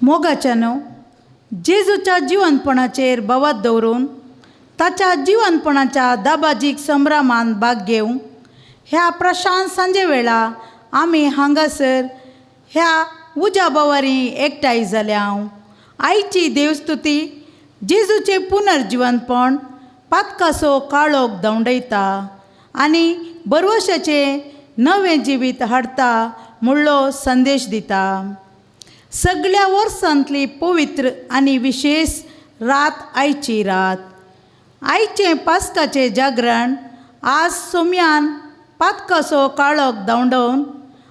मोगाच्यानो, जेजूच्या जिवनपणाचेर भावात दवरून ताच्या जिवनपणाच्या दाबाजीक संभ्रमान भाग घेवंक ह्या प्रशांत सांजे वेळा आमी हांगासर ह्या उज्या बवारी एकठांय जाल्या. आयची देवस्तुती जेजूचें पुनर्जिवनपण पातकासो काळोख धांवडयता आनी बरवशाचें नवें जिवीत हाडटा मुळ्ळो संदेश दिता. सगळ्या वर्सांतली पवित्र आनी विशेश रात आयची रात. आयचें पास्काचें जागरण आज सोम्यान पातकासो काळोख धांवडोवन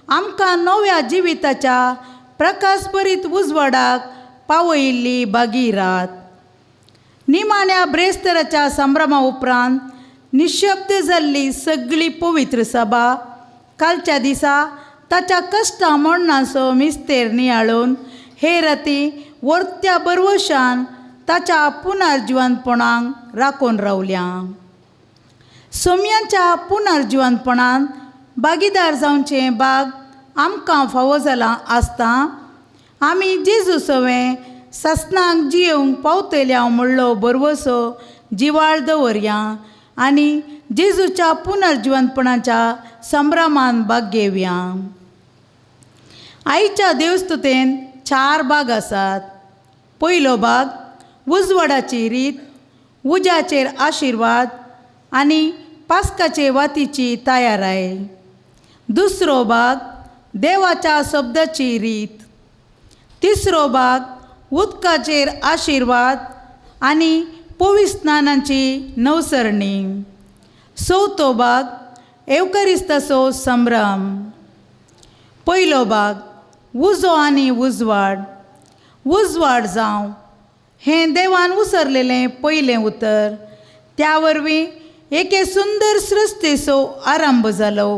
आमकां नव्या जिविताच्या प्रकाशभरीत उजवाडाक पावयिल्ली बागी रात. निमाण्या ब्रेस्तराच्या संभ्रमा उपरांत निशब्द जाल्ली सगळी पवित्र सभा कालच्या दिसा ताच्या कश्टां मरणाचो मिस्तेर नियाळून हे राती वर्त्या बरवशान ताच्या पुनर्जिवनपणाक राखून रावल्या. सोम्यांच्या पुनर्जिवनपणान भागीदार जावचें बाग आमकां फावो जालां आसता आमी जेजू सवें सासणाक जियेवंक पावतल्या म्हणलो बरवसो जिवाळ दवरया आनी जेजूच्या पुनर्जिवनपणाच्या संभ्रमान भाग घेवया. आयच्या देवस्तुतेन चार भाग आसात. पयलो भाग उजवाडाची रीत, उज्याचेर आशिर्वाद आनी पास्काचे वातीची तयाराय. दुसरो भाग देवाच्या शब्दाची रीत. तिसरो भाग उदकाचेर आशिर्वाद आनी पविस्नानाची नवसरणी. चवथो भाग एवकरिस्ताचो संभ्रम. पयलो भाग उजो आनी उजवाड. उजवाड जावं हें देवान उसरलेलें पयलें उतर. त्या वरवीं एके सुंदर सृश्टीचो आरंभ जालो.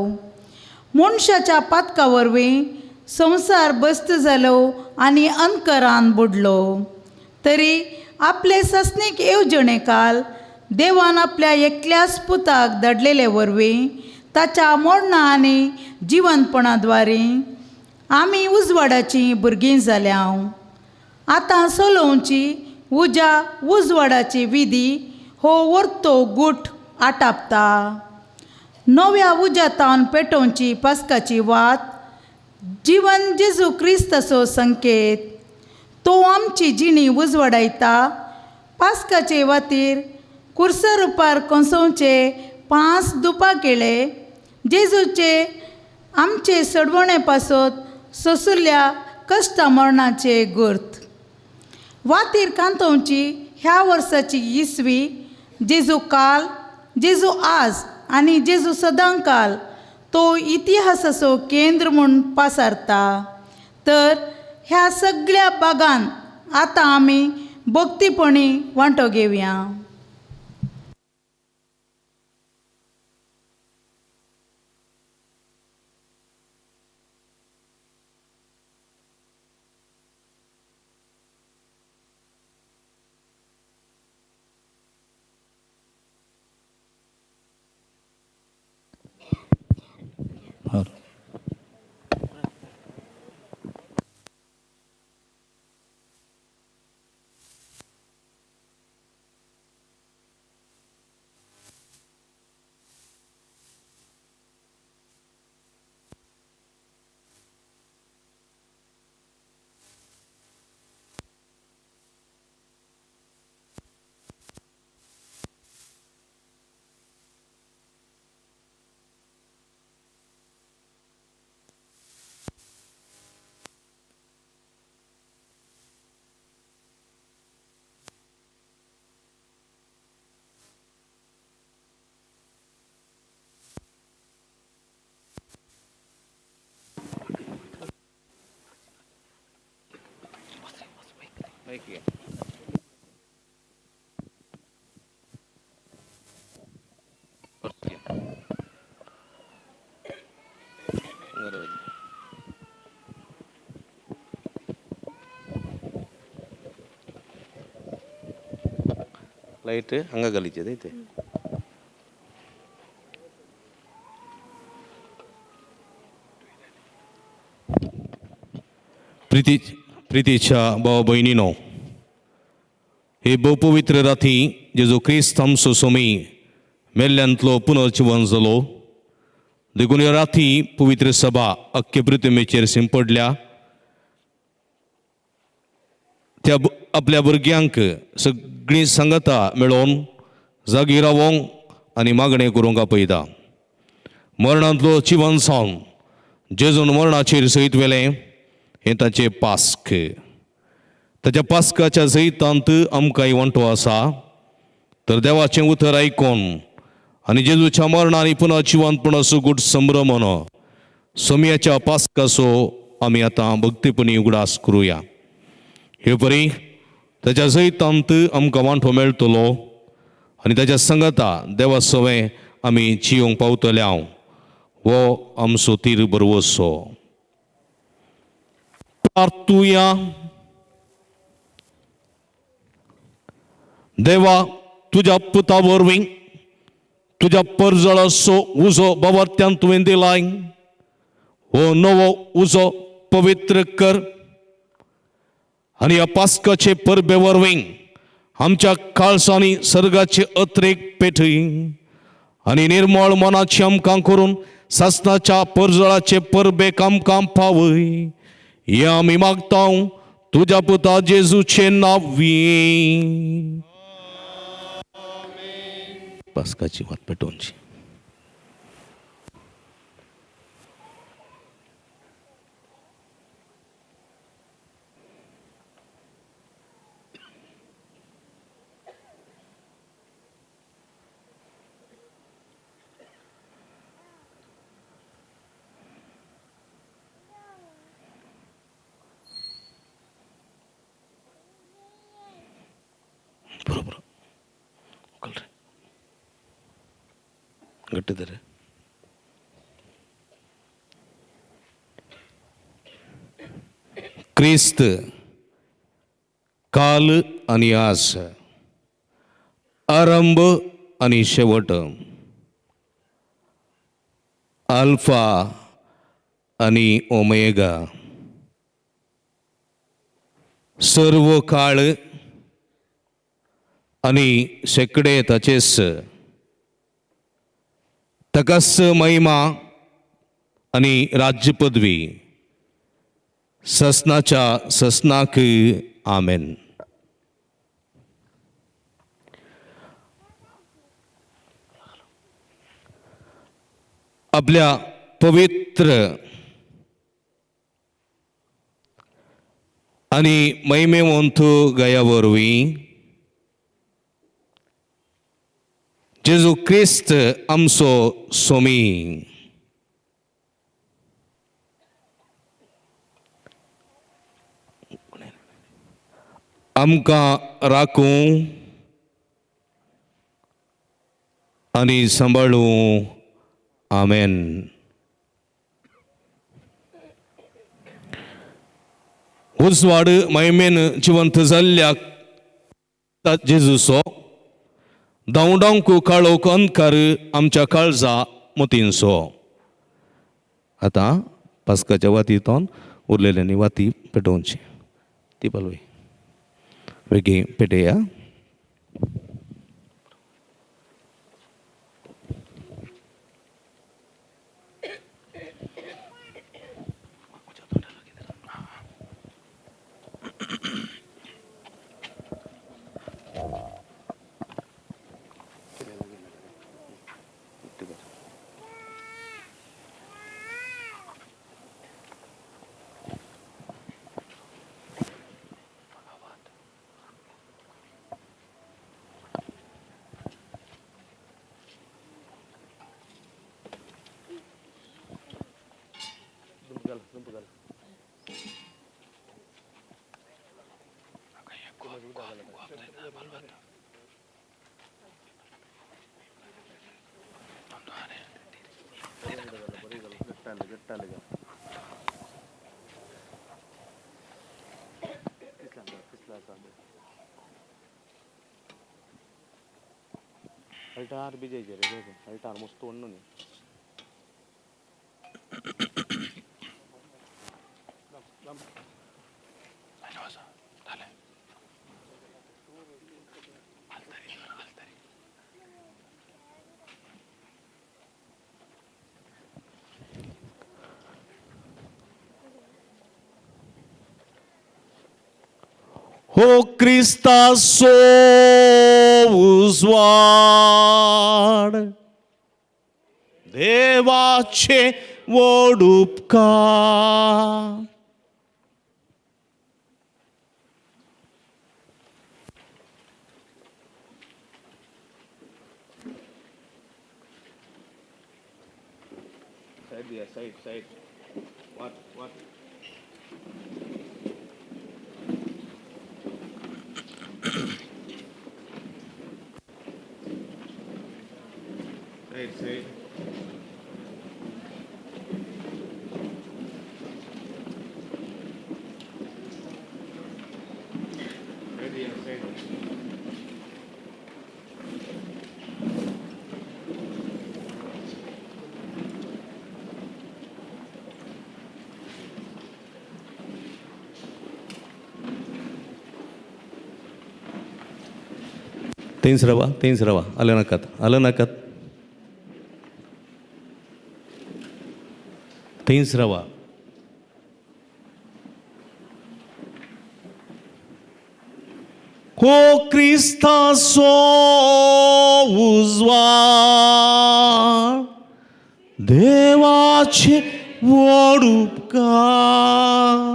मनशाच्या पातका वरवीं संवसार बस्त जालो आनी अंतकरान बुडलो. तरी आपले सस्नीक येवजणे काल देवान आपल्या एकल्याच पुताक धाडलेले वरवीं ताच्या मोडणा आनी जिवनपणा द्वारे आमी उजवाडाचीं भुरगीं जाल्या. आतां चलोवची उज्या उजवाडाची विधी हो वर्तो गूट आटापता. नव्या उज्यातावन पेटोवची पास्काची वात जिवन जेजू क्रिस्ताचो संकेत. तो आमची जिणी उजवाडायता. पास्काचे वातीर कुर्सा रुपार कोसोवचे 5 दुपां केळे जेजूचे आमचे सडवणे पासत सोसुल्ल्या कश्टा मरणाचे गुर्त. वातीर कांतोवची ह्या वर्साची इसवी जेजू काल, जेजू आज आनी जेजू सदांकाल तो इतिहासाचो केंद्र म्हूण पासारता. तर ह्या सगळ्या बागान आतां आमी भक्तीपणी वांटो घेवया. ಲೈಟ್ ಹಂಗ ಗಲೀಜದೈತೆ. ಪ್ರೀತಿ प्रितीच्या भाव भयणीनो, हे भोवपवित्र राती जेजू क्रिस्त आमचो सोमी मेल्ल्यांतलो पुनर्जिवन जालो, देखून ह्या राती पवित्र सभा अख्खे पृथ्वीचेर शिंपडल्या. त्या आपल्या भुरग्यांक सगळीं सांगता मेळोवन जागी रावोंक आनी मागणें करूंक आपयता. मरणांतलो जिवन जावन जेजून मरणाचेर सयत व्हेलें हें ताचें पास्क. ताच्या पास्काच्या जैतांत आमकांय वांटो आसा. तर देवाचें उतर आयकून आनी जेजूच्या मरणान आनी पुनः जिवंतपणाचो गूट संभ्रमण सोमयाच्या पास्काचो आमी आतां भक्तीपणी उगडास करुया. हे परी ताच्या जैतांत आमकां वांटो मेळटलो आनी ताच्या संगता देवा सवें आमी जियोंक पावतले. हांव हो आमचो तीर बरवसो. प्रार्थुया. देवा, तुज्या पुता वरवीं तुज्या परजळाचो उजो बाबार्त्यान तुवें दिलाय. हो नवो उजो पवित्र कर आनी ह्या पास्काचे परबे वरवीं आमच्या काळसांनी सर्गाचे अत्रेक पेटय आनी निर्मळ मनाची आमकां करून सासणाच्या परजळाचे परबे आमकां पावय. हें आमी मागता तुज्या पुता जेजूचे नांवी. पास्काची वात पेटोवची. बरोबर उकल रे, घट्ट. क्रिस्त काल आनी आज, आरंभ आनी शेवट, आल्फा आनी ओमेगा, सर्व काळ आनी शेकडे ताचेच. ताकाच महिमा आनी राज्य पदवी ससनाच्या ससनाक. आमेन. आपल्या पवित्र आनी महिमेवंत गया वरवीं जेजू क्रिस्त आमचो सोमी, आमकां राखूं आनी सांबाळूं. आमेन. उजवाड महिमेन जिवंत जाल्ल्या जेजूचो धांवडावंक काळोख अंधकार आमच्या काळजा मतींचो. आतां पास्काच्या वातींतून उरलेल्यांनी वाती पेटोवची. ती पालवी बेगीन पेटया. अल्टार बी जायचे रे, अल्टार मस्त वण्णू न्ही. हो क्रिस्ताचो उजवाड देवाचे व्हड उपकार. साईड दिया, साईड साईड, वाट वाट. Side side. साईड दिया, साईड. थंयच रावा, थंयच रावा, आले नाकात, आले नाकात, थंयच रावा. हो क्रिस्ताचो उजवाड देवाचे व्हड उपकार.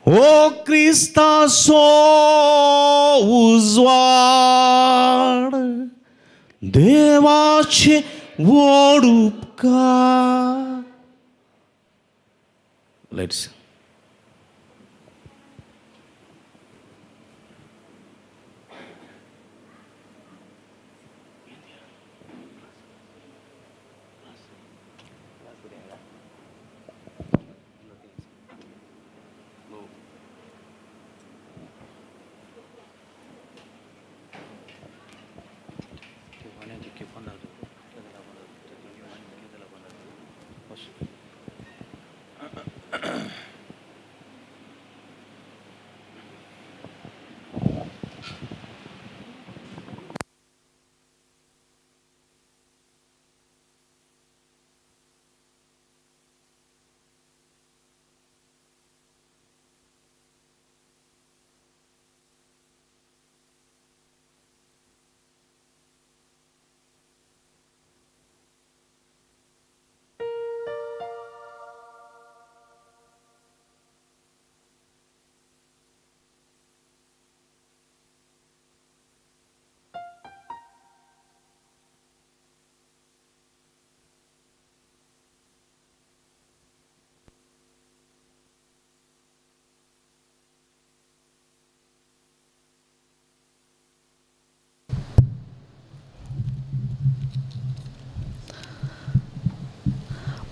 हो क्रिस्ताचो उजवाड देवाचे व्हड उपकार. लायट्स.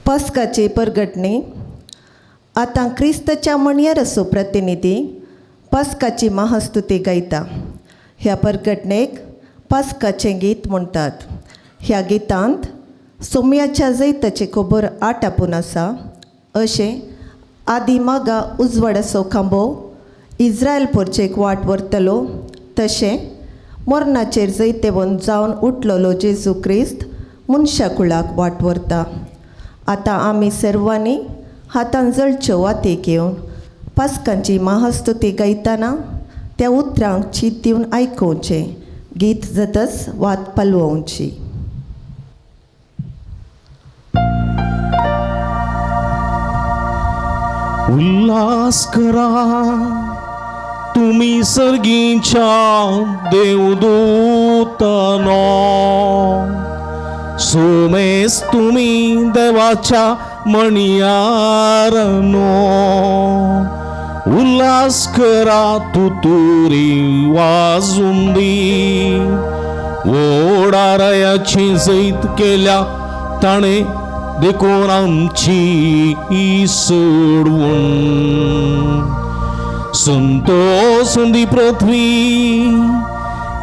पस्काची परगटणी. आतां क्रिस्तच्या म्हणयार प्रतिनिधी पस्काची महास्तुती गायता. ह्या परगटणेक पस्काचें गीत म्हणटात. ह्या गितांत सोम्याच्या जैताची खबर आटापून आसा अशें आदी मागा उजवाडाचो खांबो इज्रायल पोरचेक वाट व्हरतलो तशें मरणाचेर जैतेवन जावन उठलेलो जेजू क्रिस्त मनशा कुळाक वाट व्हरता. आतां आमी सर्वांनी हातान जळच्यो वाती घेवन पास्कांची महास्तुती गायतना त्या उतरांक चीत दिवन आयकोवचें गीत जातच वात पालवोवची. उल्हास करा तुम्ही सर्गीच्या देवदूतानो, सुमेस तुम्ही देवाच्या मणयारनो. उल्हास करा तुतुरी वाजुंदी, ओडारायाची जैत केल्या ताणे देखून आमची सोडवून. संतोष पृथ्वी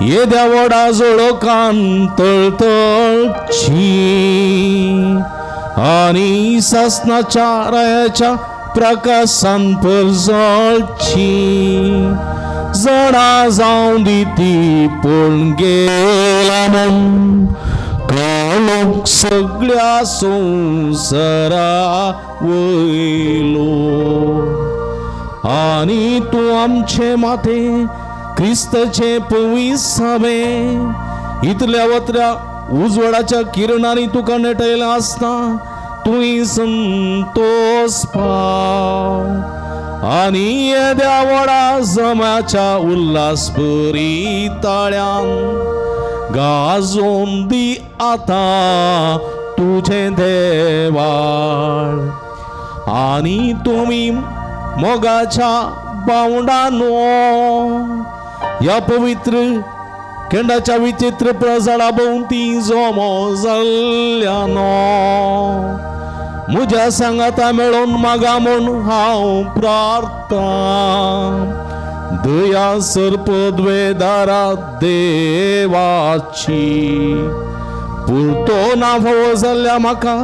येद्या व्हडा जोळोकान तळतळची आनी सासनाच्या रायाच्या प्रकाशान परजळची. जडा जावं दी ती पळोवन गेला म्हूण काळोख सगळ्या संवसारा वयलो. आनी तूं आमचे माथे क्रिस्ताचे पविसावे इतल्या वतल्या उजवाडाच्या किरणांनी तुका नेटयलें आसता तुवें संतोष पाव आनी येद्या व्हडा जम्याच्या उल्हास बरी ताळ्यान गाजोवन दी आतां तुजें देवाळ. आनी तुमी मोगाच्या बावंडानो ह्या पवित्र केंडाच्या विचित्र प्रजाळा भोंवती जमो जाल्ल्यानो म्हज्या सांगाता मेळोन मागा म्हूण हांव प्रार्थना. दया सर्पद्वेदारा देवाची पुरतो ना फावो जाल्ल्या म्हाका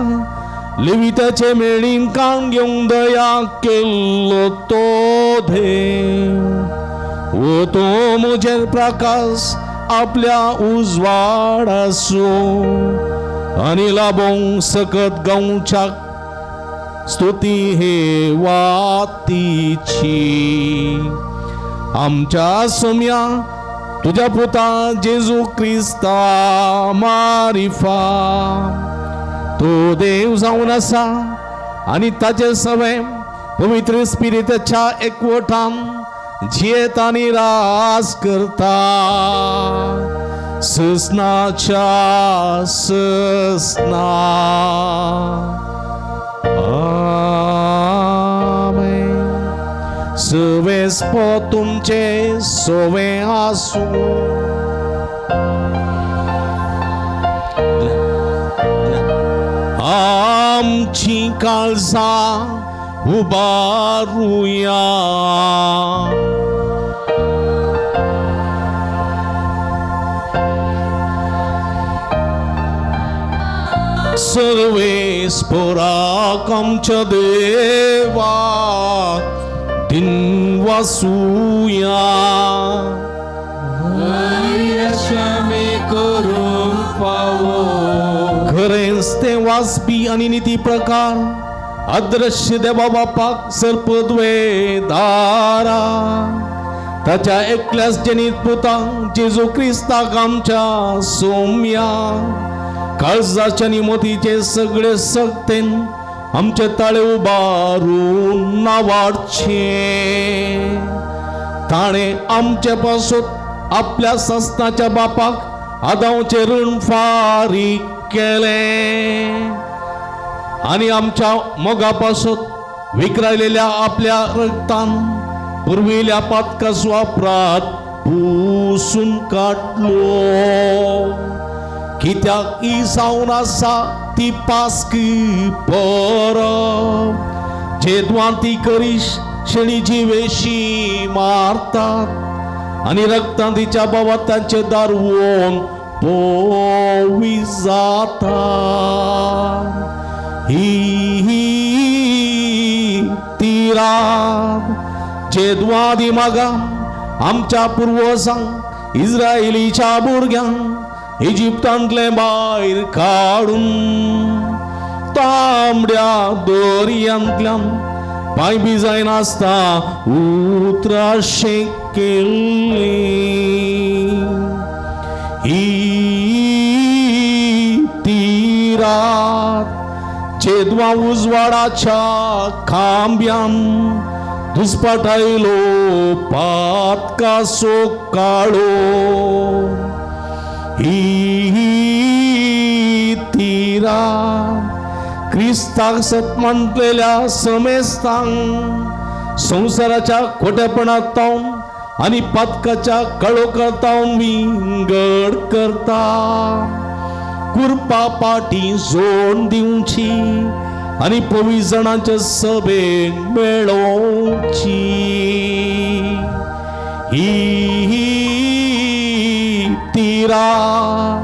लिविताचे मेळीन काण घेवंक दया केल्लो तो देव. ओ तो म्हजेर प्रकाश आपल्या उजवाडासो आनी लाभोवंक सकत गांवच्या स्तुती हे वातीची. आमच्या सोम्या तुज्या पुता जेजू क्रिस्ता मारिफा तो देव जावन आसा आनी ताचे सवे पवित्र स्पिरिताच्या एकवटान जियेत आनी राज करता ससनाच्या ससना. आमेन. सवेस्पो तुमचे सोवे आसूं. आमची काळजां उबारुया. सर्वेस्पराक आमच्या देवा दिनवासुया. करूंक फावो खरेंच तें वाचपी आनी निती प्रकार अदृश्य देवा बापाक सर्पद्वेदारा ताच्या एकल्याच जनीत पुता जेजू क्रिस्ताक आमच्या सोम्या काळजाच्या आनी मोतीचे सगळे सक्तेन आमचे ताळे उबारून नावाडचे. ताणें आमचे पासून आपल्या सस्नाच्या बापाक आदावचें ऋण फारीक केलें आनी आमच्या मोगा पासून विकरायलेल्या आपल्या रक्तान पुर्विल्या पातकाचो अपराध पुसून काडलो. कित्याक ही जावन आसा ती पास्की परब जेदवांती करीश शेणी जिवेशी मारतात आनी रक्तान तिच्या बाबा तांचे दार वोन पोवी जाता. ही ती रात जेदवादी मागा आमच्या पुर्वजांक इस्रायलीच्या भुरग्यांक इजिप्तांतले भायर काडून तांबड्या दर्यांतल्यान पांय बी जायनासता उतराशें केल्ली. ही ती रात जेदवा उजवाडाच्या खांब्यान दुस्पाटायलो पातकासो काळो. ही ती रात क्रिस्ताक सत मानलेल्या समेस्तांक संवसाराच्या खोटेपणांत आनी पातकाच्या कळोकरतावन विंगड करता कुरपा पाटी जोड दिवची आनी पवी जाणांच्या सभेक मेळोवची. ही ती रात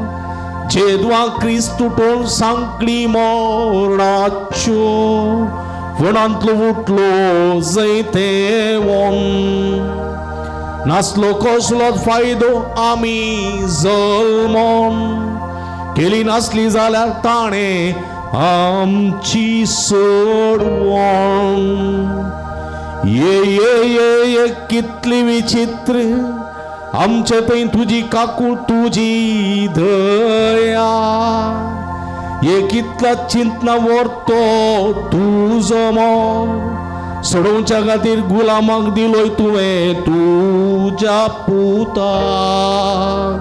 जेदवा क्रिस्त उठोवन सांकळी मोरणाच्यो फोणांतलो उठलो जैतेवन नासलो कसलोच फायदो आमी जल्मोन केली नासली जाल्यार ताणें आमची सोडवण. ये ये ये ये कितली विचित्र आमचे थंय तुजी काकूळ तुजी दया. ये कितला चिंतना व्हरतो तुजो मोग सोडोवच्या खातीर गुलामाक दिलोय तुवें तुज्या पुताक.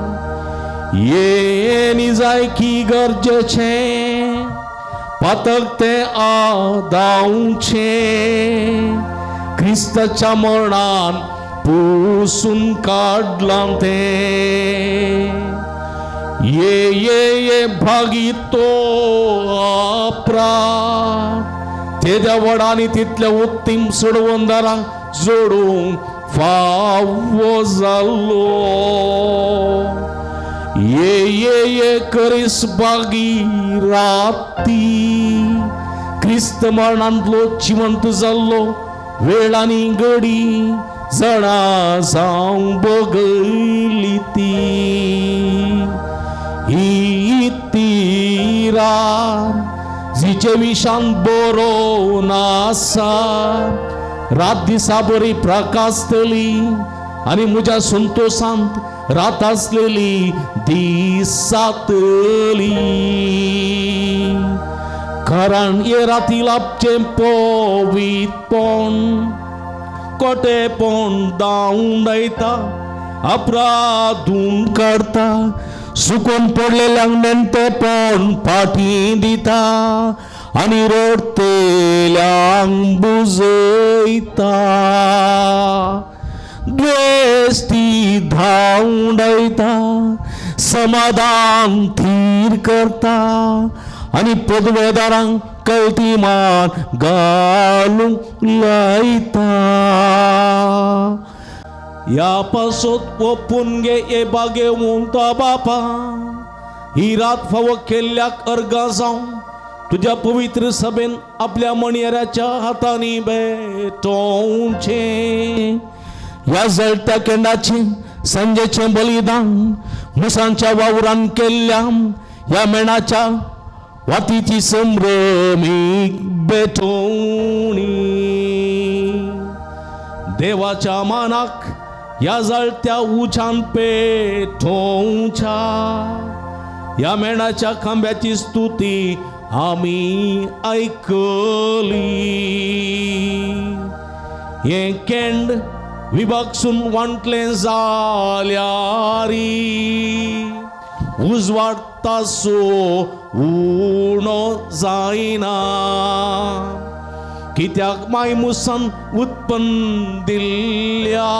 ये निजायकी गरजेचें पातक तें आदावचें क्रिस्ताच्या मरणान पुसून काडलां तें. ये ये ये भागी तो अपराध तेद्या वडांनी तितल्या उत्तीम सोडवंदारांक जोडूंक फावो जाल्लो. ये ये ये करीस बागी राती क्रिस्त मरणांतलो जिवंत जाल्लो वेळ आनी घडी जाणा जावंक बगयली ती. ही ती रात जिचे विशांत बरोवन आसा रात दिसा बरी प्रकाशतली आनी म्हज्या संतोशांत रात आसलेली दिसातली. कारण हे राती लाभचें पवितपण कोटेपण धांवडायता अपराधून काडता सुकून पडलेल्यांक नेणटेपण फाटीं दिता आनी रडटेल्यांक बुजयता. द्वेस ती धांवडायता समाधान थीर करता आनी पदवेदारांक कळटी मान घालूंक लायता. ह्या पासत ओपून गे हे बागेवंता बापा ही रात फावो केल्ल्याक अर्गां जावं तुज्या पवित्र सभेन आपल्या मणयेराच्या हातांनी भेटोवचें. ह्या जळट्या केंडाचें सांजेचें बलिदान मुसांच्या वावरान केल्ल्या ह्या मेणाच्या वातीची संभ्रमीक भेटोवणी. देवाच्या मानाक ह्या जळत्या उज्यान पेटोवच्या ह्या मेणाच्या खांब्याची स्तुती आमी आयकली. हें केंड विभागसून वांटलें जाल्यारी उजवाड तासो उणो जायना कित्याक मायमुसान उत्पन्न दिल्ल्या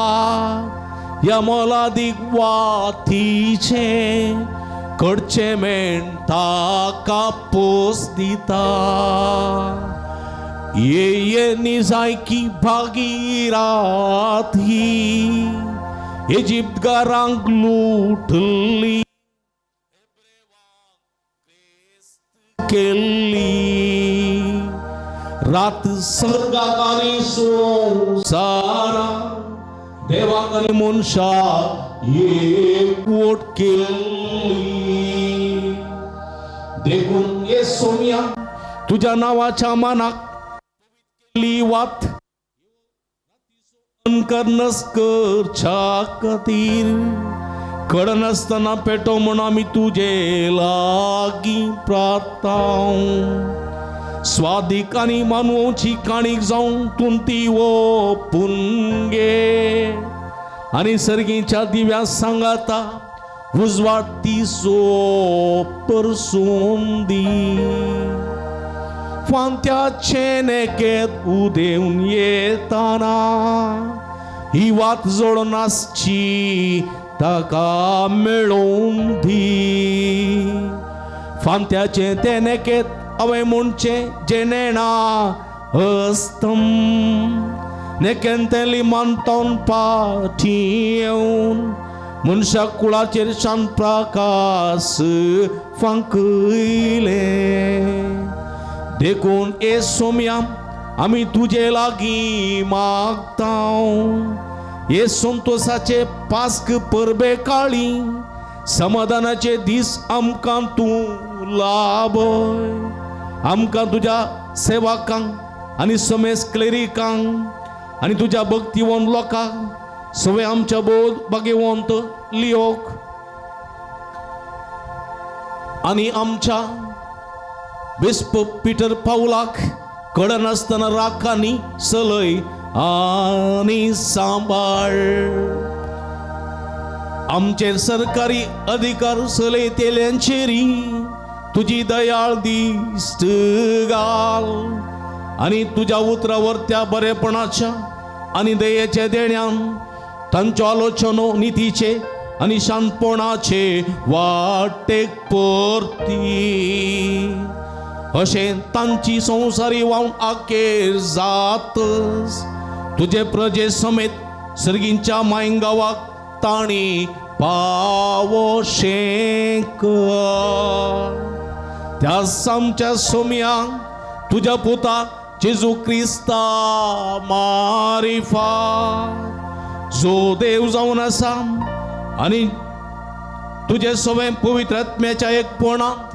ह्या मोलादीक वातीचें कडचें मेण ताका पोस दिता. ये ये निजायकी भागीरात ही इजिप्तगारांक लुटली. केल्ली रात सर्गाक आनी संवसारा देवाक आनी मनशाक एकवट केल्ली देखून हे सोम्या तुज्या नांवाच्या मानाक केल्ली वात करनस करच्या खातीर कळनासतना पेटो म्हूण आमी तुजे लागीं प्रार्थांव स्वादीक आनी मानवची काणीक जावन तूं ती ओपून घे आनी सर्गीच्या दिव्या सांगाता उजवाड ती सो परसून दी फांत्याचे नेकेत उदेवन येताना ही वात जोडून आसची ताका मेळोवन दी फांत्याचें तें नेकेत हांवें म्हणचें जें नेणा हस्तम नेकेन तें लिमांतोन पाठी येवन मनशा कुळाचेर शांत प्रकाश फांकयलें देखून ए सोम्या आमी तुजे लागीं मागता हे संतोसाचे पास्क परबे काळी समाधानाचे दीस आमकां तूं लाभय आमकां तुज्या सेवकांक आनी समेस क्लेरिकांक आनी तुज्या भक्तिवंत लोकांक सगळे आमच्या बोध भाग्यवंत लियोक आनी आमच्या बिस्प पिटर पावलाक कळनासतना राखांनी सलय आनी सांबाळ आमचेर सरकारी अधिकार चलयतेल्यांचेरी तुजी दयाळ दिश्ट घाल आनी तुज्या उतरावर त्या बरेपणाच्या आनी दयेच्या देण्यान तांच्यो आलोचनो नितीचे आनी शांतपणाचे वाटेक परती अशें तांची संवसारी वावन आखेर जातस तुजे प्रजे समेत सर्गींच्या मायंगावाक ताणी पावोशें कर त्या आमच्या सोम्यांक तुज्या पुता जेजू क्रिस्ता मारिफा जो देव जावन आसा आनी तुजे सगळें पवित्र आत्म्याच्या एकपणांत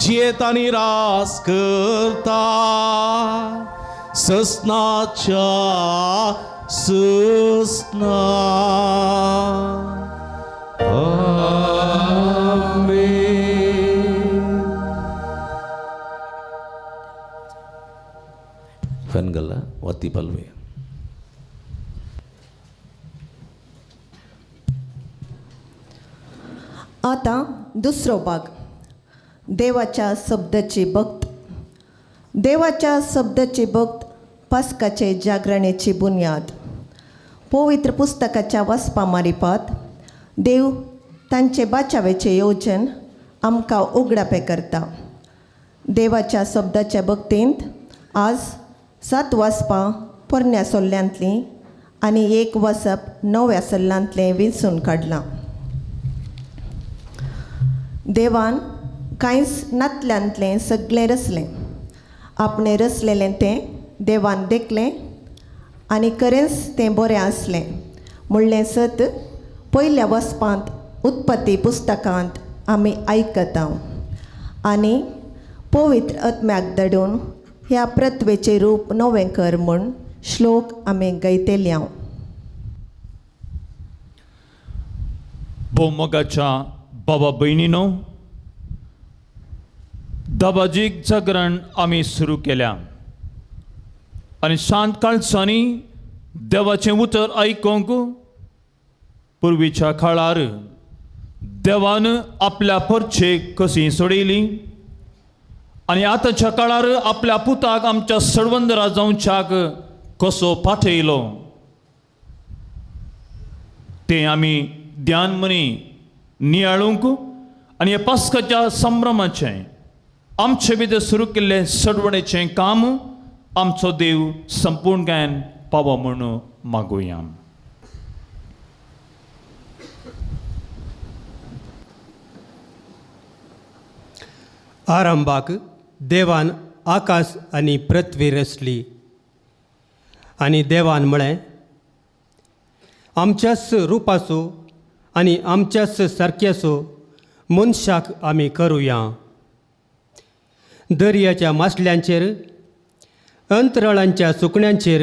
जियेत आनी रास करता ससनाच्या ससना. फॅन गल्ला वाती पालवे. आतां दुसरो भाग देवाच्या शब्दाची भक्त. देवाच्या शब्दाची भक्त पास्काचे जागरणेची बुन्याद. पवित्र पुस्तकाच्या वाचपा मारिपात देव तांचे बाचावेचे योजन आमकां उगडापें करता. देवाच्या शब्दाच्या भक्तींत आज 7 वाचपां पोरण्या सल्ल्यांतलीं आनी 1 वाचप नव्या सल्ल्यांतलें विंचून काडलां. देवान कांयच नातल्यांतलें सगळें रचलें. आपणें रचलेलें तें देवान देखलें आनी खरेंच तें बरें आसलें म्हणलें सत पयल्या वचपांत उत्पत्ती पुस्तकांत आमी आयकता. आनी पवित्र आत्म्याक धाडून ह्या पृथ्वेचें रूप नवें कर म्हूण श्लोक आमी गायतले. भोवमोगाच्या बाबा भयणीनो, दबाजीक जागरण आमी सुरू केल्या आनी शांत काळसांनी देवाचें उतर आयकूंक पुर्वीच्या काळार देवान आपल्या परचेक कशी सोडयली आनी आतांच्या काळार आपल्या पुताक आमच्या सडवंदरा जावच्याक कसो पाठयलो तें आमी ध्यान मनी नियाळूंक आनी ह्या पास्काच्या संभ्रमाचें आमचे भितर सुरू केल्लें सडवणेचें काम आमचो देव संपूर्ण गायन पावो म्हूण मागुया. आरंभाक देवान आकाश आनी पृथ्वी रचली आनी देवान म्हळें, आमच्याच रुपाचो आनी आमच्याच सारक्याचो मनशाक आमी करुया. दर्याच्या मासल्यांचेर, अंतराळांच्या सुकण्यांचेर,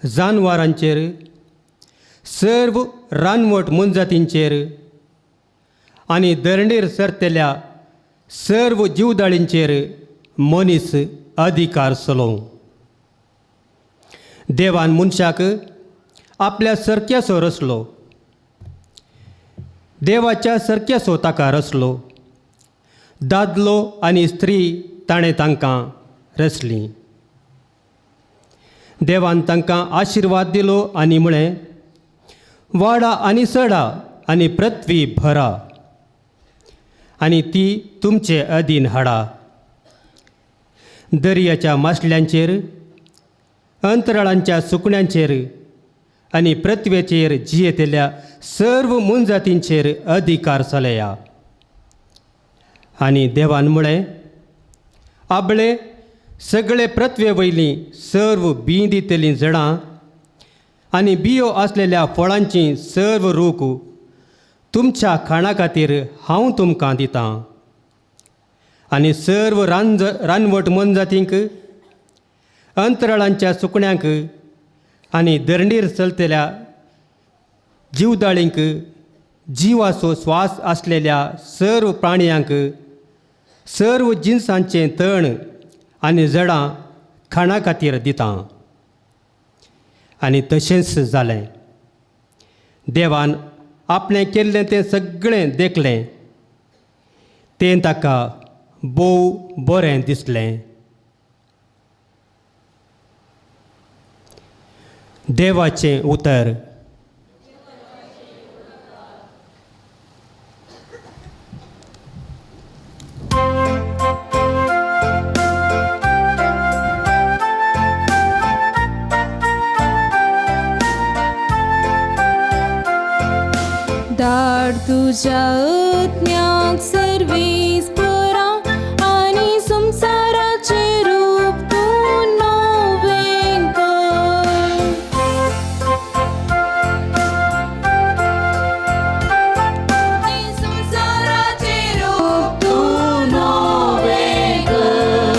जानवरांचेर, सर्व रानवट मोनजातींचेर आनी धरणीर सरतल्या सर्व जिवदाळींचेर मनीस अधिकार चलोवं. देवान मनशाक आपल्या सरक्याचो रचलो, देवाच्या सरक्याचो ताका रचलो. दादलो आनी स्त्री ताणें तांकां रचलीं. देवान तांकां आशिर्वाद दिलो आनी म्हळें, वाडा आनी चडा आनी पृथ्वी भरा आनी ती तुमचे अधीन हाडा. दर्याच्या मासल्यांचेर, अंतराळांच्या सुकण्यांचेर आनी पृथ्वेचेर जियेतल्या सर्व मोनजातींचेर अधिकार चलया. आनी देवान म्हळें, आबळे सगळे पृथ्वे वयलीं सर्व बीं दितलीं झाडां आनी बियो आसलेल्या फळांची सर्व रूख तुमच्या खाणा खातीर हांव तुमकां दितां. आनी सर्व रानवट मोनजातींक, अंतराळांच्या सुकण्यांक आनी धरणीर चलतल्या जिवदाळींक जिवाचो स्वास आसलेल्या सर्व प्राणयांक सर्व जिनसांचें तण आनी जडां खाणा खातीर दितां. आनी तशेंच जालें. देवान आपणें केल्लें तें सगळें देखलें, तें ताका भोव बरें दिसलें. देवाचें उतर. धाड तुज्या आत्म्याक सर्वीस परा आनी संवसाराचें रूप तूं नवें कर. संवसाराचें रूप तूं नवें कर.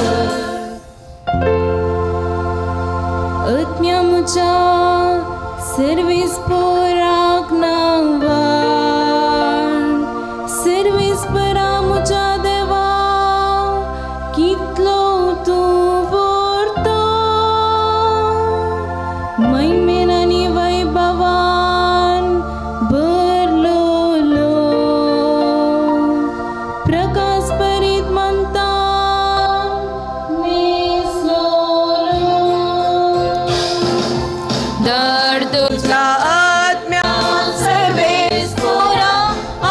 आत्म्या म्हज्या सर्वीस पोराक नांवान सर्वीस परा म्हज्या देवा कितलो तूं व्हरतो मैमेन आनी वैभवान भरलोलो प्रकाश परीत मानता नेसलोलो. धाड तुज्या आत्म्याक सर्वेस पोरा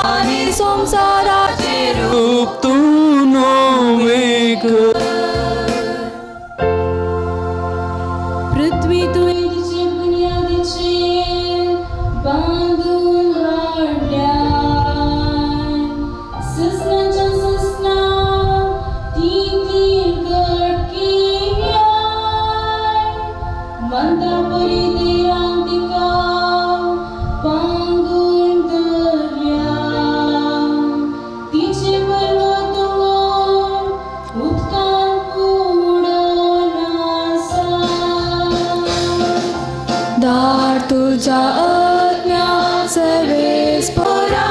आनी संवसाराचें रूप तूं नवें कर. पृथ्वी तुवें तिचे बुन्यादीचेर बांदून हाडल्या, ससनाच्या ससना ती तीर केल्या, मंदा परी देरान तिका पांगून धरल्या, तिचे पर्वत दोंगर उदकान बुडोवन आसा. धाड तुज्या आत्म्याक सर्वेस पोरा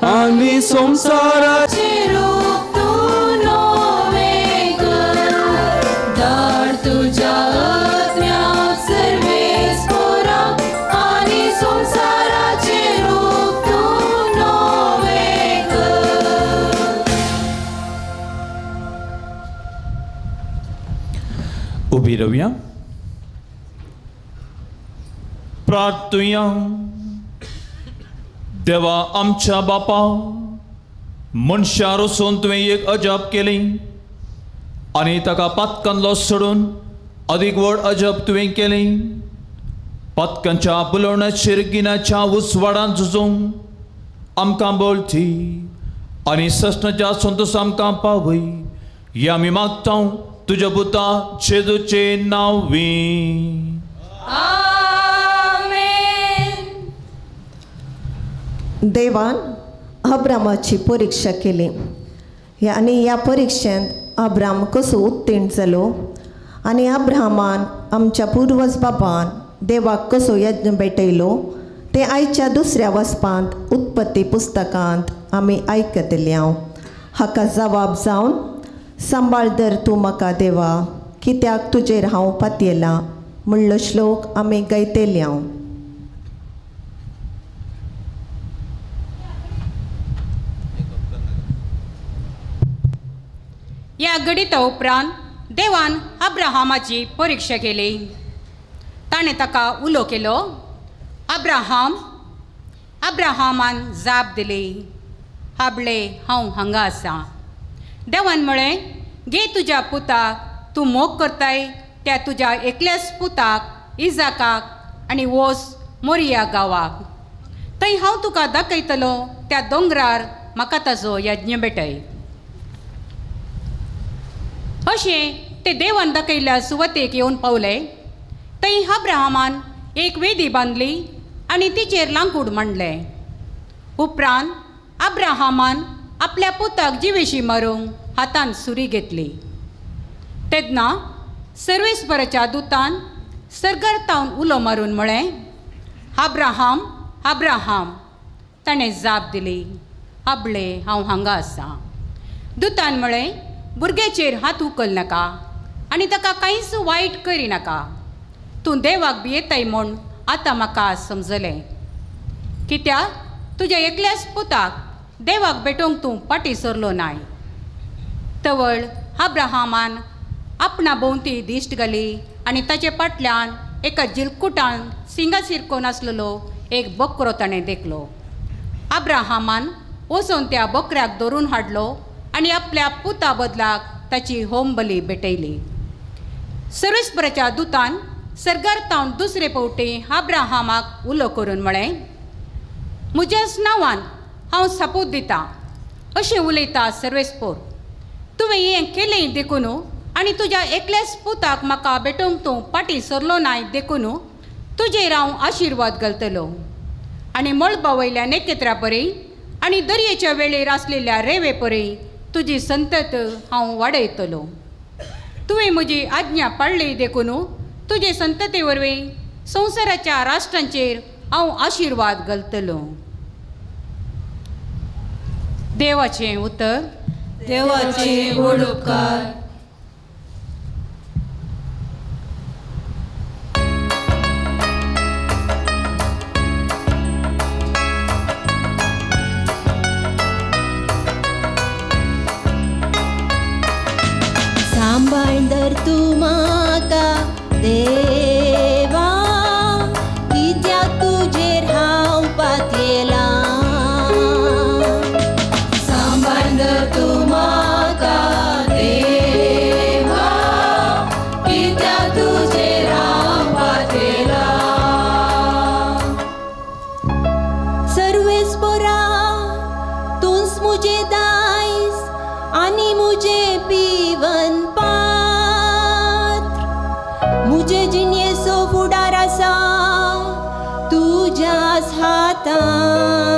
आनी संवसाराचें रूप तूं नवें कर. धाड तुज्या आत्म्याक सर्वेस पोरा आनी संवसाराचें रूप तूं नवें कर. उबी रावया, प्रार्थुया. देवा आमच्या बापा, मनशा रसून तुवें एक अजाप केली आनी ताका पातकांतलो सोडून अदीक व्हड अजाप तुवें केलें. पातकांच्या बुलोवण्याचेर गिन्याच्या उजवाडान झुजूंक आमकां बोलती आनी ससनाच्या संतोश आमकां पावय. हे आमी मागता तुज्या पुता जेजूचे नांवी. आमेन. देवान अब्रामाची परिक्षा केली आनी ह्या परिक्षेंत अब्राम कसो उत्तीर्ण जालो आनी अब्राहमान आमच्या पुर्वज बाबान देवाक कसो यज्ञ भेटयलो तें आयच्या दुसऱ्या वचपांत उत्पत्ती पुस्तकांत आमी आयकतली. हांव हाका जवाब जावन सांबाळ धर तूं म्हाका देवा, कित्याक तुजेर हांव पातयेलां म्हणलो श्लोक आमी गायतली. हांव ह्या घडिता उपरांत देवान अब्राहामाची परिक्षा केली. ताणें ताका उलो केलो, अब्राहाम. अब्राहामान जाप दिली, हाबले हांव हांगा आसा. देवान म्हळें, घे तुज्या पुताक, तूं मोग करताय त्या तुज्या एकल्याच पुताक इजाकाक, आनी वोस मोरिया गांवाक. थंय हांव तुका दाखयतलो त्या दोंगरार म्हाका ताजो यज्ञ भेटय. अशें ते देवान दाखयल्ल्या सुवातेक येवन पावले. थंय अब्राहमान एक वेदी बांदली आनी तिचेर लांकूड मांडलें. उपरांत अब्राहमान आपल्या पुताक जिवेशी मारूंक हातान सुरी घेतली. तेन्ना सर्वेस्पराच्या दुतान सर्गार तावन उलो मारून म्हळें, अब्राहम, अब्राहम. ताणें जाप दिली, आबळे हांव हांगा आसा. दुतान म्हळें, भुरग्याचेर हात उखल नाका आनी ताका कांयच वायट करिनाका. तूं देवाक भियेताय म्हूण आतां म्हाका समजलें. कित्याक तुज्या एकल्याच पुताक देवाक भेटोवंक तूं फाटीं सरलो नाय. तवळ अब्राहमान आपणा भोंवती दिश्ट घाली आनी ताचे फाटल्यान एका जिलकुटान सिंगा सिरकोन आसलेलो एक बकरो ताणें देखलो. अब्राहमान वचून त्या बकऱ्याक धरून हाडलो आनी आपल्या पुता बदलाक ताची होम बली भेटयली. सर्वेस्पराच्या दुतान सर्गार तावन दुसरे फावटी अब्राहमाक उलो करून म्हळें, म्हज्याच नांवान हांव सपूत दितां, अशें उलयता सर्वेस्पोर, तुवें हें केलें देखून आनी तुज्या एकल्याच पुताक म्हाका भेटोवंक तूं फाटीं सरलो नाय देखून तुजेर हांव आशिर्वाद घालतलो आनी मळबा वयल्या नखेत्रा परी आनी दर्येच्या वेळेर आसलेल्या रेवे परी तुजी संतत हांव वाडयतलो. तुवें म्हजी आज्ञा पाळ्ळी देखून तुजे संतते वरवीं संवसाराच्या राष्ट्रांचेर हांव आशिर्वाद घालतलो. देवाचें उतर. देवाचे व्हड उपकार. सांबाळ धर तूं म्हाका देवा, कित्याक तुजेर हांव पातयेलां. सांबाळ धर तूं म्हाका देवा, कित्याक तुजेर हांव पातयेलां. सर्वेस्पोरा तूंच म्हजें दायज आनी म्हजें पिवन पात्र, म्हजे जिणेचो फुडार आसा तुज्याच हातान.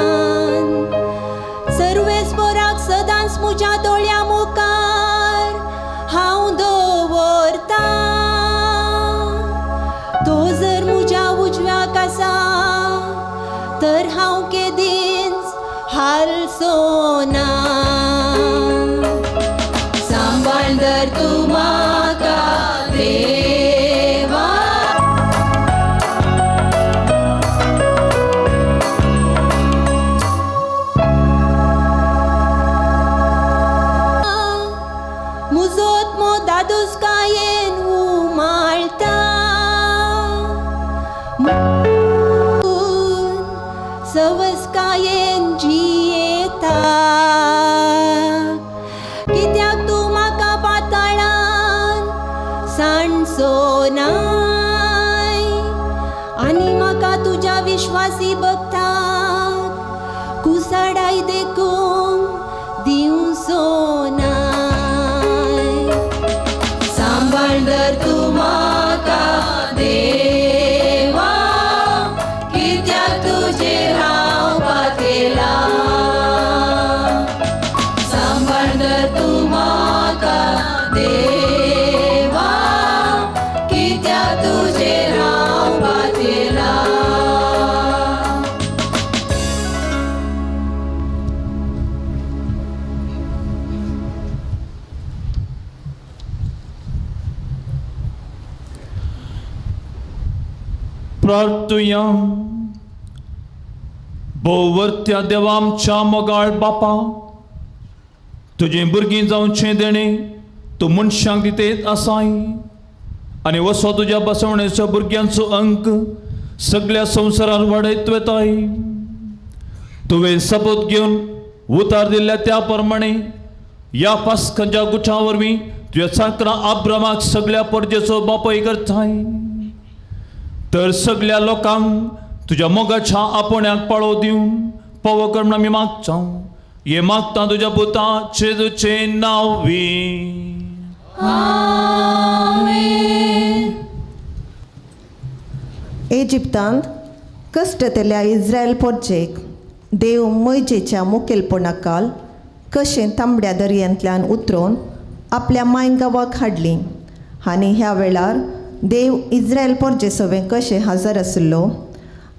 सर्वेस्पोराक सदांच म्हज्या दोळ्या मुखार हांव दवरतां. तो जर म्हज्या उजव्याक आसा तर हांव केदींच हालचो ना. सांबाळ धर तूं म्हाका देवा. म्हजो आत्मो दादोसकायेन उमाळटा, सवसकायेन जियेता. कित्याक तूं म्हाका पाताळान सांडचो नाय आनी म्हाका तुज्या विश्वासी भक्ताक कुसाडाय देखून दिवचो नाय. प्रार्थुया. भोववरत्या देवा आमच्या मोगाळ बापा, तुजें भुरगीं जावचें देणें तूं मनशांक दितेत आसाय आनी वसो तुज्या बसवणेचो भुरग्यांचो अंक सगळ्या संवसारान वाडयत वेताय. तुवें सपोत घेवन उतार दिल्ल्या त्या प्रमाणे ह्या पास्कांच्या गुठा वरवीं तुज्या चाकरा आब्रामाक सगळ्या परजेचो बापय करताय. तर सगळ्या लोकांक तुज्या मोगाच्या आपोवण्याक पाळो दिवन पावो कर म्हूण आमी मागता. हे मागता तुज्या पुता जेजूचें नांवी. इजिप्तांत कश्टतल्या इस्रायल पोरजेक देव मयजेच्या मुखेलपणाकाल कशें तांबड्या दर्यांतल्यान उतरोवन आपल्या मांय गांवाक हाडली आनी ह्या वेळार देव इस्रायल पोरजे सवें कशें हजर आशिल्लो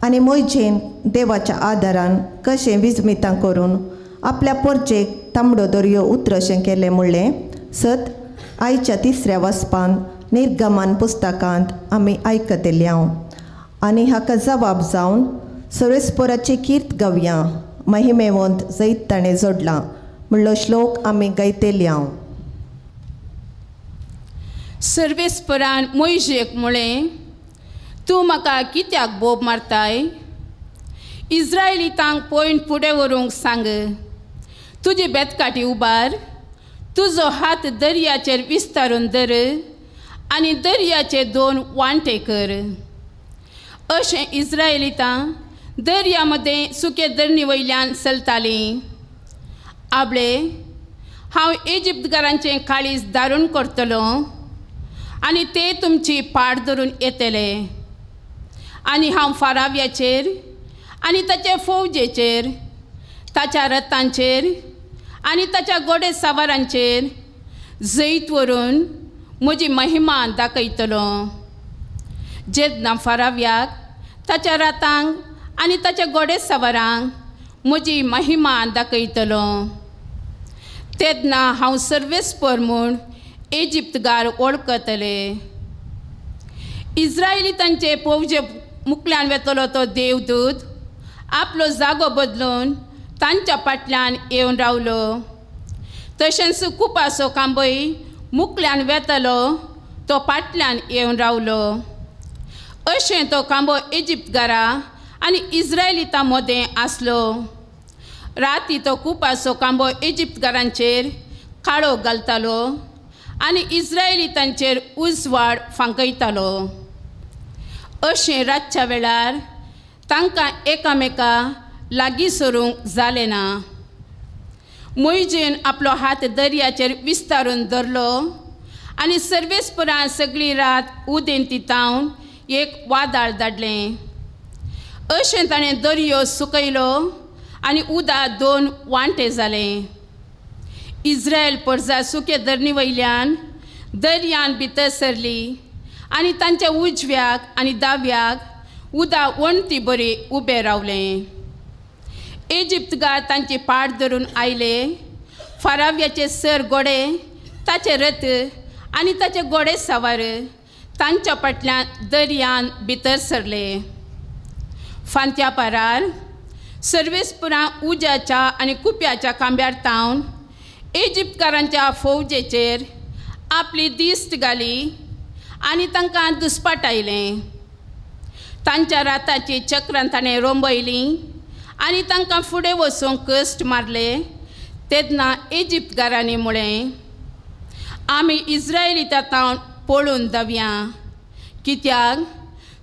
आनी मोयजेन देवाच्या आदारान कशें विजमितां करून आपल्या पोरजेक तांबडो दर्यो उतरशें केलें म्हणलें सत आयच्या तिसऱ्या वाचपान निर्गमान पुस्तकांत आमी आयकतले हांव आनी हाका जबाब जावन सर्वेस्पराची कीर्त गावया महिमेवंत जैत ताणें जोडलां म्हणलो श्लोक आमी गायतले हांव. सर्वेस्परान मोयजेक म्हळें, तूं म्हाका कित्याक बोब मारताय? इस्रायलितांक पयण फुडें व्हरूंक सांग. तुजी बेतकाठी उबार, तुजो हात दर्याचेर विस्तारून धर आनी दर्याचे दोन वांटे कर. अशें इस्रायलितां दर्या मदें सुके धरणी वयल्यान चलतालीं. आबळे, हांव इजिप्तकारांचें काळीज दारून करतलो आनी ते तुमची पाड धरून येतले. आनी हांव फाराव्याचेर आनी ताचे फौजेचेर, ताच्या रथांचेर आनी ताच्या गोडे सावारांचेर जैत व्हरून म्हजी महिमा दाखयतलो. जेन्ना फाराव्याक, ताच्या रातांक आनी ताच्या गोडे सवारांक म्हजी महिमा दाखयतलो, तेन्ना हांव सर्वेस्पर म्हूण इजिप्तगार वळखतले. इस्रायली तांचे पोवजे मुकल्यान वेतलो तो देवदूत आपलो जागो बदलून तांच्या फाटल्यान येवन रावलो. तशेंच कुपासो कांबय मुकल्यान वेतलो तो फाटल्यान येवन रावलो. अशें तो कांबो इजिप्तगारा आनी इस्रायलितां मदें आसलो. राती तो कुपासो कांबो इजिप्तगारांचेर काळो घालतालो आनी इस्रायलितांचेर उजवाड फांकयतालो. अशें रातच्या वेळार तांकां एकामेका लागीं सरूंक जालें ना. मोयजेन आपलो हात दर्याचेर विस्तारून धरलो आनी सर्वेस्परान सगळी रात उदेंती तावन एक वादळ धाडलें. अशें ताणें दर्यो सुकयलो आनी उदक दोन वांटे जालें. इस्रायल परजा सुके धरणी वयल्यान दर्यान भितर सरली आनी तांच्या उजव्याक आनी दाव्याक उदक वणटी बरी उबें रावलें. इजिप्तगार तांची पाड धरून आयले. फाराव्याचे सर गोडे, ताचे रथ आनी ताचे गोडे सवार तांच्या फाटल्यान दर्यान भितर सरले. फांत्या पारार सर्वेस्परां उज्याच्या आनी कुप्याच्या खांब्यार तावन इजिप्तकारांच्या फौजेचेर आपली दिश्ट घाली आनी तांकां दुस्पाटायलें. तांच्या राताची चक्रां ताणें रोंबयलीं आनी तांकां फुडें वचूंक कश्ट मारले. तेन्ना इजिप्तकारांनी म्हळें, आमी इस्रायलितां तावन पळून धांवया, कित्याक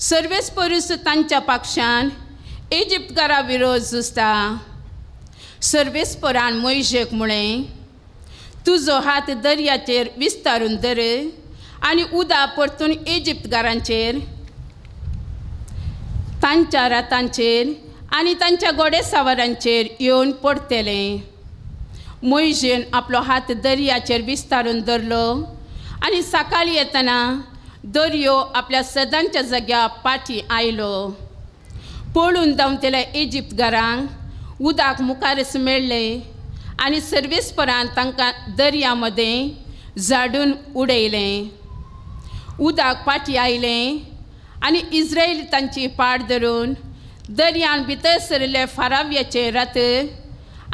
सर्वेस्परूच तांच्या पक्षान इजिप्तकारा विरोध झुजता. सर्वेस्परान मोयजेक म्हळें, तुजो हात दर्याचेर विस्तारून धर आनी उदक परतून इजिप्तकारांचेर, तांच्या रातांचेर आनी तांच्या गोडे सावारांचेर येवन पडटलें. मोयजेन आपलो हात दर्याचेर विस्तारून धरलो आनी सकाळीं येतना दर्यो आपल्या सदांच्या जाग्या पाटी आयलो. पळून धांवतल्या इजिप्तकारांक उदक मुखारच मेळ्ळें आनी सर्वेस्परान तांकां दर्या मदें झाडून उडयलें. उदक पाटी आयलें आनी इस्रायल तांची पाड धरून दर्यान भितर सरिल्ले फाराव्याचे रथ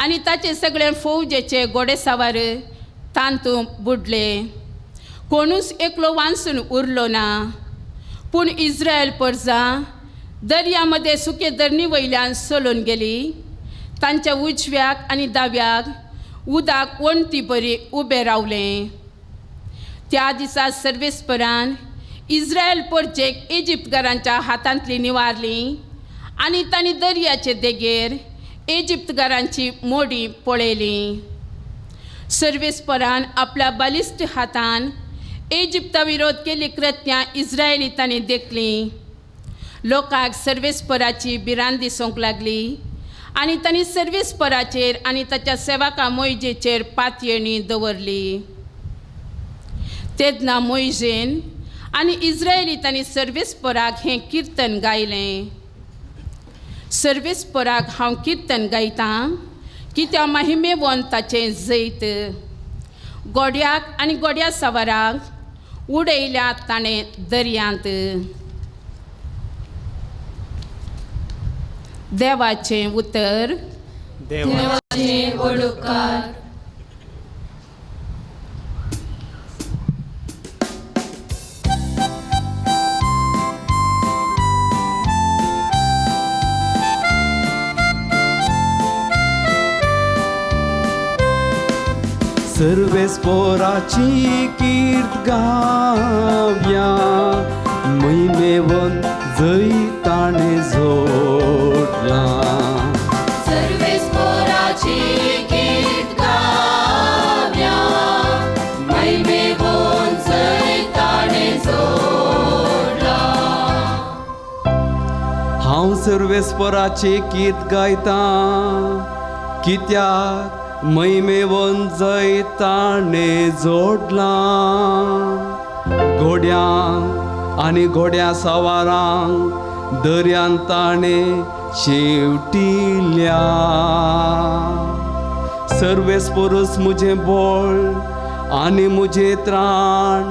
आनी ताचे सगळे फौजेचे घोडेसावार तांतूं बुडले. कोणूच एकलो वांचून उरलो ना. पूण इस्रायल परजा दर्या मदें सुके धरणी वयल्यान चलून गेली. तांच्या उजव्याक आनी दाव्याक उदक वणटी बरी उबें रावलें. त्या दिसा सर्वेस्परान इस्रायल परजेक इजिप्तकारांच्या हातांतली निवारली आनी तांणी दर्याचे देगेर इजिप्तकारांची मोडी पळयली. सर्वेस्परान आपल्या बलिश्ट हातान इजिप्ता विरोध केल्ली कृत्यां इस्रायली तांणी देखली. लोकांक सर्वेस्पराची भिरांत दिसूंक लागली आनी तांणी सर्वेस्पराचेर आनी ताच्या सेवका मोयजेचेर पातयेणी दवरली. तेन्ना मोयजेन आनी इस्रायली तांणी सर्वेस्पराक हें किर्तन गायलें. सर्वेस्पराक हांव किर्तन गायतां कित्याक महिमेवन ताचें जैत. गोड्याक आनी गोड्या सवाराक उडयल्या ताणें दर्यांत. देवाचें उतर. देवाचें वडुकार. सर्वेस्पोराची कीर्त गावया, महिमेवन जैताणे जोडला. सर्वेस्पोराची कीर्त गावया, महिमेवन जैताणे जोडला. हांव सर्वेस्पोराची कीर्त गायतां, कित्याक महिमेवन जैताणे जोडला. घोड्यांक आनी घोड्या सवारांक दर्यान ताणें शेवटिल्या. सर्वेस्पोरूच म्हजें बळ आनी म्हजें त्राण,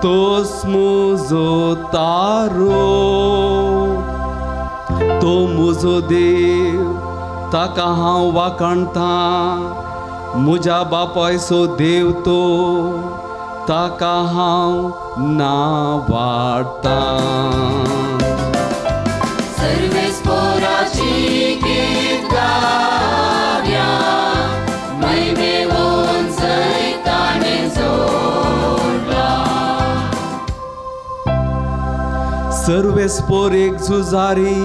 तोच म्हजो तारो. तो म्हजो देव, ताका हांव वाखाणतां. म्हज्या बापायचो देव तो, ताका हांव नावाडतां. सर्वेस्पोराची कीर्त गावया, महिमेवन जैताणे जोडला. सर्वेस्पोर एक झुजारी,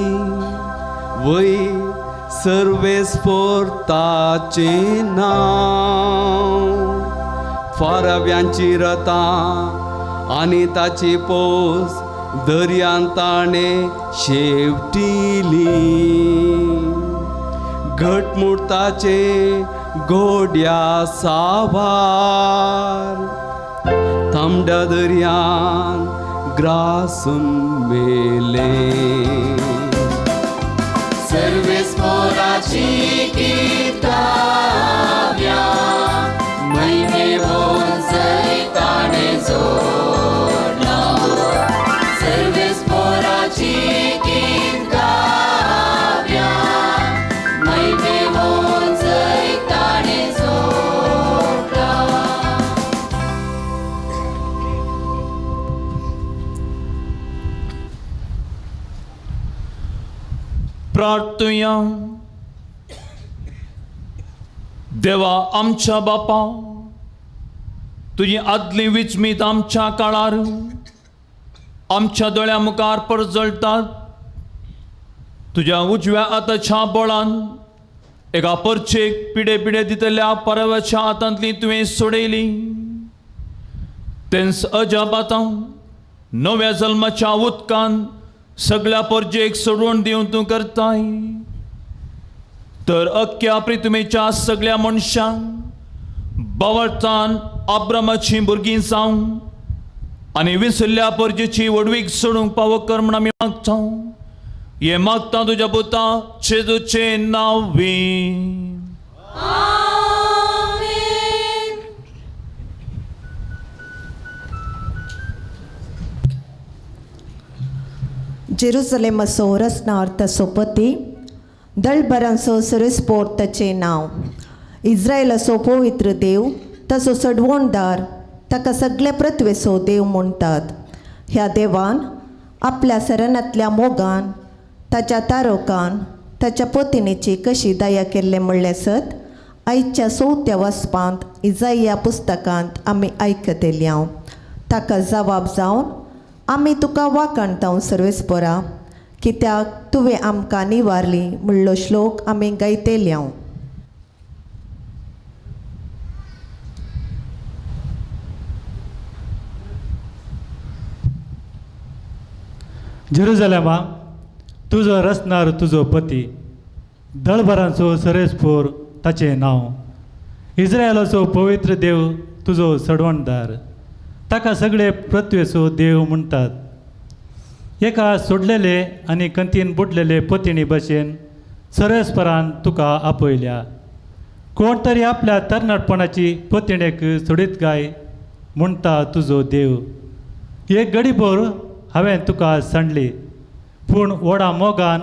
वय सर्वेस्पोर ताचें नांव. फाराव्यांची रथां आनी ताची पोस दर्यान ताणें शेवटिली. घटमूट ताचे घोड्या सावार तांबड्या दर्यान ग्रासून मेले. सर्वेस्पोराची कीर्त गावया, महिमेवन जैताणे जोडला. सर्वेस्पोराची कीर्त गावया, महिमेवन जैताणे जोडला. प्रार्थुया. देवा आमच्या बापा, तुजी आदली विचमीत आमच्या काळार आमच्या दोळ्या मुखार परजळटात. तुज्या उजव्या हाताच्या बळान एका परचेक पिडे पिडे दितल्या परवाच्या हातांतली तुवें सोडयली. तेंच अजाप आतां नव्या जल्माच्या उदकान सगळ्या परजेक सोडून दिवन तूं करताय. तर अख्ख्या प्रितुमेच्या सगळ्या मनशांक बावळतान आब्रामाची भुरगीं जावं आनी विसरल्या परजेची व्हडवीक सोडूंक पावो कर म्हण आमी मागता. हें मागता तुज्या पुता जेजूचें नांवी. जेरुजलेमाचो रचणार ताचो पती, दळभरांचो सरस्पोर ताचें नांव, इज्रायलाचो पवित्र देव ताचो सडवणदार, ताका सगल्या पृथ्वेचो देव म्हणटात. ह्या देवान आपल्या सरणांतल्या मोगान ताच्या तारोकान ताच्या पतिणेची कशी दया केल्लें म्हणलें सत आयच्या चवथ्या वाचपांत इजाइया पुस्तकांत आमी आयकतली हांव. ताका जवाब जावन आमी तुका वाखाणता सर्वेस्परा, कित्याक तुवें आमकां निवारली म्हणलो श्लोक आमी गायतली हांव. जेरुजलेमा, तुजो रचणार तुजो पती, दळभरांचो सरेस्पोर ताचें नांव, इज्रायलाचो पवित्र देव तुजो सडवणदार, ताका सगळे पृथ्वेचो देव म्हणटात. एका सोडलेले आनी कंतीन बुडलेले पतिणी भशेन सरस्परान तुका आपयल्या. कोण तरी आपल्या तरणाटपणाची पतिणेक सोडीत गाय म्हणटा तुजो देव. एक गडीभर हांवें तुका सांडली, पूण व्हडा मोगान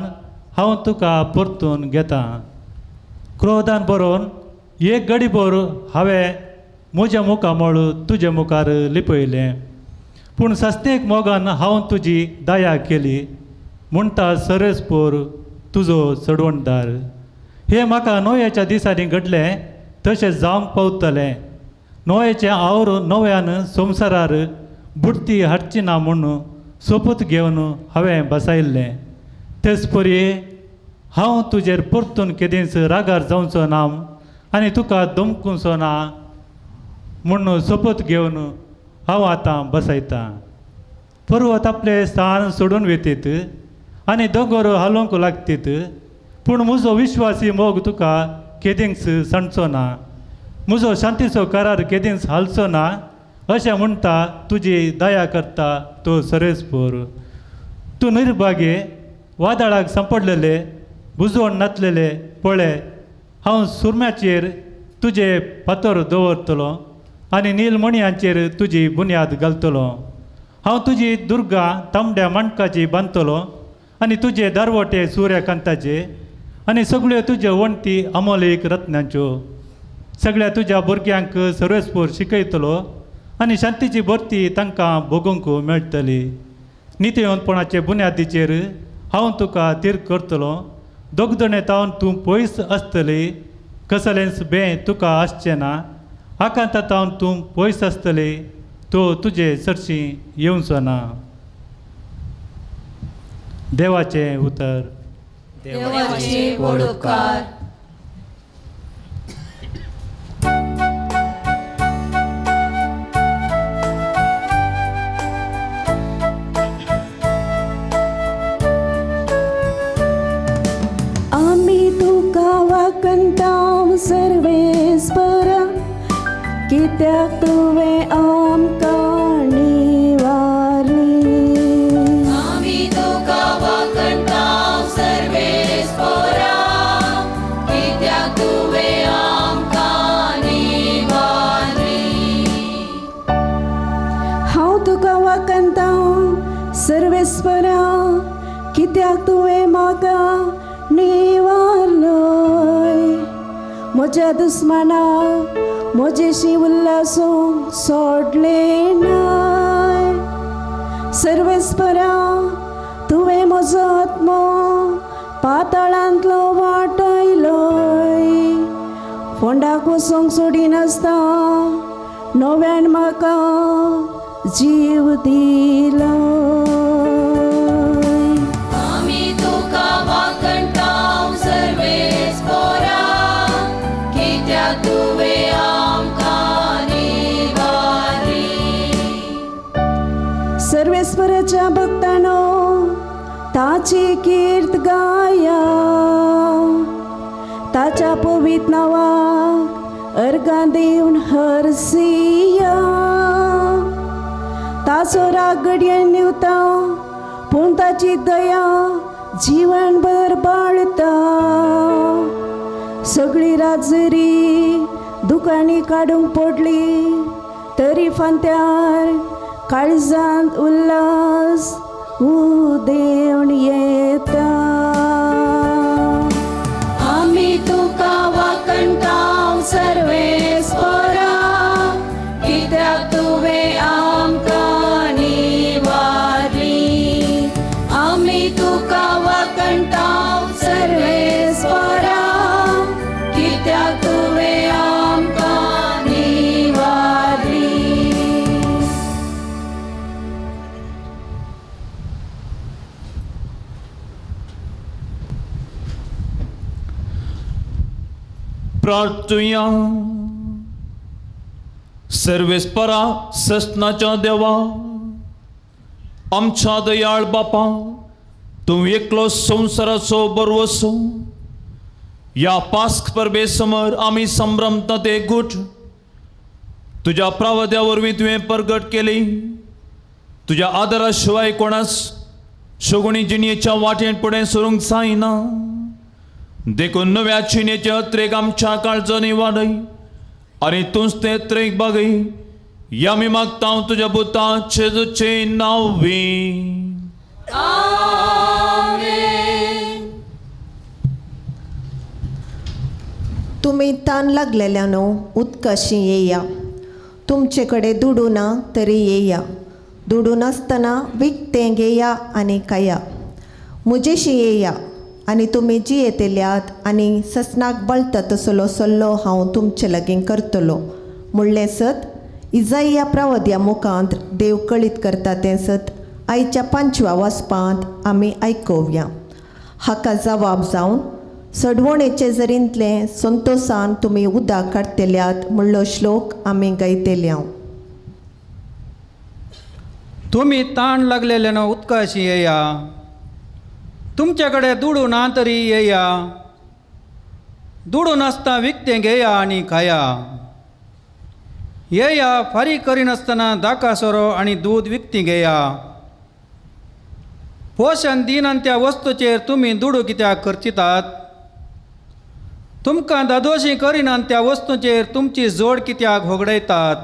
हांव तुका परतून घेतां. क्रोधान बरोवन एक गडीभर हांवें म्हज्या मुखामळ तुजे मुखार लिपयलें, पूण सस्तेक मोगान हांव तुजी दया केली म्हणटा सरस्पोर तुजो चडवणदार. हें म्हाका नोयेच्या दिसांनी घडलें तशें जावंक पावतलें. नोयेचें आवर नव्यान संवसारार बुडती हाडची ना म्हूण सोपूत घेवन हांवें बसायल्लें. तेच परी हांव तुजेर परतून केदींच रागार जावचो ना आनी तुका दमकुचो ना म्हूण सोपूत घेवन हांव आतां बसयतां. पर्वत आपलें स्थान सोडून वेतीत आनी दोंगर हालोवंक लागतीत, पूण म्हजो विश्वासी मोग तुका केदींच सांडचो ना, म्हजो शांतीचो करार केदींच हालचो ना, अशें म्हणटा तुजी दया करता तो सरेस्पोर. तूं निर्भागे वादळाक सांपडलेले बुजवण नातलेले, पळय हांव सुरम्याचेर तुजे फातर दवरतलो आनी नीलमणयांचेर तुजी बुन्याद घालतलो. हांव तुजी दुर्गा तांबड्या माणकाची बांदतलो आनी तुजे दारवटे सूर्यकांताचे आनी सगळ्यो तुज्यो वण्टी अमोलीक रत्नांच्यो. सगळ्या तुज्या भुरग्यांक सर्वेस्पोर शिकयतलो आनी शांतीची भरती तांकां भोगूंक मेळटली. नितीवंतपणाचे बुन्यादीचेर हांव तुका तीर करतलो. दोगदणे तावन तूं पयस आसतली, कसलेंच बें तुका आसचें ना. आकांता तावन तूं पयस आसतली, तो तुजे सरशी येवचो ना. देवाचें उतर. देवाचे व्हड उपकार. आमी तुका वाखाणता सर्वेस्परा, कित्याक तुवें आमकां निवारली. आमी तुका वाखाणता सर्वेस्परा, कित्याक तुवें आमकां निवारली. हांव तुका वाखाणता सर्वेस्परा, कित्याक तुवें म्हाका निवारलोय. म्हज्या दुस्मानाक म्हजेशी उल्लासूंक सोडलें नाय. सर्वेस्परा, तुवें म्हजो आत्मो पातळांतलो वाटयलोय. फोंडाक वचूंक सोडिनासता नव्यान म्हाका जीव दिलो. आमी तुका वाखाणता सर्वेस्परा, कित्याक तुवें आमकां निवारली. सर्वेस्पराच्या भक्तांनो ताची कीर्त गाया, ताच्या पवित्र नांवाक अर्गां दिवन हरसिया. ताचो राग घडयेन न्हिवता, पूण ताची दया जीवनभर बाळता. सगळी राजरी दुकांनी काडूंक पडली, तरी फांत्यार काळजांत उल्हास उदेवन येता. आमी तुका वाकणटाव सर्वेस्परा, कित्याक तुवें आमकां निवारली. आमी तुका वाकणटाव सर्वेस्परा, कित्याक तुवें आमकां निवारली. प्रार्थुया. सर्वेस्परा सस्नाच्या देवा, आमच्या दयाळ बापा, तूं एकलो संवसाराचो बरवसो. ह्या पास्क परबे समर आमी संभ्रमता ते गूट तुज्या प्रावद्या वरवीं तुवें परगट केली. तुज्या आदारा शिवाय कोणाच शगुणी जिणेच्या वाटेन फुडें सरूंक जायना. देखून नव्या चिनेचे अत्रेक आमच्या काळजांनी वाडय आनी तूंच ते त्रेक बागय. या आमी मागता तुज्या पुता जेजूचे नांवी. आमेन. तुमी तान लागलेल्यानो उदकाशी येया. तुमचे कडेन दुडू ना तरी येया. दुडू नासतना विकतें घेया आनी खाया. म्हजेशी येया आनी तुमी जियेतल्यात आनी ससनाक बळटा तसलो सल्लो हांव तुमचे लागीं करतलो म्हणलें सत इजाइया प्रवद्या मुखांत देव कळीत करता तें सत आयच्या पांचव्या वाचपांत आमी आयकोवया. हाका जबाब जावन सडवणेचे जरींतलें संतोसान तुमी उदक काडटल्यात म्हणलो श्लोक आमी गायतल्या. तुमी ताण लागलेल्यानो उदकाशी येया. तुमचे कडेन दुडू ना तरी येया. दुडू नासता विकतें घेया आनी खाया. येया फारीक करिनासतना दाका सोरो आनी दूद विकतीं घेया. पोशण दिनान त्या वस्तूचेर तुमी दुडू कित्याक खर्चितात? तुमकां दादोशी करिनान त्या वस्तूचेर तुमची जोड कित्याक होगडयतात?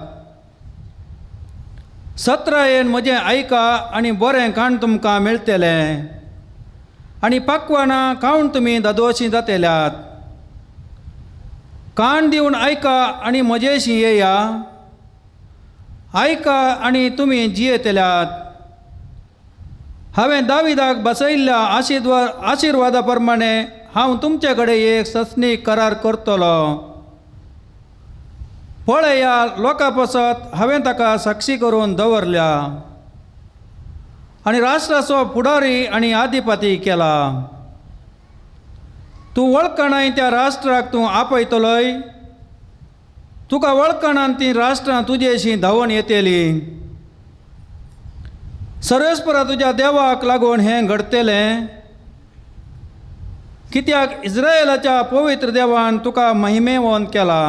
सत्रायेन म्हजें आयका आनी बरें खाण तुमकां मेळटलें आनी पाकवानां खावन तुमी दादोशी जातल्यात. कान दिवन आयका आनी म्हजेशी येया. आयका आनी तुमी जियेतल्यात. हांवें दाविदाक बसयल्ल्या आशिर्वादा प्रमाणे हांव तुमचे कडेन एक ससनी करार करतलो. पळया, लोकां पासत हांवें ताका साक्षी करून दवरल्या आनी राष्ट्राचो फुडारी आनी आधिपती केला. तूं वळखणाय त्या राष्ट्राक तूं आपयतलोय. तुका वळखणान तीं राष्ट्रां तुजेशी धांवून येतलीं. सर्वेस्परा तुज्या देवाक लागून हें घडतलें, कित्याक इस्रायलाच्या पवित्र देवान तुका महिमेवंत केला.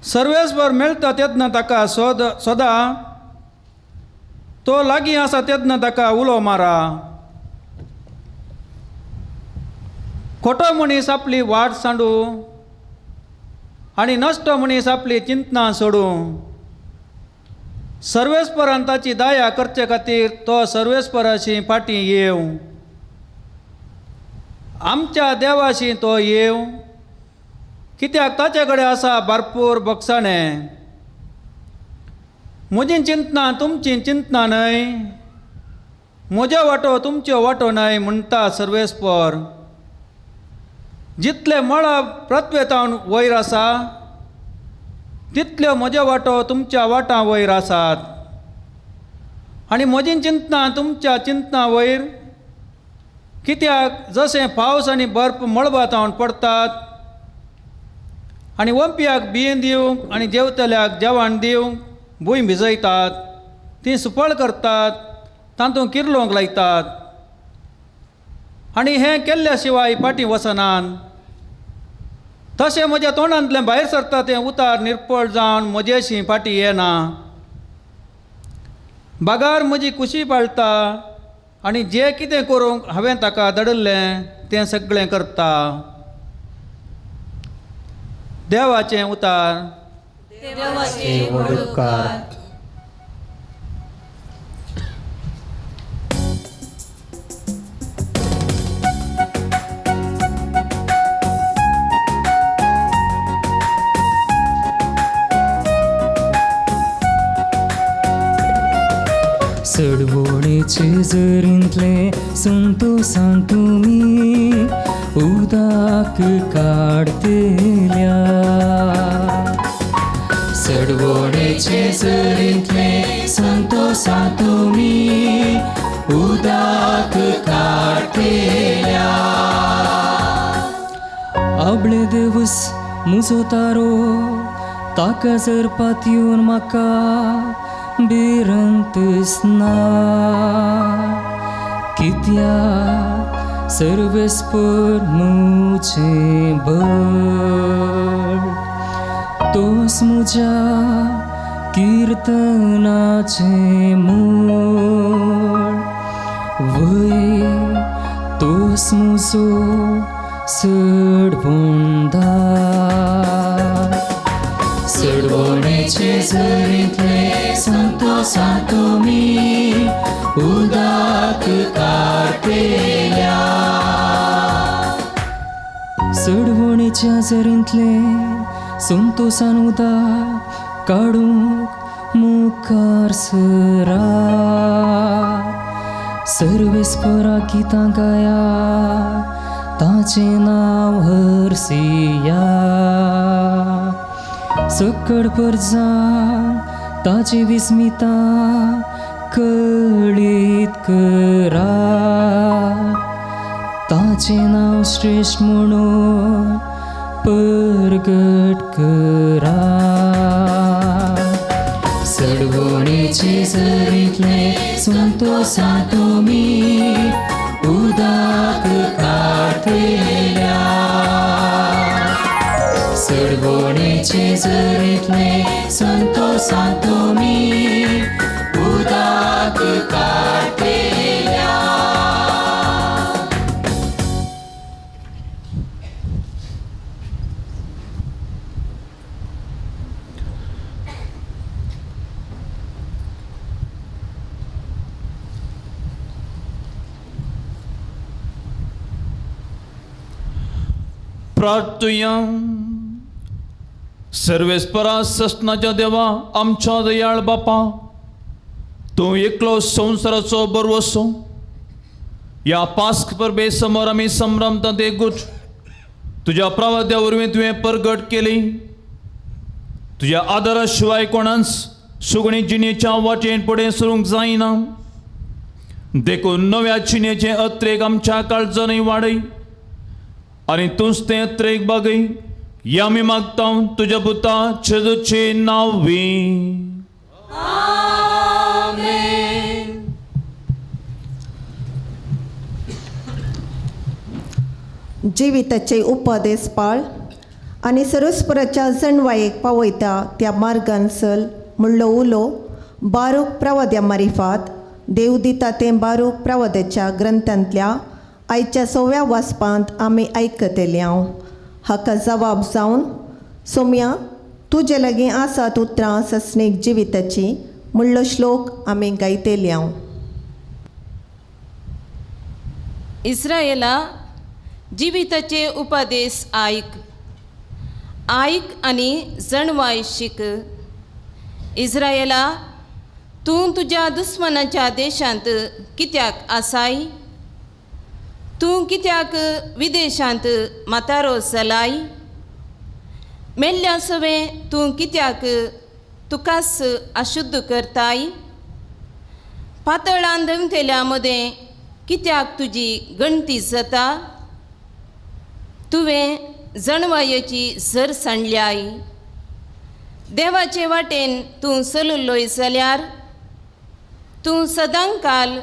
सर्वेस्पर मेळटा तेन्ना ताका सोदा, तो लागीं आसा तेन्ना ताका उलो मारा. खोटो मनीस आपली वाट सांडू आनी नश्ट मनीस आपली चिंतनां सोडूं. सर्वेस्परान ताची दया करचे खातीर तो सर्वेस्पराशी फाटीं येवं. आमच्या देवाशी तो येवं, कित्याक ताचे कडेन आसा भरपूर बक्षाणें. म्हजीं चिंतनां तुमचीं चिंतनां न्हय, म्हज्यो वाटो तुमच्यो वाटो न्हय म्हणटा सर्वेस्पर. जितले मळब पृथ्वेतावन वयर आसा तितल्यो म्हज्यो वाटो तुमच्या वाटां वयर आसात आनी म्हजीं चिंतनां तुमच्या चिंतनां वयर. कित्याक जशें पावस आनी बर्फ मळबातावन पडटात आनी वंपयाक बियें दिवंक आनी जेवतल्याक जेवण दिवंक भूंय भिजयतात, ती सुफळ करतात, तातूंत किर्लोंक लायतात आनी हें केल्ल्या शिवाय फाटीं वचनात. तशें म्हज्या तोंडांतलें भायर सरता तें उतार निर्पळ जावन म्हजेशी फाटीं येना. बागार म्हजी कुशी पाळटा आनी जें कितें करूंक हांवें ताका धाडिल्लें तें सगळें करता. देवाचें उतार. देवाचे उपकार. जरींतले संतोसान तुमी उदक काडतल्या. सडवणेचे जरींतले संतोसान तुमी उदक काडतल्या. आबळे देवस मुजो तारो ताका जर पातयेवन म्हाका भिरंतच ना. कित्याक सर्वेस्पर मुजें बळ तोच मुज्या किर्तनाचें मूळ वय तोच मुजो सडवणदार. सडवणेचे जरींतले संतोसान तुमी उदक काडतल्या. सडवणेच्या जरींतले संतोसान उदक काडूंक मुखार सरा. सर्वेस्परा गितां गाया ताचें नांव हरसिया. सकड परजान ताची विस्मिता कळीत करा. ताचें नांव श्रेश्ठ म्हणून परगट करा. सडवणेचे जरींतले संतोसान तुमी उदक काडतल्या. सडवणेचे जरींतले संतोसान तुमी उदक काडतल्या. प्रार्थुया. सर्वेस्परा सस्नाच्या देवा आमच्या दयाळ बापा, तूं एकलो संवसाराचो बरवसो. ह्या पास्क परबे समोर आमी संभ्रमतात एकूच तुज्या प्रवाद्या वरवीं तुवें परगट केली. तुज्या आदारा शिवाय कोणाच सुगणी जिणेच्या वाटेन फुडें सरूंक जायना. देखून नव्या जिणेचें अत्रेक आमच्या काळजांनी वाडय आनी तूंच तें अत्रेक बागय. या आमी मागता तुज्या पुता जेजूचे नांवी. जिविताचे उपदेश पाळ आनी सरस्पराच्या जणवायेक पावयता त्या मार्गान चल म्हणलो उलो बारूक प्रवाद्या मारिफात देव दिता तें बारूक प्रवाद्याच्या ग्रंथांतल्या आयच्या सव्या वाचपांत आमी आयकतले. हांव हाका जवाब जावन सोम्या तुजे लागीं आसात उतरां सस्नीक जिविताची म्हणलो श्लोक आमी गायतले. हांव इस्रायला जिविताचे उपदेश आयक आयक आनी जणवाय शीक. इस्रायला तूं तुज्या दुस्मनाच्या देशांत कित्याक आसाय? तूं कित्याक विदेशांत म्हातारो जालाय? मेल्ल्या सवें तूं कित्याक तुकाच अशुद्ध करताय? पातळान दवतेल्या मदें कित्याक तुजी गणती जाता? तुवें जणवायेची झर सांडल्याय. देवाचे वाटेन तूं चलुल्लोय जाल्यार तूं सदांकाल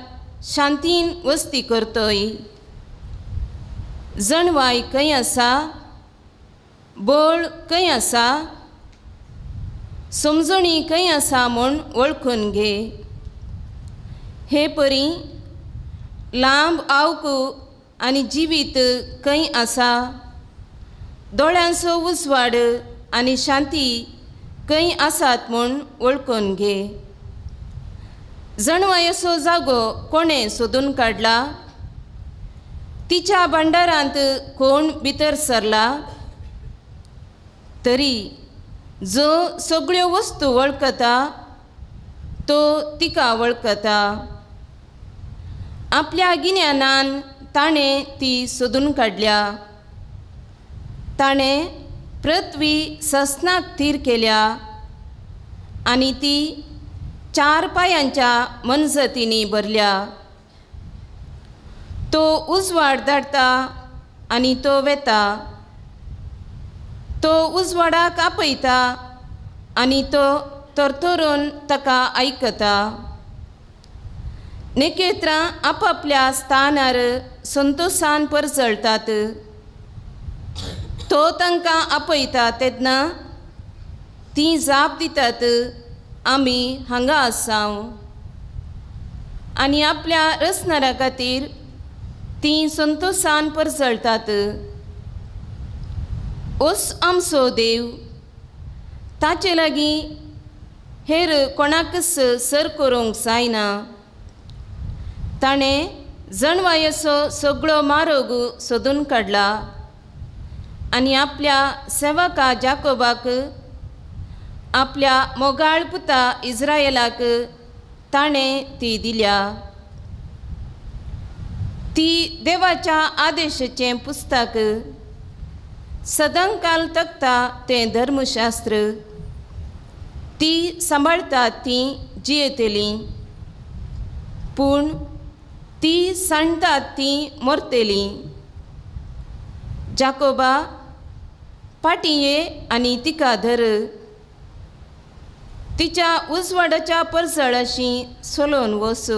शांतीन वस्ती करतोय. जणवाय खंय आसा? बळ खंय आसा? समजणी खंय आसा म्हूण वळखून घे. हे परी लांब आवक आनी जिवीत खंय आसा? दोळ्यांचो उजवाड आनी शांती खंय आसात म्हूण वळखून घे. जणवायेचो जागो कोणें सोदून काडला? तिच्या भांडारांत कोण भितर सरला? तरी जो सगळ्यो वस्तू वळखता तो तिका वळखता. आपल्या गिन्यानान ताणें ती सोदून काडल्या. ताणें पृथ्वी ससनाक थीर केल्या आनी ती चार पांयांच्या मनजतींनी भरल्या. तो उजवाड धाडटा आनी तो वेता. तो उजवाडाक आपयता आनी तो तरतरून ताका आयकता. नखेत्रां आपापल्या स्थानार संतोसान परजळटात. तो तांकां आपयता तेन्ना तीं जाप दितात, आमी हांगा आसाव. आनी आपल्या रचणारा खातीर तीं संतोसान परजळटात. ओस आमचो देव, ताचे लागीं हेर कोणाकच सर करूंक जायना. ताणें जणवायेचो सगळो मारोग सोदून काडला आनी आपल्या सेवका जाकोबाक, आपल्या मोगाळ पुता इज्रायलाक ताणें ती दिल्या. ती देवाच्या आदेशाचें पुस्तक, सदांकाल तकता तें धर्मशास्त्र. ती सांबाळटा ती जियेतली, पूण ती सांडटात ती मरतली. जाकोबा फाटीं ये आनी तिका धर. तिच्या उजवाडाच्या परजळाशी सोलोवन वस.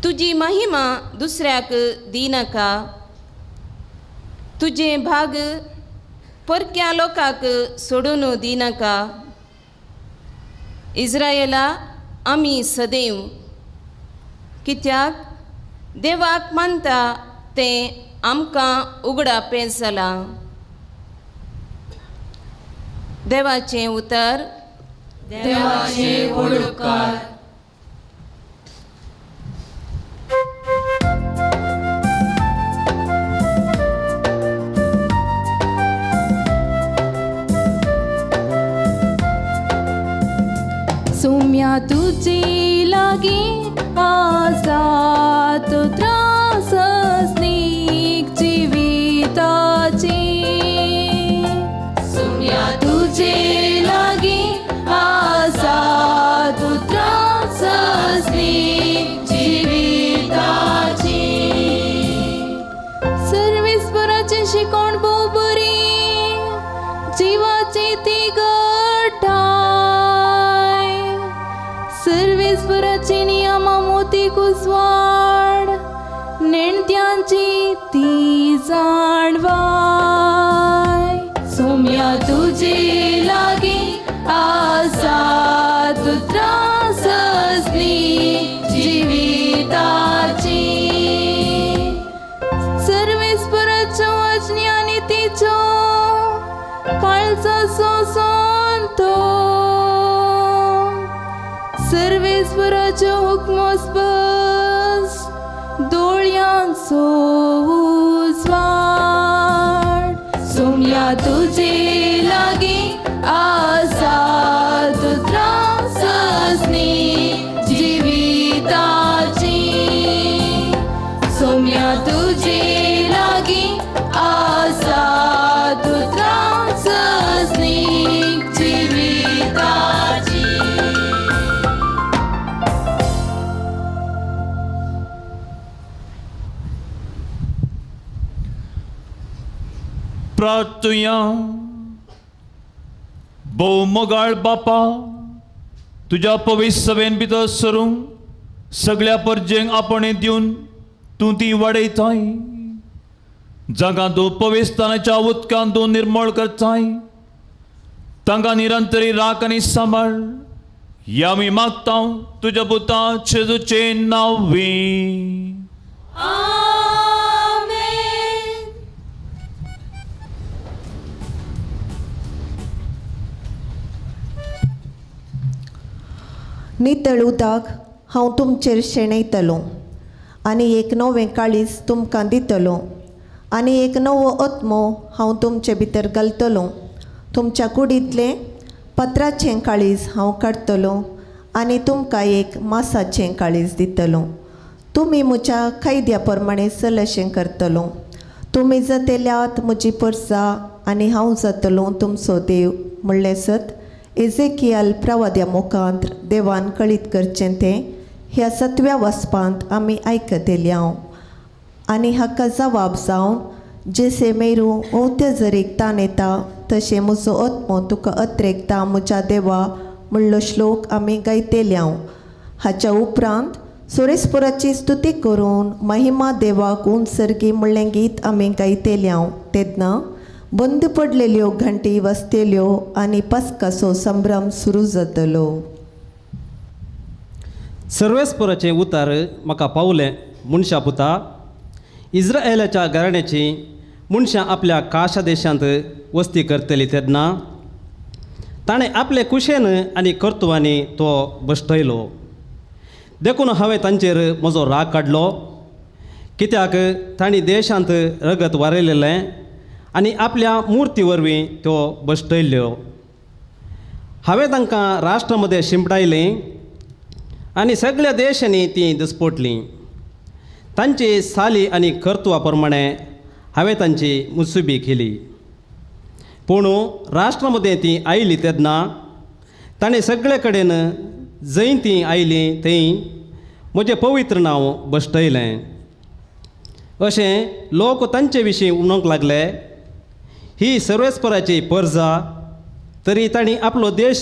तुजी महिमा दुसऱ्याक दिनाका. तुजें भाग परक्या लोकांक सोडून दिनाका. इज्रायला आमी सदैव, कित्याक देवाक मानता तें आमकां उगडापें जालां. देवाचें उतर. देवाचे व्हड उपकार. सुम्या तुझे लागीं आसा तो त्रास स्नीक जिविताची. सुम्या तुझे लागीं आसा तो त्रास स्नीक जिविताची. सर्वेस्पराची शिकोण भोव बरी, जिवाची ती गठाय. सर्वेस्पराची नियमा मोती कुसवाड, नेणत्यांची ती जाणवाय. सुम्या तुझे लागीं आसा तो त्रास स्नीक जिविताची. सर्वेस्पराच्यो आज्ञा आनी तिचो काळजाचो संतो. सर्वेस्पराच्यो हुक्मो स्पश्ट, दोळयांचो उजवाड. सुम्या तुझे लागीं आसा तो त्रास स्नीक जिविताची. सुम्या तुझे लागीं आसा तो त्रास स्नीक जिविताची. प्रार्थुया. भोव मोगाळ बापा, तुज्या पवित्र सभेन भितर सरूंक सगळ्या परजेंक आपणे दिवन तूं ती वाडयताय. जांकां तूं पवित्रस्थानाच्या उदकान तूं निर्मळ करताय, तांकां निरंतरी राख आनी सांबाळ. ह्या आमी मागता तुज्या पुता जेजूचें नांवी. नितळ उदक हांव तुमचेर शेणयतलो आनी एक नवें काळीज तुमकां दितलो आनी एक नवो आत्मो हांव तुमचे भितर घालतलो. तुमच्या कुडींतलें पत्राचें काळीज हांव काडटलो आनी तुमकां एक मासाचें काळीज दितलो. तुमी म्हज्या कायद्या प्रमाणे चल अशें करतलो. तुमी जातेल्यात म्हजी परसा आनी हांव जातलो तुमचो देव म्हणलें सत एजेकियल प्रवाद्या मुखांत देवान कळीत करचें तें ह्या सतव्या वचपांत आमी आयकतली हांव. आनी हाका जवाब जावन जेसे मेरू ओवते जरीक ताण येता तशें म्हजो आत्मो तुका अत्रेकता म्हज्या देवा म्हणलो श्लोक आमी गायतली हांव. हाच्या उपरांत सुरेशपुराची स्तुती करून महिमा देवाक उंच सर्गी म्हणलें गीत आमी गायतली हांव. तेन्ना बंद पडलेल्यो घंटी वाजतल्यो आनी पस्काचो संभ्रम सुरू जातलो. सर्वेस्पराचें उतार म्हाका पावलें मनशा पुता, इस्रायलाच्या घराण्याची मनशां आपल्या काशा देशांत वस्ती करतली तेन्ना ताणें आपले कुशेन आनी कर्तुवांनी तो बश्टयलो. देखून हांवें तांचेर म्हजो राग काडलो, कित्याक तांणी देशांत रगत वारयलेलें आनी आपल्या मुर्ती वरवीं त्यो बश्टयल्ल्यो. हांवें तांकां राष्ट्रा मदें शिंपडायलीं आनी सगळ्या देशांनी तीं दिसपोटलीं. तांची साली आनी कर्तुवा प्रमाणें हांवें तांची मुसुबी केली. पूण राष्ट्रा मदें तीं आयलीं तेन्ना ताणें सगळे कडेन जंय तीं आयलीं थंय म्हजें पवित्र नांव बश्टयलें. अशें लोक तांचे विशीं उलोवंक लागले, ही सर्वेस्पराची परजा, तरी तांणी आपलो देश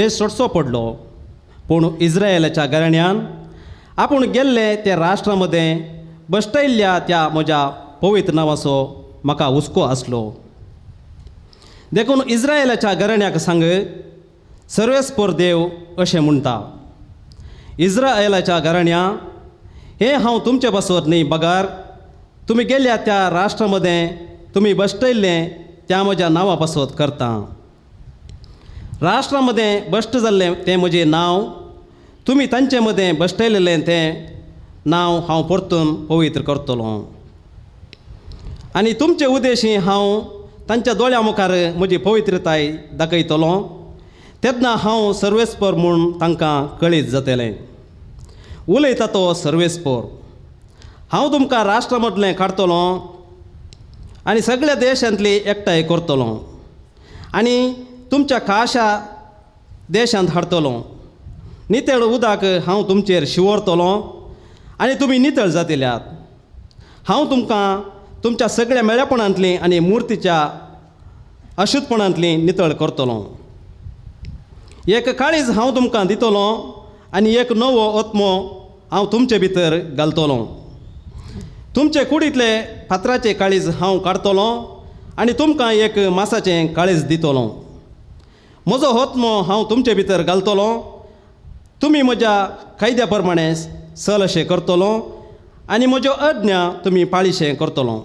सोडचो पडलो. पूण इस्रायलाच्या घराण्यान आपूण गेल्ले त्या राष्ट्रा मदें बश्टयल्ल्या त्या म्हज्या पवित्र नांवाचो म्हाका हुस्को आसलो. देखून इस्रायलाच्या घराण्याक सांग, सर्वेस्पर देव अशें म्हणटा, इस्रायलाच्या घराण्या, हें हांव तुमचे पासत न्ही बगार तुमी गेल्या त्या राष्ट्रा मदें तुमी बश्टयल्लें त्या म्हज्या नांवा पासत करता. राष्ट्रा मदें बश्ट जाल्लें तें म्हजें नांव, तुमी तांचे मदें बश्टयलेलें तें नांव हांव परतून पवित्र करतलो. आनी तुमचे उद्देशी हांव तांच्या दोळ्या मुखार म्हजी पवित्रताय दाखयतलो. तेन्ना हांव सर्वेस्पर म्हूण तांकां कळीत जातलें. उलयता तो सर्वेस्पर. हांव तुमकां राष्ट्रा मदलें काडटलो आनी सगळ्या देशांतली एकठांय करतलो आनी तुमच्या खाशा देशांत हाडटलो. नितळ उदक हांव तुमचेर शिंवरतलो आनी तुमी नितळ जातल्यात. हांव तुमकां तुमच्या सगळ्या मेळेपणांतली आनी मुर्तीच्या अशुद्धपणांतली नितळ करतलो. एक काळीज हांव तुमकां दितलो आनी एक नवो आत्मो हांव तुमचे भितर घालतलो. तुमचे कुडींतले फातराचें काळीज हांव काडटलो आनी तुमकां एक मासाचें काळीज दितलो. म्हजो आत्मो हांव तुमचे भितर घालतलो. तुमी म्हज्या कायद्या प्रमाणें चल अशें करतलो आनी म्हज्यो आज्ञा तुमी पाळीशें करतलो.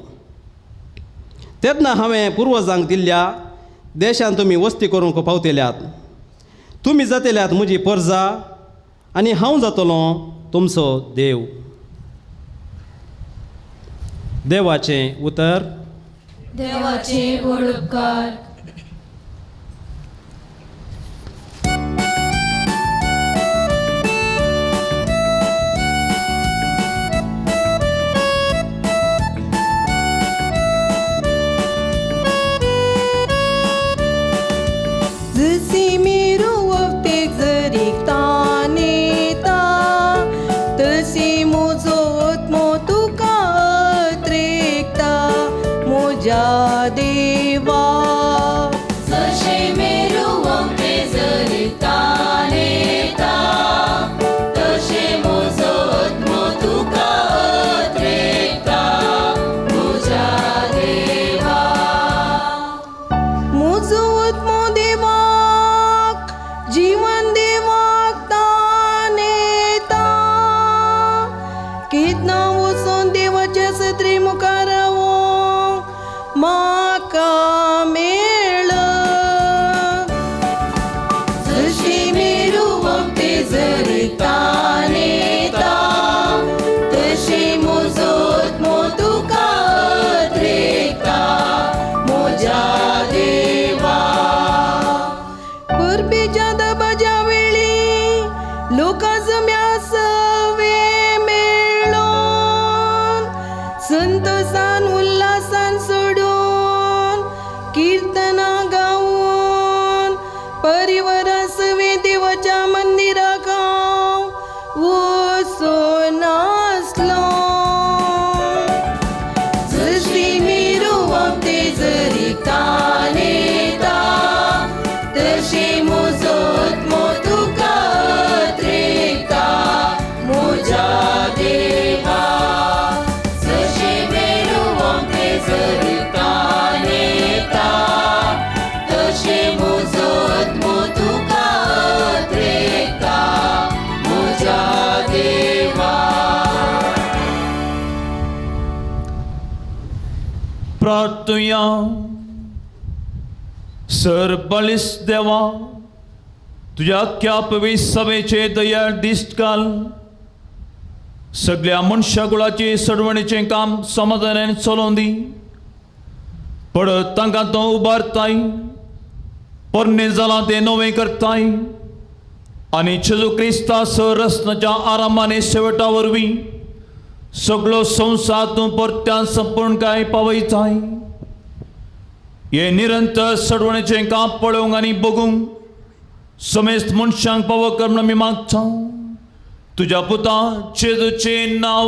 तेन्ना हांवें पुर्वजांक दिल्ल्या देशांत तुमी वस्ती करूंक पावतल्यात. तुमी जातल्यात म्हजी परजा आनी हांव जातलो तुमचो देव. देवाचें उतर. देवाचे व्हड उपकार. जशी मेरू वखतेक जरीक तान येता तशी म्हजो आत्मो तुका अत्रेकता म्हज्या देवा. जशें मेरू वखते जरीक तान येता तशें म्हजो आत्मो तुका अत्रेकता म्हज्या देवा. म्हजो आत्मो देवाक जीवन देवाक तान येता. केन्ना वचून देवाच्या सत्री मुखार रावोंक म्हाका संतोसान उल्हासान सोडून किर्तनां गावन परिवारा सवे देवाच्या मंदिराक हांव वचून आसलो. जशी मिरुवप ते जरी तानेता तशी म्हजो आत्मो तुका अत्रेकता म्हज्या देवा. जशी मेरुवप ते जरी तानेता तशी म्हजो आत्मो तुका अत्रेकता म्हज्या देवा. प्रार्थुया. सर बळिस देवा, तुज्या अख्ख्या पवित्र सभेचे दयाळ दिश्ट घाल. सगळ्या मनशाकुळाचे सडवणीचें काम समाधानान चलोवन दी. पडत तांकां तो उबारताय, पोरणें जालां तें नवें करताय आनी जेजू क्रिस्ता सर रचनाच्या आरामाने शेवटा वरवीं सगळो संवसार तूं परत्यान संपूर्ण काय पावयताय. हे निरंतर सडवणीचें काम पळोवंक आनी बगूंक समेस्त मनशांक पावो कर म्हूण आमी मागता तुज्या पुता जेजूचें नांव.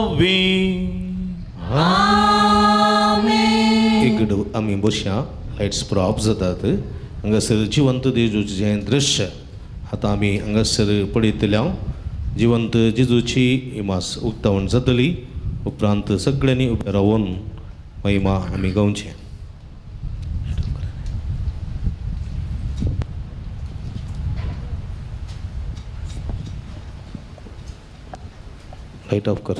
एक आमी बसया, लायट्स पुरो ऑफ जातात. हांगासर जिवंत जेजूचें दृश्य आतां आमी हांगासर पळयतले. जिवंत जेजूची इमास उक्तावण जातली. उपरांत सगळ्यांनी उबे रावन महिमा आमी गावची. लायट ऑफ कर.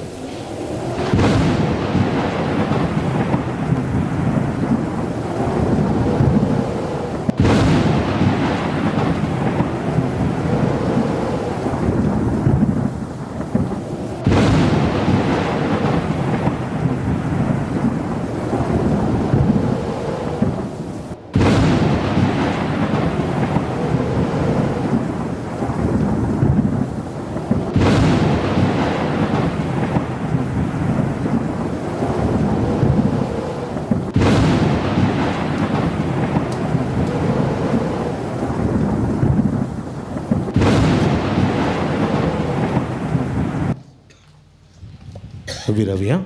उबी रावया.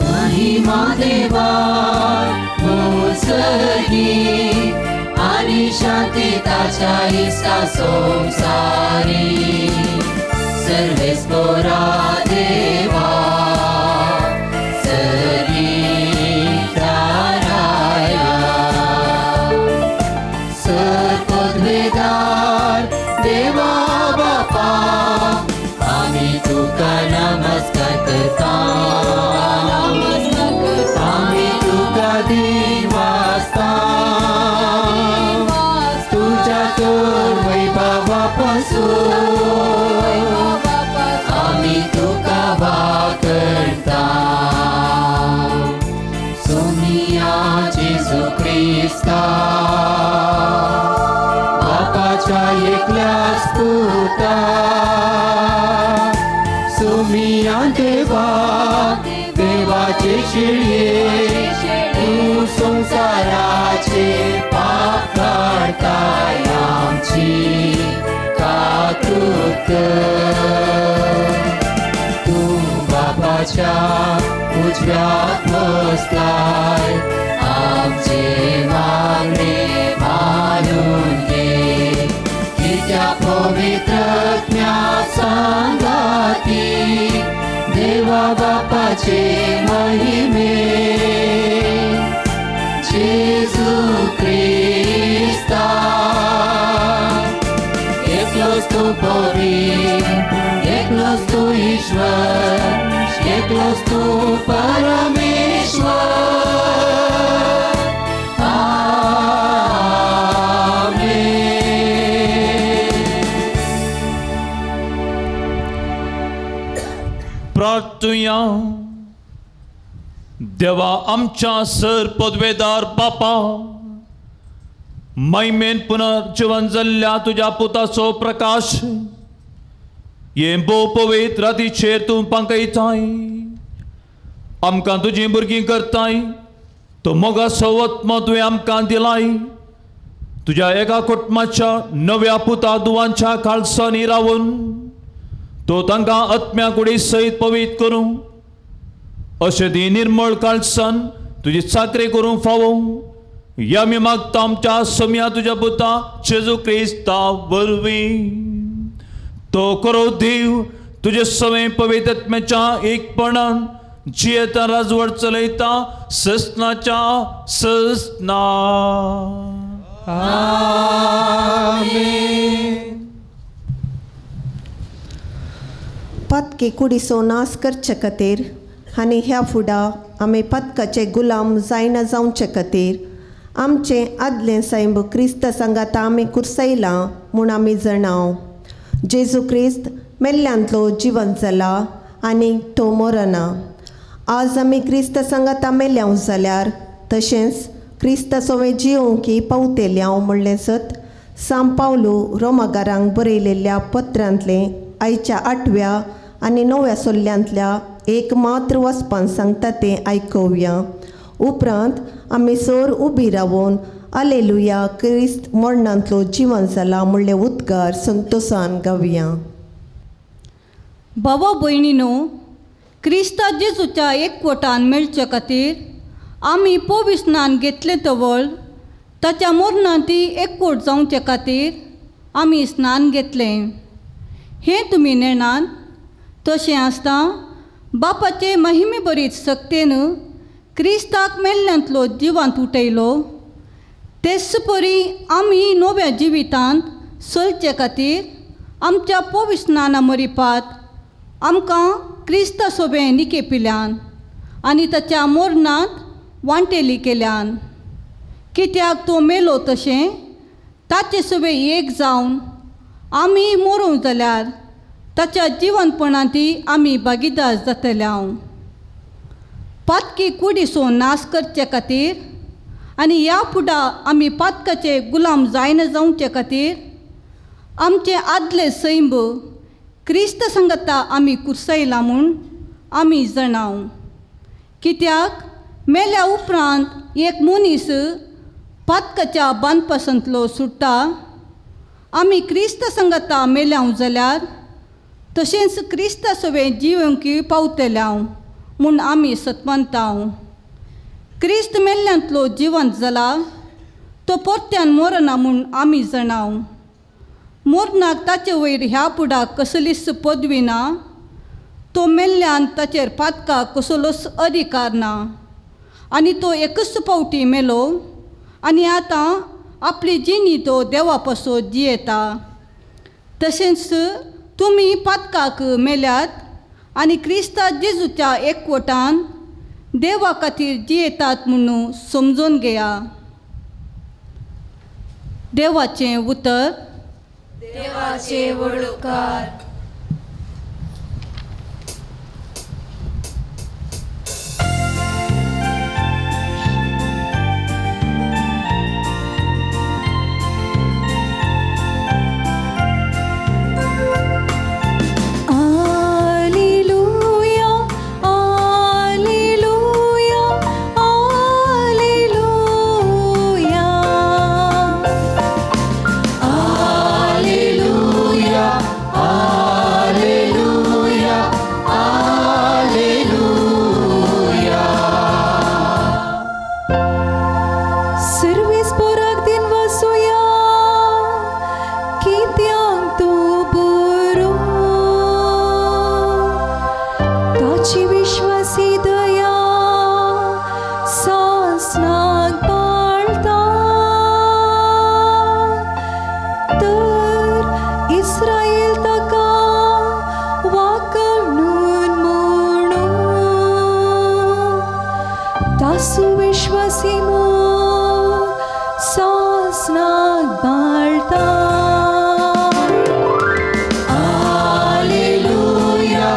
महिमा देवा मोसगी आनी शांती ताच्या इस्ता संवसारी. सर्वेस्पोरा देवा सरिता राया. सर्वपदवेदार देवा बापा आमी तुका नमस्कार करता. आमी तुका दिवासता तुज्या तर वैभवा पासून आमी तुका वाकणता. सोनिया जेजू क्रिस्ता बापाच्या एकल्याच पुता सुमिया देवा देवाचे शिळये तूं संवसाराचे पाप काडताय आमची कातूत. तूं बापाच्या उजव्याक बसलाय आमचे मागणे मानून घे. कित्या पवित्र आत्म्या सांगाती देवा बापाचे महिमे जेजू क्रिस्ता. एकलोच तूं पवित्र, एकलोच तूं ईश्वर, एकलोच तूं परमेश्वर. आमेन. प्रार्थुया. देवा आमच्या सर पदवेदार बापा, मैमेन पुनर्जिवन जाल्ल्या तुज्या पुताचो प्रकाश हे भोव पवित्र रातीचेर तूं पांकयताय, आमकां तुजीं भुरगीं करताय. तो मोगाचो आत्मो तुवें आमकां दिलाय. तुज्या एका कुटुंबाच्या नव्या पुता दुवांच्या काळसांनी रावून तो तांकां आत्म्या कुडी सयत पवित्र करूं अशें ती निर्मळ काळसान तुजी चाकरी करूंक फावो. या मी मागता आमच्या सम्या तुज्या पुता जेजू क्रिस्ता वरवीं. तो करो देव तुजे सवे पवित्र आत्म्याच्या एकपणान जियेता राजवट चलयता ससनाच्या ससना. पातकी कुडीचो नाश करचे खातीर आनी ह्या फुडा आमी पातकाचे गुलाम जायना जावचे खातीर आमचें आदलें सैम क्रिस्त सांगाता आमी कुर्सयलां म्हूण आमी जाणाव. जेजू क्रिस्त मेल्ल्यांतलो जिवन जाला आनी तो मरना. आज आमी क्रिस्त सांगाता मेल्यांव जाल्यार तशेंच क्रिस्त सोवें जियोंकी पावतेल्यांव म्हणलें सत सांव पावलू रोमागारांक बरयलेल्या पत्रांतलें आयच्या 8व्या आनी 9व्या सोल्ल्यांतल्या एक मात्र वचपान सांगता तें आयकुया. उपरांत आमी सोर उबी रावून आलेलुया क्रिस्त मरणांतलो जिवन जाला म्हणले उद्गार संतोसान गावया. बाबा भयणीनो, क्रिस्ता जेजूच्या एकवटान मेळचे खातीर आमी पवित्र स्नान घेतलें तवळ ताच्या मरणांत ती एकवट जावचे खातीर आमी स्नान घेतलें. हें तुमी नेणात. तशें आसता बापाचे महिमे बरीत सक्तेन क्रिस्ताक मेल्ल्यांतलो जिवांत उठयलो तेच परी आमी नव्या जिवितांत चलचे खातीर आमच्या पवित्र स्नाना मरिपात आमकां क्रिस्ता सोबें निकेपिल्यान आनी ताच्या मरणांत वांटेली केल्यान. कित्याक तो मेलो तशें ताचे सोबें एक जावन आमी मरूंक जाल्यार ताच्या जिवनपणांत आमी भागीदार जातले. पातकी कुडीचो नाश करचे खातीर आनी ह्या फुडा आमी पातकाचे गुलाम जायना जावचे खातीर आमचे आदले सैंब क्रिस्त सांगाता आमी कुर्सयला म्हूण आमी जाणाव. कित्याक मेल्या उपरांत एक मनीस पातकाच्या बांदपासांतलो सुट्टा. आमी क्रिस्त सांगाता मेल्यांव जाल्यार तशेंच क्रिस्ता सोबें जिवंकी पावतल्यांव म्हूण आमी सतमनताव. क्रिस्त मेल्ल्यांतलो जिवंत जाला तो परत्यान मरना म्हूण आमी जाणाव. मरणाक ताचे वयर ह्या फुडाक कसलीच पदवी ना. तो मेल्ल्यान ताचेर पातकाक कसलोच अधिकार ना आनी तो एकच फावटी मेलो आनी आतां आपली जिणी तो देवा पासत जियेता. तशेंच तुमी पातकाक मेल्यात आनी क्रिस्ता जेजूच्या एकवटान देवा खातीर जियेतात म्हणून समजून घेया. देवाचें उतर. देवाचे वडोकार. Alleluia, alleluia, alleluia. Alleluia, alleluia, alleluia. Sarves पोराक दिन वासुया कित्याक तूं बरो, ताची विश्वासी दया सासनाक पाळता. तर इस्रायल ताका वाकणून म्हणू तासू विश्वासी मोग सासनाक पाळता. Alleluia,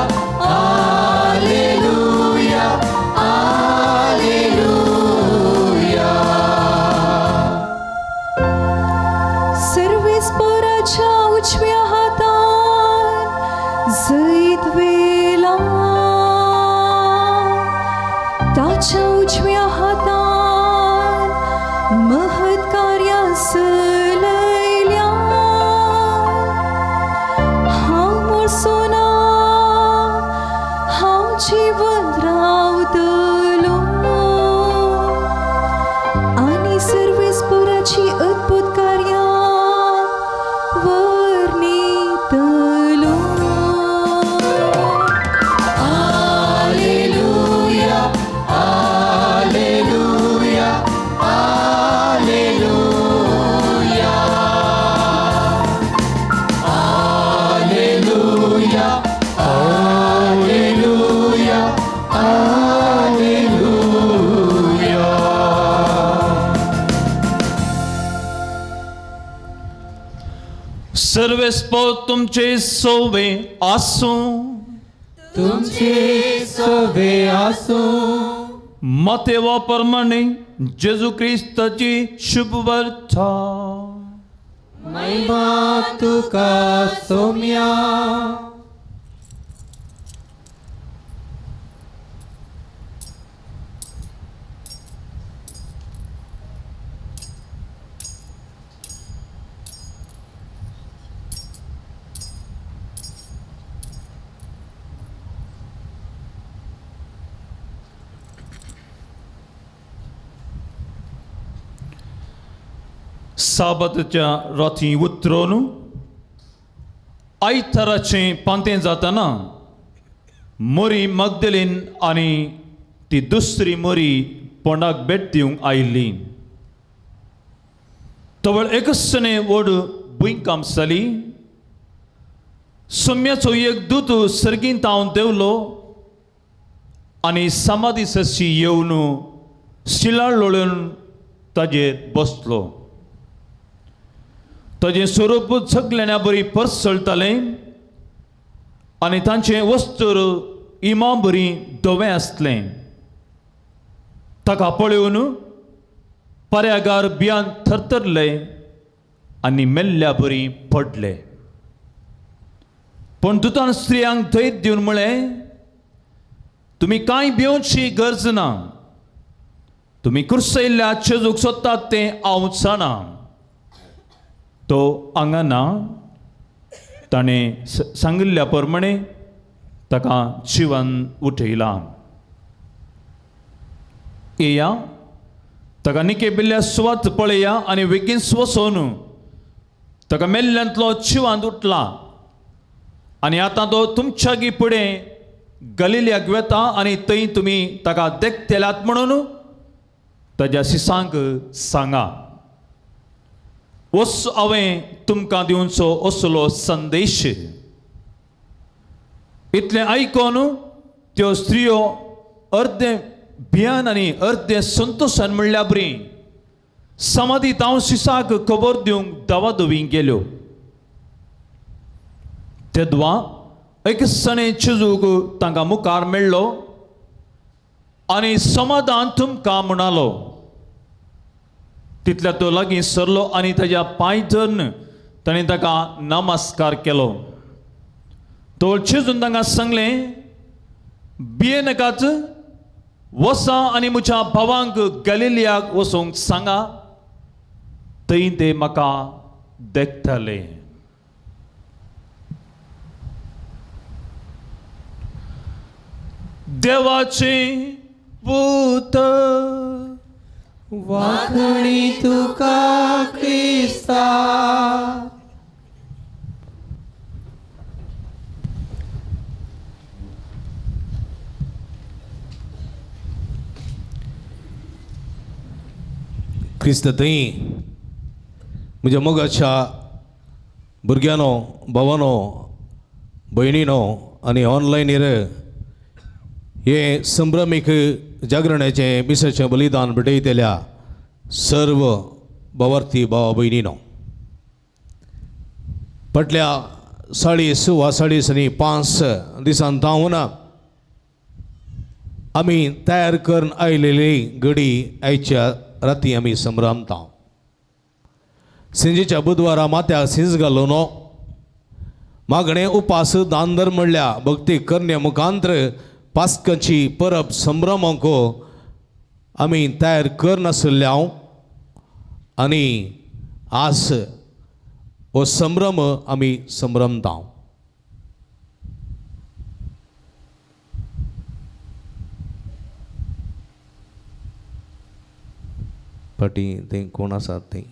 जिवन रावतलो आनी सर्वेस्पोराची अद्भुत कार्यां वर्णितलो. Alleluia, Alleluia, Alleluia. Alleluia, Alleluia, Alleluia. सर्वेस्पो तुमचे सोवे आसूं. तुमचे सोवे आसूं. मातेवा प्रमाणे जेजू क्रिस्ताची शुभवार्ता. महिमा तुका सोम्या. साबाताच्या राती उतरून आयताराचें पांतें जातना मोरी मगदलीन आनी ती दुसरी मोरी पोंडाक भेट दिवंक आयिल्ली. तवळ एकसने व्हड भुंयकांप जाली. सोम्याचो एक दूत सर्गींत हांव देंवलो आनी समाधी सशी येवन शिलाळ लोळून ताजेर बसलो. ताजें स्वरूप सगल्यां बरी परसळटालें आनी तांचें वस्त्र इमा बरी धवें आसलें. ताका पळोवन पर्यागार बियान थरथरले आनी मेल्ल्या बरी पडले. पूण दुतान स्त्रियांक धैर्य दिवन म्हळें, तुमी कांय भिवची गरज ना. तुमी कुर्सयल्ल्या चेजूक सोदतात तें हांव जाणा. तो हांगा ना. ताणें सांगिल्ल्या प्रमाणे ताका जिवन उठयला. येया ताका निकेबिल्ल्या सुवात पळया आनी बेगीन वचून ताका मेल्ल्यांतलो जिवांत उठला आनी आतां तो तुमच्या फुडें गलिलियाक वेता आनी थंय तुमी ताका देखतल्यात म्हणून ताज्या शिसांक सांगा. वस हांवें तुमकां दिवचो असलो संदेश. इतलें आयकोन त्यो स्त्रियो अर्दें भियान आनी अर्दें संतोशान म्हणल्या बरी समाधी हांव शिसाक खबर दिवंक दवादवी गेल्यो. तेदवा एक सणे चिजूक तांकां मुखार मेळ्ळो आनी समाधान तुमकां म्हणालो. तितल्या तो लागीं सरलो आनी ताज्या पांय धरून ताणें ताका नमस्कार केलो. तो चिजून तांकां सांगलें, भियेनाकात, वसा आनी म्हज्या भावांक गलिलियाक वचूंक सांगा, थंय ते म्हाका देखतले. देवाचें उतर. वाखणी तुका क्रिस्ता. क्रिस्त थंय म्हज्या मोगाच्या भुरग्यांनो, भावानो, भयणीनो आनी ऑनलायनीर हे संभ्रमीक जागरणाचें मिसाचें बलिदान भेटयतल्या सर्व भावार्थी भावा भयणीनो, फाटल्या 40 वा 4.5 दिसान धांवन आमी तयार करून आयलेली घडी आयच्या राती आमी संभ्रमता. सिंजेच्या बुधवारा माथ्याक सिंज घालून न्हू मागणें उपास दान म्हणल्या भक्ती करणे मुखांत्र पास्काची परब संभ्रमांक आमी तयार करनासल्या आनी आज हो संभ्रम आमी संभ्रमता. फाटीं थंय कोण आसात थंय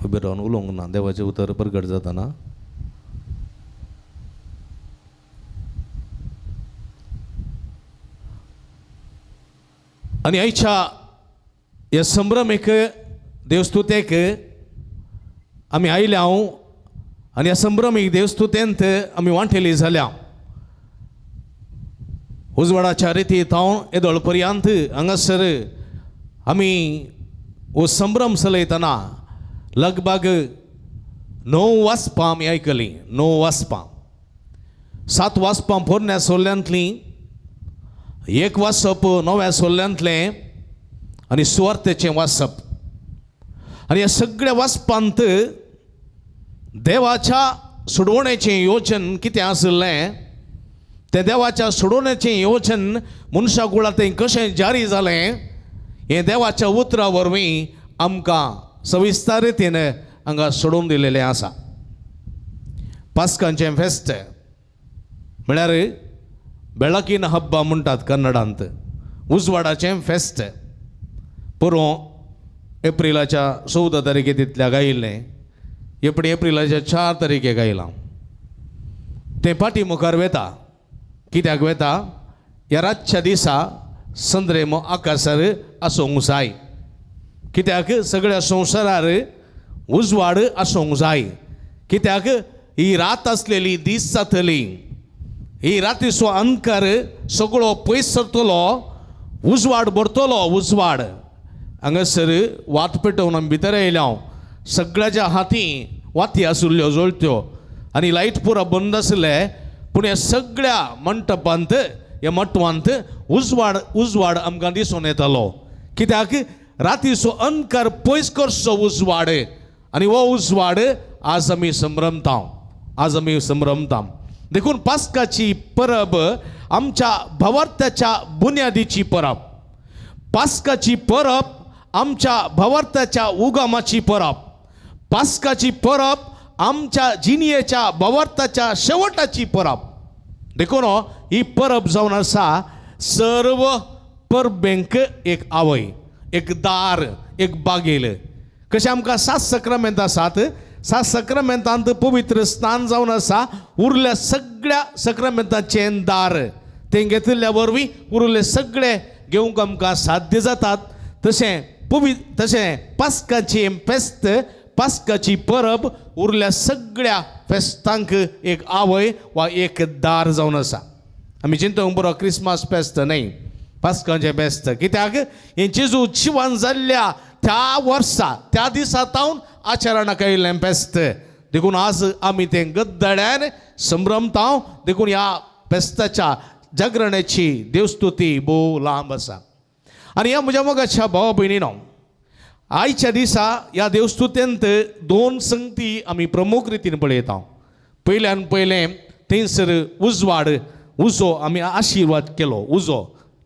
उबे रावन उलोवंक ना, देवाचें उतर परगट जाताना. आनी आयच्या ह्या संभ्रमेक देवस्तुतेक आमी आयल्या हांव आनी ह्या संभ्रमीक देवस्तुतेंत आमी वांटेली जाल्या. उजवाडाच्या रिती हांव येदोळ पर्यंत हांगासर आमी हो संभ्रम चलयतना लगभग 9 वाजपां आमी आयकलीं. 9 वाजपां, 7 वाजपां पोरण्या सोल्ल्यांतलीं, 1 वाजप नव्या सोल्ल्यांतलें आनी सुवार्थेचें वाचप. आनी ह्या सगळ्या वाचपांत देवाच्या सोडवण्याचें योजन कितें आशिल्लें, तें देवाच्या सोडवण्याचें योजन मनशा कुळांत कशें जारी जालें हें देवाच्या उतरा वरवीं आमकां सविस्तर रितीन हांगा सोडून दिलेलें आसा. पास्कांचें फेस्त म्हळ्यार बेळकीन हब्बा म्हणटात कन्नडांत, उजवाडाचें फेस्त. पोरूं एप्रिलाच्या 14 तारखे तितल्या गायिल्लें, एपणी एप्रिलाच्या 4 तारखेक गायलां. तें फाटीं मुखार वेता. कित्याक वेता? ह्या रातच्या दिसा संद्रेम आकाशार आसूंक जाय. कित्याक? सगळ्या संवसारार उजवाड आसूंक जाय. कित्याक? ही रात आसलेली दीस जातली, ही रातीचो अंधकार सगळो पयस सरतलो, उजवाड भरतलो. उजवाड हांगासर वात पेटोवन आमी भितर आयल्या हांव. सगळ्याच्या हाती वाती आशिल्ल्यो जळत्यो आनी लायट पुरा बंद आशिल्ले, पूण ह्या सगळ्या मंटपांत ह्या मटवांत उजवाड उजवाड आमकां दिसून येतालो. कित्याक? रातीचो अंधकार पयस करचो उजवाड. आनी हो उजवाड आज आमी संभ्रमता, आज आमी संभ्रमता. देखून पास्काची परब आमच्या भावार्थाच्या बुन्यादीची परब. पास्काची परब आमच्या भावार्थाच्या उगमाची परब. पास्काची परब आमच्या जिणयेच्या भावार्थाच्या शेवटाची परब. देखून ही परब जावन आसा सर्व परबेंक एक आवय, एक दार, एक बागेल. कशें आमकां 7 सक्रामेंत आसात, 7 सक्रामेंतांत पवित्र स्थान जावन आसा. उरल्या सगळ्या सक्रामेंताचें दार तें घेतिल्ल्या वरवीं उरले सगळे घेवंक आमकां साध्य जातात. तशें तशें पास्काची फेस्त, पास्काची परब उरल्या सगळ्या फेस्तांक एक आवय वा एक दार जावन आसा. आमी चिंतूंक बरो क्रिसमस फेस्त न्हय, पास्काचें फेस्त. कित्याक? हें जेजू जिवन जाल्ल्या त्या वर्सा त्या दिसा तावन आचरणाक आयिल्लें फेस्त. देखून आज आमी तें गद्दड्यान संभ्रमता. देखून ह्या फेस्ताच्या जागरणाची देवस्तुती भोव लांब आसा. आनी ह्या म्हज्या मोगाच्या भावा भयणीनो, आयच्या दिसा ह्या देवस्तुतेंत 2 संगती आमी प्रमुख रितीन पळयता. पयल्यान पयलें थंयसर उजवाड, उजो आमी आशिर्वाद केलो. उजो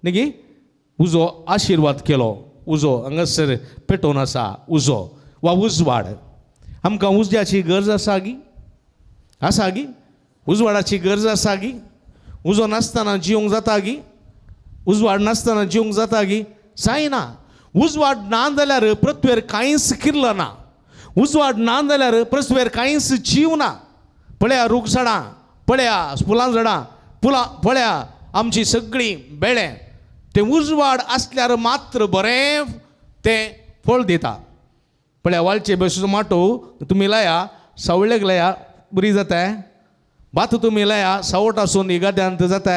न्ही, उजो आशिर्वाद केलो. उजो हांगासर पेटोवन आसा, उजो वा उजवाड. आमकां उज्याची गरज आसा गी? आसा गी? उजवाडाची गरज आसा गी? उजो नासतना जिवंक जाता गी? उजवाड नासतना जिवंक जाता गी? जायना. उजवाड ना जाल्यार पृथ्वेर कांयच किरलो ना. उजवाड ना जाल्यार पृथ्वेर कांयच जीव ना. पळया रूख झाडां, पळया फुलां झाडां, फुलां पळया आमची सगळीं बेळे, तें उजवाड आसल्यार मात्र बरें तें फळ दिता. पळया वालचे बेसो माटो तुमी लाया, सावळेक लाया, बरी जाता. भात तुमी लाया, सावट आसून गाद्यांत जाता,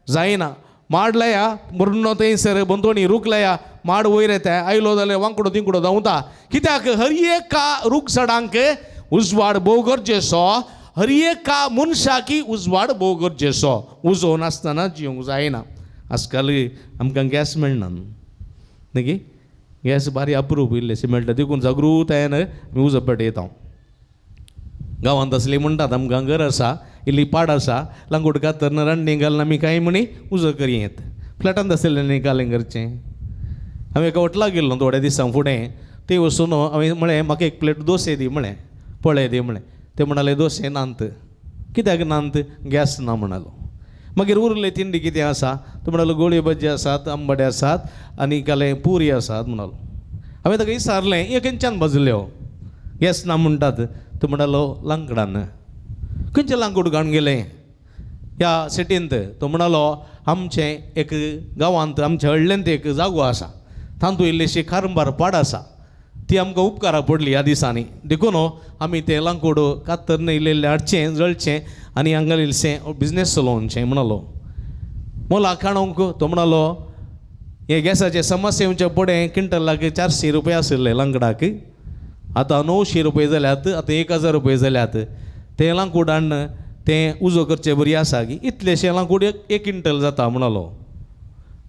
जायना. माड लाया, मुरनो थंयसर भोंवतणी रूख लाया, माड वयर येता, आयलो जाल्यार वांकडो तिंकडो धांवता. कित्याक? हर एका रूख झाडांक उजवाड भोव गरजेचो. हर एका मनशाकी उजवाड भोव गरजेचो. उजो नासतना जिवंक जायना. आजकाल आमकां गॅस मेळना न्ही, गॅस बारी अप्रूप इल्लेशें मेळटा, देखून जागृतायेन आमी उजो पेटयता. गांवांत आसली म्हणटात आमकां घर आसा, इल्ली पाड आसा, लांगूट कातर रांदणी घालून आमी कांय म्हणी उजो करयेत. फ्लॅटांत आसलें घालें करचें. हांव एका हॉटेलाक गेल्लो थोड्या दिसां फुडें, थंय वचून हांवें म्हळें म्हाका एक प्लेट दोसे दी म्हळें, पळय दी म्हळें. ते म्हणाले दोसे नात. कित्याक नात? गॅस ना म्हणालो. मागीर उरले तिंडी कितें आसा? तो म्हणालो गोळी भाजी आसात, आंबाडे आसात आनी काले पुरी आसात म्हणालो. हांवें ताका विचारलें, हें खंयच्यान भाजल्यो? गॅस ना म्हणटात. तो म्हणटालो लांकडान. खंयचें लांकूड घालून गेलें ह्या सिटींत? तो म्हणटालो आमचें एक गांवांत आमच्या हळ्ळेंत एक जागो आसा, तातूंत इल्लीशी कारंबार पाड आसा, ती आमकां उपकारा पडली ह्या दिसांनी, देखून आमी तें लांकूड कातरन इल्लें हाडचें, जळचें आनी हांगा इल्लेशें बिजनेस चलोवचें म्हणलो. मोला काणूंक तो म्हणलो हे गॅसाचे समस्या येवच्या फुडें क्विंटलाक 400 रुपया आशिल्ले लांकडाक, आतां 900 रुपया जाल्यात, आतां 1000 रुपया जाल्यात. तें लांकूड हाडून तें उजो करचें बरी आसा की इतलेशें लांकूड एक क्विंटल जाता म्हणलो.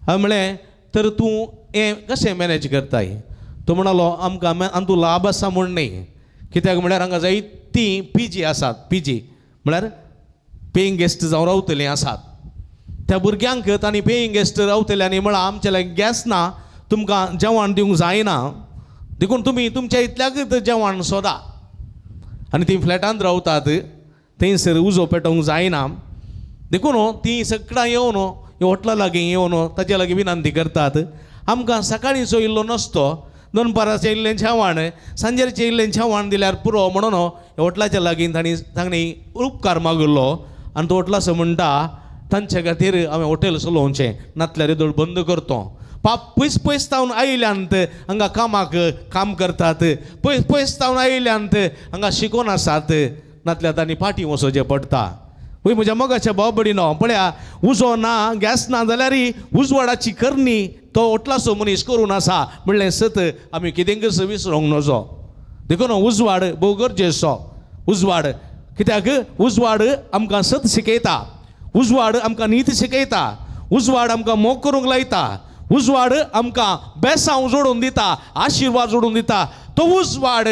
हांवें म्हणलें तर तूं हें कशें मॅनेज करताय? तो म्हणलो आमकां हातूंत लाभ आसा म्हूण न्ही, कित्याक म्हळ्यार हांगा जायतीं पी जी आसात, पी जी म्हळ्यार पेईंग गेस्ट जावन रावतलीं आसात. त्या भुरग्यांक तांणी पेईंग गेस्ट रावतले आनी म्हळां आमचे लागीं गॅस ना, तुमकां जेवण दिवंक जायना, देखून तुमी तुमच्या इतल्याकच जेवण सोदा. आनी तीं फ्लॅटांत रावतात, थंयसर उजो पेटोवंक जायना, देखून तीं सगळां येवन हॉटला लागीं येवन ताच्या लागीं विनंती करतात, आमकां सकाळींचो इल्लो नसतो, दनपाराचें इल्लें जेवण, सांजेरचें इल्लें जेवण दिल्यार पुरो म्हणून हॉटलाच्या लागीं तांणी उपकार मागिल्लो. आनी तो हॉटलाचो म्हणटा तांचे खातीर हांवें हॉटेल चलोवचें, नातल्यार येदोळ बंद करतो. पाप पयस पयस तावन आयल्यांत हांगा कामाक काम करतात, पयस पयस तावन आयल्यांत हांगा शिकोन आसात, नातल्यार तांणी फाटीं वचोचें पडटा. वय म्हज्या मोगाच्या भाव भयणीनो, पळया उजो ना, गॅस ना जाल्यार उजवाडाची करणी तो हॉटलाचो मनीस करून आसा म्हणलें सत आमी कितेंकच विसरूंक नजो. देखून उजवाड भोव गरजेचो. उजवाड कित्याक उजवाड आमकां सत शिकयता, उजवाड आमकां नीत शिकयता, उजवाड आमकां मोग करूंक लायता, उजवाड आमकां बेसांव जोडून दिता, आशिर्वाद जोडून दिता. तो उजवाड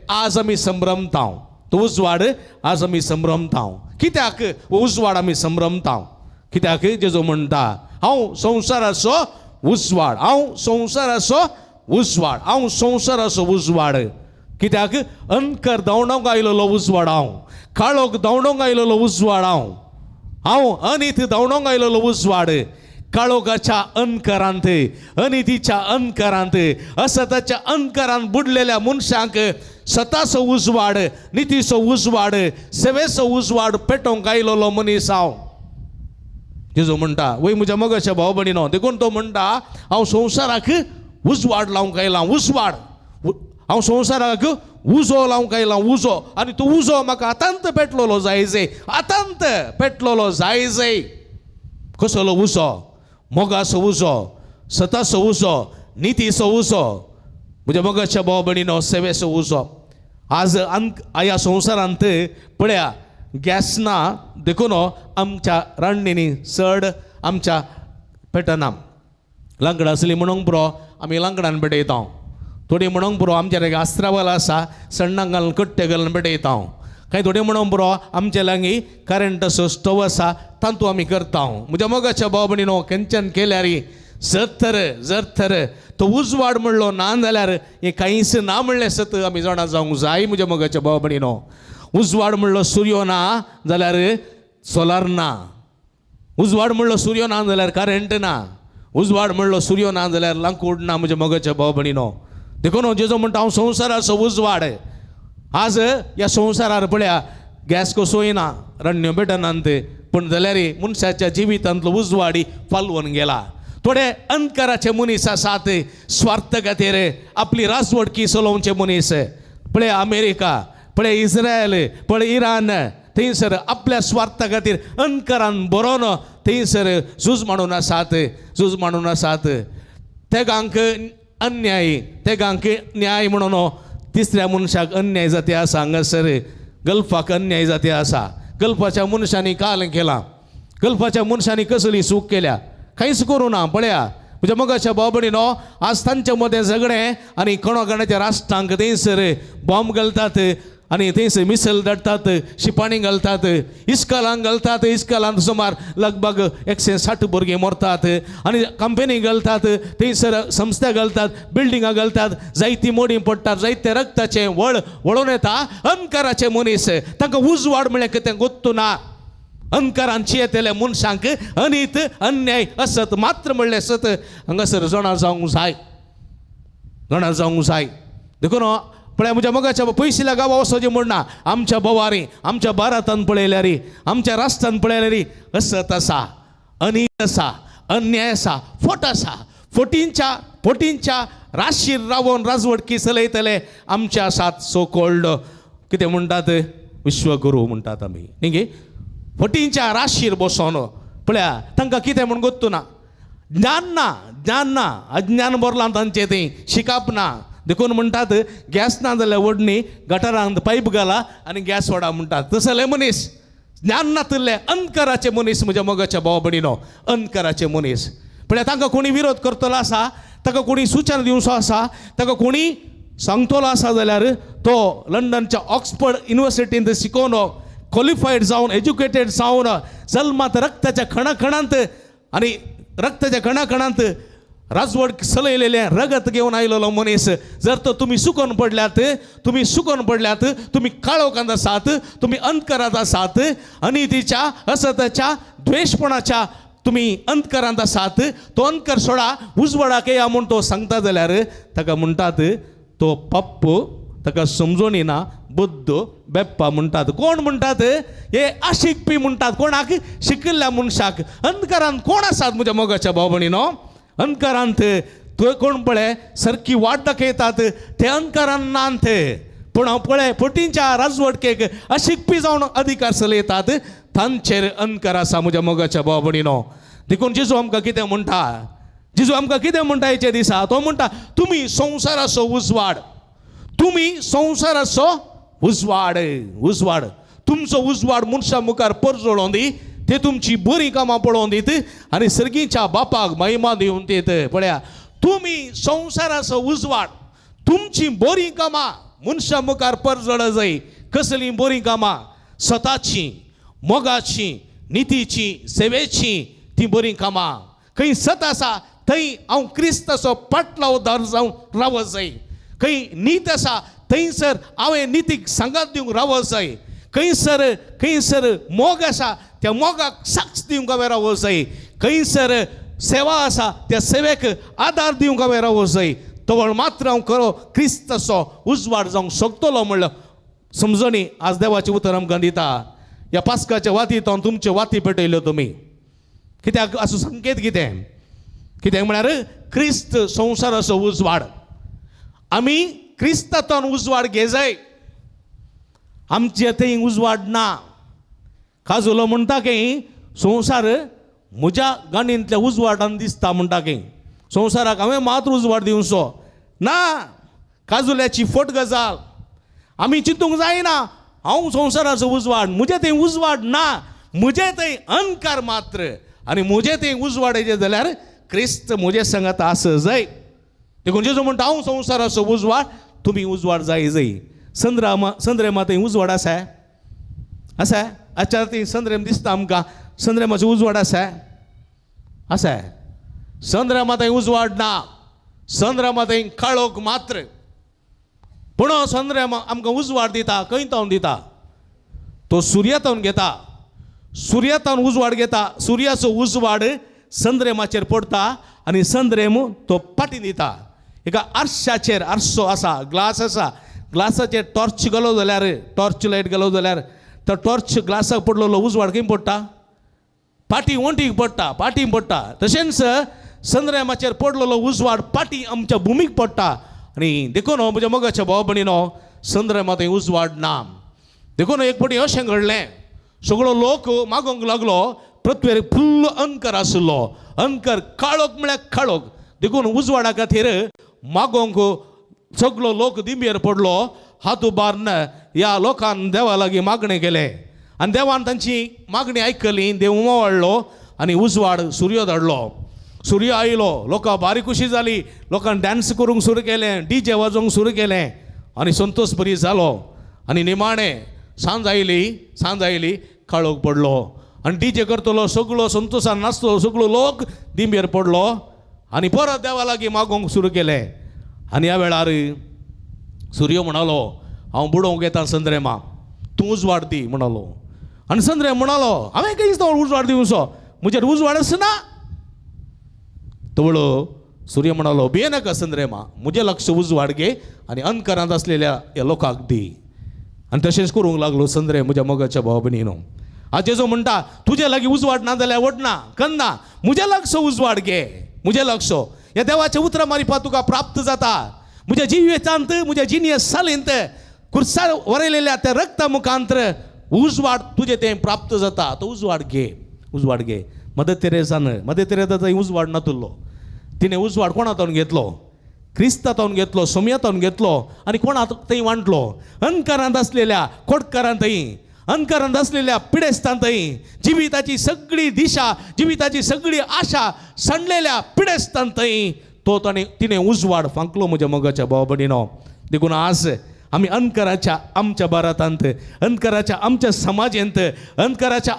आज आमी संभ्रमता, तो उजवाड आज आमी संभ्रमता. कित्याक उजवाड आमी संभ्रमता? कित्याक जेजू म्हणटा हांव संवसाराचो उजवाड, हांव संवसाराचो उजवाड, हांव संवसाराचो उजवाड. कित्याक अंकर धांवडोंक आयलेलो उजवाड हांव, काळोख धांवडोंक आयलेलो उजवाड हांव, हांव अनीत धांवडोंक आयलेलो उजवाड. काळोखाच्या अंकरांत, अनितीच्या अंकरांत, असताच्या अंकरांत बुडलेल्या मनशांक सताचो उजवाड, नितीचो उजवाड, सेवेचो उजवाड पेटोवंक आयलेलो मनीस हांव. जेजू म्हणटा वय म्हज्या मोगाच्या भाव भयणीनो, देखून तो म्हणटा हांव संवसाराक उजवाड लावंक आयला, उजवाड, हांव संवसाराक उजो लावंक आयला, उजो. आनी तो उजो म्हाका आतांत पेटलेलो जाय, आतांत पेटलेलो जाय. कसलो उजो? मोगाचो उजो, सताचो उजो, नितीचो उजो, म्हज्या मोगाच्या भाव भयणीनो सेवेचो उजो. आज ह्या संवसारांत पळया गॅस ना, देखून आमच्या रांदणींनी चड आमच्या पेटना. लांकडां आसलीं म्हणूंक पुरो आमी लांकडान पेटयता, थोडी म्हणूंक पुरो आमच्या लागीं आस्त्रावाल आसा, सण्णां घालून कट्टे घालून पेटयता, कांय थोडी म्हणूंक पुरो आमच्या लागीं करंटाचो स्टोव आसा, तातूंत आमी करता. म्हज्या मोगाच्या भाव भयणीनो, खंयच्यान केल्यार जर तर तो उजवाड म्हणलो ना जाल्यार हें कांयच ना म्हणलें सत आमी जाणा जावंक जाय. म्हज्या मोगाच्या भाव भयणीनो, उजवाड म्हणलो सुर्यो ना जाल्यार सोलार ना, उजवाड म्हणलो सुर्यो ना जाल्यार करंट ना, उजवाड म्हणलो सुर्यो ना जाल्यार लांकूड ना. म्हज्या मोगाच्या भाव भयणीनो, देखून जेजू म्हणटा हांव संवसाराचो उजवाड. आज ह्या संवसारार पळया गॅस कसोय ना, रण्यो पेटनात, पूण जाल्यार मनशाच्या जिवितांतलो उजवाडी पालवून गेला. थोडे अंधकाराचे मनीस आसात, स्वार्थ खातीर आपली राजवटकी चलोवचे मनीस. पळय अमेरिका, पळय इस्रायल, पळय इराण, थंयसर आपल्या स्वार्था खातीर अंधकारान बरोवन थंयसर झूज मांडून आसात, झूज मांडून आसात. तेगांक अन्याय, तेगांक न्याय म्हणून तिसऱ्या मनशाक अन्याय जाती आसा. हांगासर गल्फाक अन्याय जाती आसा. गल्फाच्या मनशांनी काल केलां, गल्फाच्या मनशांनी कसली चूक केल्या? कांयच करूं ना. पळया म्हज्या मोगाच्या भाव भयणीनो, आज तांच्या मदें झगडें आनी कोणा राष्ट्रांक थंयसर बॉम्ब घालतात आनी थंयसर मिसल धाडटात, शिपाणी घालतात, इस्कॉलांक घालतात. इस्कॉलांत सुमार लगभग 160 भुरगीं मरतात. आनी कंपनी घालतात, थंयसर संस्था घालतात, बिल्डिंगां घालतात, जायतीं मोडीं पडटात, जायते रक्ताचें वळ वळोवन येता. अंधकाराचे मनीस, तांकां उजवाड म्हळ्यार कितें गोत्तू ना. अंधकारान चियेतल्या मनशांक अनीत, अन्याय, असत मात्र म्हणलें सत हांगासर जाणा जावंक जाय. जाणा जावंक जाय. देखून पळय म्हज्या मोगाच्या पयशिल्या गांवा वचोचें म्हूण ना, आमच्या बोवारी आमच्या भारतान पळयल्यार, आमच्या राष्ट्रान पळयल्यार असत आसा, अनीत आसा, अन्याय आसा, फट आसा. फटींच्या फटींच्या राशीर रावोन राजवटकी चलयतले आमचे आसात सो कॉल्ड कितें म्हणटात विश्वगुरू म्हणटात आमी न्ही गे. फटींच्या राशीर बसोन पळया तांकां कितें म्हूण गोत्तू ना, ज्ञान ना, ज्ञान ना, अज्ञान भरलां तांचें, तें शिकप ना. देखून म्हणटात गॅस ना जाल्यार वडणी गटारांत पायप घाला आनी गॅस वडा म्हणटात. तसले मनीस ज्ञान नातिल्ले अंधकाराचे मनीस म्हज्या मोगाच्या भाव भयणीनो, अंधकाराचे मनीस. पळया तांकां कोणी विरोध करतलो आसा, ताका कोणी सुचना दिवचो आसा, ताका कोणी सांगतलो आसा जाल्यार तो लंडनच्या ऑक्सफर्ड युनिवर्सिटींत शिकोवन क्वॉलिफायड जावन एज्युकेटेड जावन जल्मात रक्ताच्या खणाखणांत आनी रक्ताच्या खणाखणांत राजवट चलयलेलें रगत घेवन आयलेलो मनीस जर तो तुमी सुकोन पडल्यात, तुमी सुकोन पडल्यात, तुमी काळोखांत आसात, तुमी अंधकारांत आसात, अनितीच्या असताच्या द्वेशपणाच्या तुमी अंधकारांत आसात, तो अंधकार सोडा उजवाडाक येया म्हूण तो सांगता जाल्यार ताका म्हणटात तो पप्पू, ताका समजोनी ना, बुद्ध बेप्पा म्हणटात. कोण म्हणटात? हे अशिकपी म्हणटात. कोणाक? शिकिल्ल्या मनशाक. अंधकारांत कोण आसात म्हज्या मोगाच्या भाव भयणीनो? अंधकारांत थंय कोण पळय सारकी वाट दाखयतात ते अंधकारान नात ते, पूण हांव पळय फटींच्या राजवटकेक अशिकपी जावन अधिकार चलयतात तांचेर अंधकार आसा म्हज्या मोगाच्या भाव भयणीनो. देखून जेजू आमकां कितें म्हणटा, जेजू आमकां कितें म्हणटा हेच्या दिसा? तो म्हणटा तुमी संवसाराचो उजवाड, तुमी संवसाराचो उजवाड, उजवाड. तुमचो उजवाड मनशां मुखार परजळोवन दी, ते तुमची बरीं कामां पळोवन दीत आनी सर्गीच्या बापाक महिमा दिवन दीत. पळया तुमी संवसाराचो उजवाड, तुमची बरीं कामां मनशां मुखार परजळ जाय. कसलीं बरीं कामां? सताची, मोगाची, नितीची, सेवेची ती बरीं कामां. खंय सत आसा थंय हांव क्रिस्ताचो पाटलावदार जावन रावत जाय. खंय नीत आसा थंयसर हांवें नितीक सांगात दिवंक रावत जाय. खंयसर खंयसर मोग आसा त्या मोगाक साक्ष दिवंक हांवें रावत जाय. खंयसर सेवा आसा त्या सेवेक आदार दिवंक हांवें रावत जाय. तवळ मात्र हांव खरो क्रिस्ताचो उजवाड जावंक शकतलो म्हणल्यार समजणी आज देवाचें उतर आमकां दिता. ह्या पास्काच्या वातीत हांव तुमच्यो वाती पेटयल्यो तुमी कित्याक? असो संकेत कितें? कितें म्हळ्यार क्रिस्त संवसाराचो उजवाड. आमी क्रिस्तांतल्यान उजवाड घेजाय, आमचे थंय उजवाड ना. काजुलो म्हणटा की संवसार म्हज्या गाणींतल्या उजवाडान दिसता म्हणटा की संवसाराक हांवें मात्र उजवाड दिवचो ना. काजुल्याची फट गजाल. आमी चिंतूंक जायना हांव संवसाराचो उजवाड, म्हजे थंय उजवाड ना, म्हजे थंय अंधकार मात्र. आनी म्हजे थंय उजवाड येयले जाल्यार क्रिस्त म्हजे संगात आस जाय. देखून जेजू म्हणटा हांव संवसाराचो उजवाड, तुमी उजवाड जाय जाय. संद्रामा संद्रेमा थंय उजवाड आसा आसा? आचार थंय संद्रेम दिसता आमकां, संद्रेमाचो उजवाड आसा आसा? संद्रमा थंय उजवाड ना, संद्रमा थंय काळोख मात्र. पूण संद्रेम आमकां उजवाड दिता. खंय तावन दिता? तो सुर्यातावन घेता, सुर्यातावन उजवाड घेता. सुर्याचो उजवाड संद्रेमाचेर पडटा आनी संद्रेम तो पाटी दिता. एका आरशाचेर, आरसो आसा, ग्लास आसा, ग्लासाचेर टॉर्च घालो जाल्यार, टॉर्च लायट घालो जाल्यार तो टॉर्च ग्लासाक पडलेलो उजवाड खंय पडटा? पाटी वण्टीक पडटा, पाटी पडटा. तशेंच संद्रेमाचेर पडलेलो उजवाड पाटी आमच्या भुमीक पडटा. आनी देखून म्हज्या मोगाच्या भाव भयणीनो संद्रेमा थंय उजवाड ना. देखून एक फावटी अशें घडलें, सगळो लोक मागोंक लागलो. पृथ्वेर फुल्ल अंधकार आशिल्लो, अंधकार, काळोख म्हळ्यार काळोख. देखून उजवाडा खातीर मागोंक सगळो लोक दिंबेर पडलो. हात उबारून ह्या लोकान देवा लागीं मागणें केलें आनी देवान तांची मागणी आयकली. देव उमावडलो आनी उजवाड सुर्य धाडलो. सूर्य आयलो, लोकां भारी खुशी जाली. लोकांक डांस करूंक सुरू केलें, डी जे वाजोवंक सुरू केलें आनी संतोश बरी जालो. आनी निमाणें सांज आयली, सांज आयली, काळोख पडलो आनी डी जे करतलो सगळो संतोशान नाचतलो सगळो लोक दिंबेर पडलो आनी परत देवा लागीं मागोवंक सुरू केलें. आनी ह्या वेळार सूर्य म्हणालो हांव बुडोवंक येता संद्रेमा, तूं उजवाड दी म्हणालो. आनी संद्रेम म्हणालो हांवें खंय उजवाड दिवचो, म्हजेर उजवाड आसना. तवळो सूर्य म्हणालो भिये नाका संद्रेमा, म्हजें लक्ष उजवाड घे आनी अंधकारांत आसलेल्या ह्या लोकांक दी. आनी तशेंच करूंक लागलो संद्रे म्हज्या मोगाच्या भाव भयणीनो. आज जेजू म्हणटा तुजे लागीं उजवाड ना जाल्यार वडना कन्ना, म्हजें लक्ष उजवाड घे, म्हजें लक्ष ह्या देवाच्या उतरां मारिपा तुका प्राप्त जाता. म्हज्या जिवितांत म्हज्या जिणये सालींत कुर्सार वरयलेल्या त्या रक्ता मुखांतर उजवाड तुजें तें प्राप्त जाता. तो उजवाड घे, उजवाड घे. मदर तेरेसान, मदर तेरेजा उजवाड नातुल्लो, तिणें उजवाड कोणा तावन घेतलो? क्रिस्ता तावन घेतलो, सोमया तावन घेतलो आनी कोणा थंय वांटलो? अंधकारांत आसलेल्या खोटकारां थंय, अंधकारांत आसलेल्या पिडेस्तां थंय, जिविताची सगळी दिशा, जिविताची सगळी आशा सांडलेल्या पिडेस्तां थंय तो ताणें तिणें उजवाड फांकलो म्हज्या मोगाच्या भाव भयणीनो. देखून आज आमी अंधकाराच्या आमच्या भारतांत, अंधकाराच्या आमच्या समाजेंत, अंधकाराच्या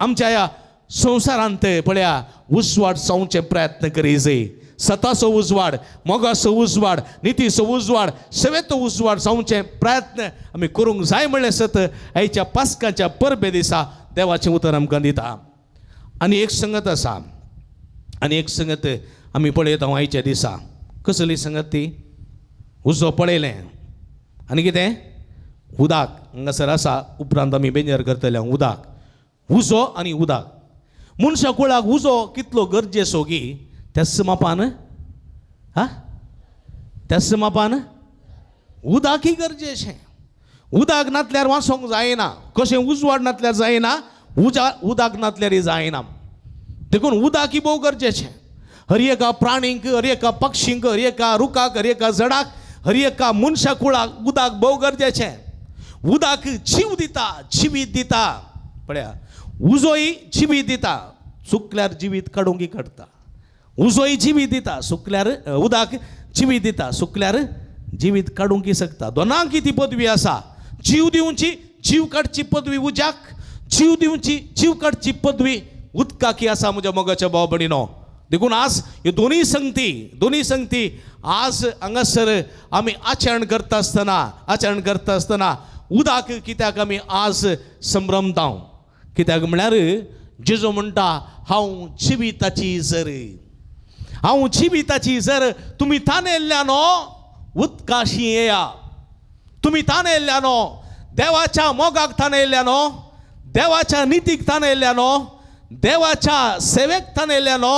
आमच्या ह्या संवसारांत पळया उजवाड जावचे प्रयत्न करी जाय. सताचो उजवाड, मोगाचो उजवाड, नितीचो उजवाड, सेवेचो उजवाड जावचे प्रयत्न आमी करूंक जाय म्हणलें सत आयच्या पास्काच्या परबे दिसा देवाचें उतर आमकां दिता. आनी एक संगत आसा, आनी एक संगत आमी पळयता आयच्या दिसा. कसली संगत ती? उजो पळयलें आनी कितें उदक हांगासर आसा. उपरांत आमी बेंजर करतले उदक, उजो आनी उदक. मनशा कुळाक उजो कितलो गरजेचो गी त्याच मापान, हा त्याच मापान उदकय गरजेचें. उदक नातल्यार वाचोंक जायना, कशें उजवाड नातल्यार जायना, उदक नातल्यारय जायना. देखून उदकय भोव गरजेचें. हर एका प्राणींक, हर एका पक्षींक, हर एका रुखाक, हर एका झाडाक, हर एका मनशा कुळाक उदक भोव गरजेचें. उदक जीव दिता, जिवीत दिता. पळया उजोय जिवीत दिता, चुकल्यार जिवीत काडूंक काडटा. उजोय जिवीत दिता, सुकल्यार उदक जिवीत दिता, सुकल्यार जिवीत काडूंक शकता. दोनांकी ती पदवी आसा. जीव दिवची, जीव काडची पदवी उज्याक, जीव दिवची, जीव काडची पदवी उदकाकी आसा म्हज्या मोगाच्या भाव भयणीनो. देखून आज ह्यो दोनूय संगती, दोनूय संगती आज हांगासर आमी आचरण करता आसतना, आचरण करता आसतना उदक कित्याक आमी आज संभ्रमता? कित्याक म्हळ्यार जेजू म्हणटा हांव जिविताची जर, हांव जिविताची जर, तुमी तानेल्ल्यानो उदकाशी येया. तुमी तानेल्ल्यानो देवाच्या मोगाक तानेल्ल्यानो, देवाच्या नितीक तानेल्ल्यानो, देवाच्या सेवेक तानेल्ल्यानो,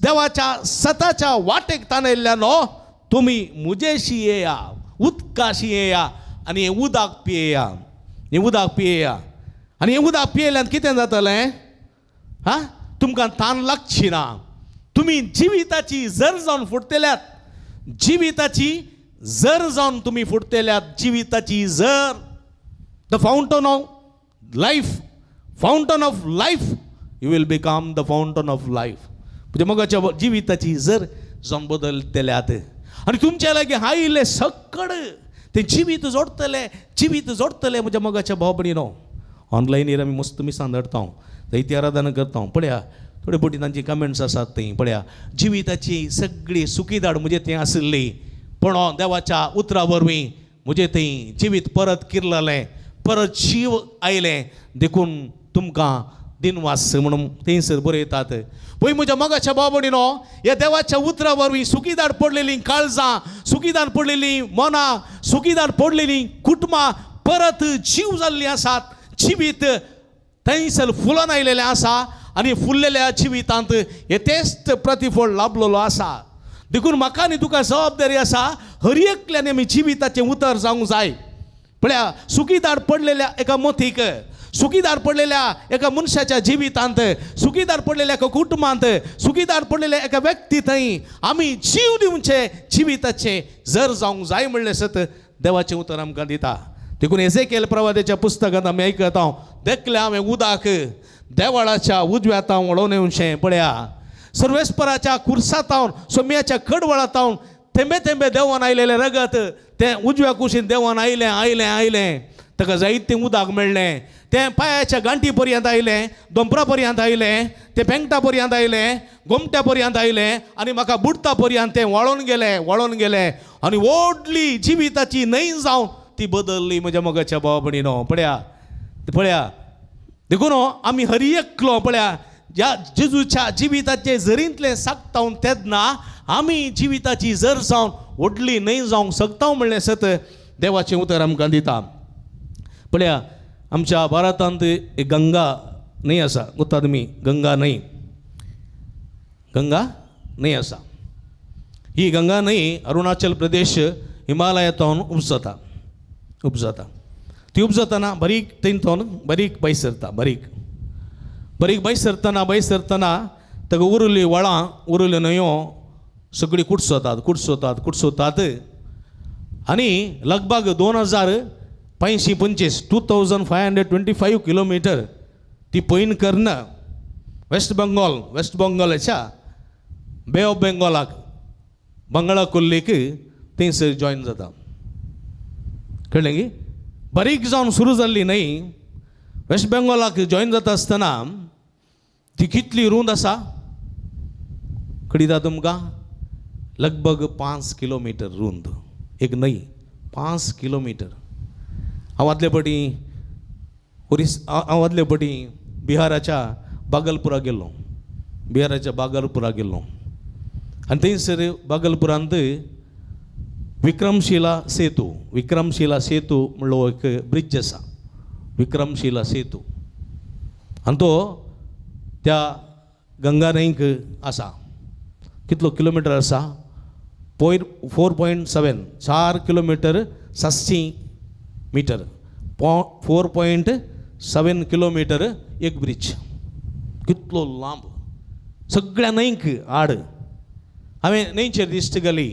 देवाच्या सताच्या वाटेक तानेल्ल्यानो, तुमी म्हजेशी येया, उदकाशी येया आनी हें उदक पियेया, हें उदक पियेया. आनी हें उदक पियेल्यान कितें जातलें? हा तुमकां तान लागची ना. तुमी जिविताची जर जावन फुटतेल्यात, जिविताची जर जावन तुमी फुटतेल्यात, जिविताची जर, the fountain of life, fountain of life, you will become the fountain of life. म्हणजे मोगाच्या जिविताची जर जावन बदलतेल्यात आनी तुमच्या लागीं आयिल्लें सकड तें जिवीत जोडटलें, जिवीत जोडटलें म्हज्या मोगाच्या भाव भयणीनो. ऑनलायनीर आमी मस्त मिसां धाडटा, थंय आराधना करता. पळया थोडे बोटी तांची कमेंट्स आसात थंय. पळया जिविताची सगळी सुखीदाड म्हजे थंय आशिल्ली, पूण देवाच्या उतरा वरवीं म्हजे थंय जिवीत परत किरलें, परत जीव आयलें. देखून तुमकां दिनवास म्हणून थंयसर बरयतात. पळय म्हज्या मोगाच्या भाव भयणीनो, ह्या देवाच्या उतरा वरवीं सुखीदार पडलेलीं काळजां, सुखीदार पडलेलीं मनां, सुखीदार पडलेलीं कुटुंबां परत जीव जाल्लीं आसात. जिवीत थंयसर फुलोन आयलेलें आसा आनी फुल्लेल्या जिवितांत हे तेच प्रतिफळ लाभलेलो आसा. देखून म्हाका आनी तुका जबाबदारी आसा, हर एकल्यान आमी जिविताचें उतर जावंक जाय. पळया सुखीदार पडलेल्या एका मोतीक, सुखीदार पडलेल्या एका मनशाच्या जिवितांत, सुखीदार पडलेल्या एका कुटुंबांत, सुखीदार पडलेल्या एका व्यक्ती थंय आमी जीव दिवचे जिविताचें जर जावंक जाय म्हणलें सत देवाचें उतर आमकां दिता. देखून एझेकिएल प्रवादाच्या पुस्तकांत आमी आयकता, देखलें हांवें उदक देवळाच्या उजव्या तावन वळोवन येवचें. पळया सर्वेस्पराच्या कुर्सातावन, सोम्याच्या कडवळातावन थेंबे थेंबे देंवन आयलेलें रगत तें उजव्या कुशीन देंवन आयलें, आयलें, आयलें. ताका जायतें उदक मेळ्ळें. तें पांयाच्या गांठी पर्यंत आयलें, दोंपरा पर्यंत आयलें, तें पेंगटा पर्यंत आयलें, गोमट्या पर्यंत आयलें आनी म्हाका बुडटा पर्यंत तें वळोन गेलें, वळोन गेलें आनी व्हडली जिविताची न्हंय जावन ती बदलली म्हज्या मोगाच्या भाव भयणीनो. पळया पळया देखून आमी हर एकलो पळया ज्या जेजूच्या जिविताचे जरींतलें सागता तेन्ना आमी जिविताची जर जावन व्हडली न्हय जावंक शकता म्हणलें सत देवाचें उतर आमकां दिता. पळया आमच्या भारतांत एक गंगा न्हंय आसा, गोता तुमी, गंगा न्हंय, गंगा न्हंय आसा. ही गंगा न्हंय अरुणाचल प्रदेश हिमालयांतून उपजता, उपजता. ती उपजतना बारीक थंयतून बारीक भायर सरता, बारीक बारीक भायर सरतना भायर सरतना ताका उरल्ली वळां उरल्ल्यो न्हंयो सगळी कुडसतात कुडसतात कुडसतात आनी लगभग 2525 2525 किलोमिटर ती पयन करून वेस्ट बंगाल, वेस्ट बंगालाच्या बे ऑफ बेंगॉलाक बंगाळा कोल्लीक थंयसर जॉयन जाता. कळ्ळें की बारीक जावन सुरू जाल्ली न्हय वेस्ट बेंगॉलाक जॉयन जाता आसतना ती कितली रूंद आसा कळिता तुमकां? लगभग 5 किलोमिटर रूंद एक न्हंय, 5 किलोमिटर. हांव आदले पटी ओरिस, हांव आदले पटी बिहाराच्या बागलपुरा गेल्लो, बिहाराच्या बागलपुरा गेल्लो आनी थंयसर बागलपुरांत विक्रमशिला सेतू, विक्रमशिला सेतू म्हणलो एक ब्रिज आसा, विक्रमशिला सेतू, आनी तो त्या गंगा न्हंयक आसा. कितलो किलोमिटर आसा? 4.7, 4 किलोमिटर 700 मिटर, 4.7 किलोमिटर एक ब्रिज. कितलो लांब, सगळ्या न्हंयक आड. हांवें न्हंयचेर दिश्ट घाली,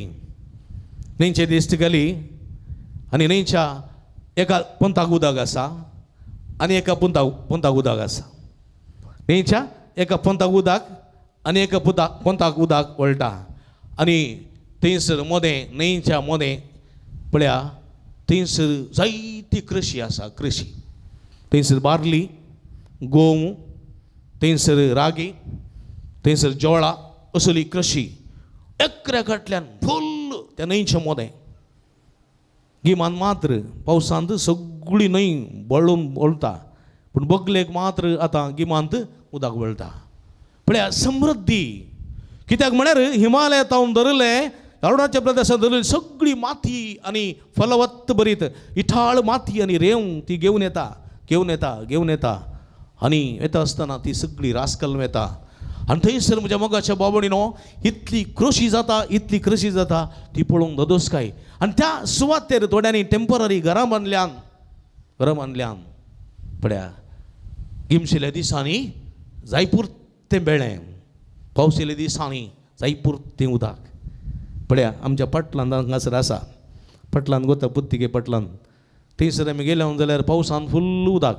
न्हंयचेर दिश्ट घाली आनी न्हंयच्या एका पंथाक उदक आसा आनी एका पंथाक उदक आसा. न्हंयच्या एका पंथाक उदक आनी एका पंथाक उदक वळटा आनी थंयसर मोदें, न्हंयच्या मोदें पळया थंयसर जायती कृशी आसा, कृशी. थंयसर बार्ली, गोंव, थंयसर रागी, थंयसर जोळा, असली कृशी एकऱ्या फाटल्यान फुल्ल त्या न्हंयच्या मोदें. गिमान मात्र पावसांत सगळी न्हंय बळून वळटा, पूण बगलेक मात्र आतां गिमांत उदक वळटा. पळया समृद्धी कित्याक म्हळ्यार हिमालयांत धरलें, अरुणाचल प्रदेशांत धरलें सगळी माती आनी फलवत्त बरीत इठाळ माती आनी रेंव ती घेवन येता, घेवन येता, घेवन येता आनी येता आसतना ती सगळी रासकल येता. आनी थंयसर म्हज्या मोगाच्या बाबणीनो इतली कृशी जाता, इतली कृशी जाता ती पळोवंक ददोसकाय. आनी त्या सुवातेर थोड्यांनी टेंपररी घरां बांदल्यान, घरां बांदल्यान. पळया गिमशिल्या दिसांनी जायपुरतें बेळें, पावशिल्या दिसांनी जायपुरतें उदक. पळया आमच्या पटलान हांगासर आसा, पटलान गोता पुत्तिगे पटलान, थंयसर आमी गेल्या जाल्यार पावसान फुल्ल उदक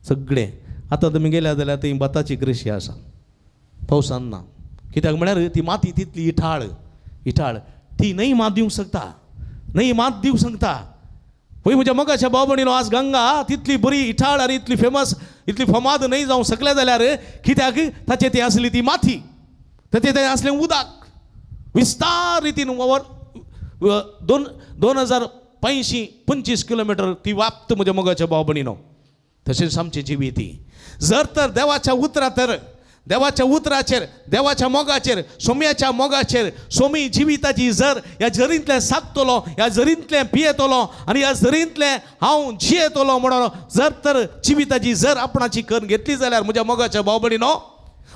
सगळें. आतां तुमी गेल्या जाल्यार थंय भाताची कृशी आसा, पावसान ना. कित्याक म्हळ्यार ती माती तितली इठाळ, इठाळ ती न्हंय मात दिवंक शकता, न्हंय मात दिवंक शकता. पळय म्हज्या मोगाच्या भाव भयणीनो, आज गंगा तितली बरी इठाळ आनी इतली फेमस, इतली फमाद न्हंय जावंक शकल्या जाल्यार कित्याक ताचें ती आसली ती माती, ताचें तें आसलें उदक. विस्तार रितीन वर 2525 किलोमिटर ती वाप्त म्हज्या मोगाच्या भाव भयणीनो. तशेंच आमचें जिवीत जर तर देवाच्या उतरा तर देवाच्या उतराचेर, देवाच्या मोगाचेर, सोम्याच्या मोगाचेर, सोमी जिविताची जर ह्या जरींतलें सागतलो, ह्या जरींतलें पियेतलो आनी ह्या जरींतलें हांव जियेतलो म्हणून जर तर जिविताची जर आपणाची करून घेतली जाल्यार म्हज्या मोगाच्या भाव भयणीनो,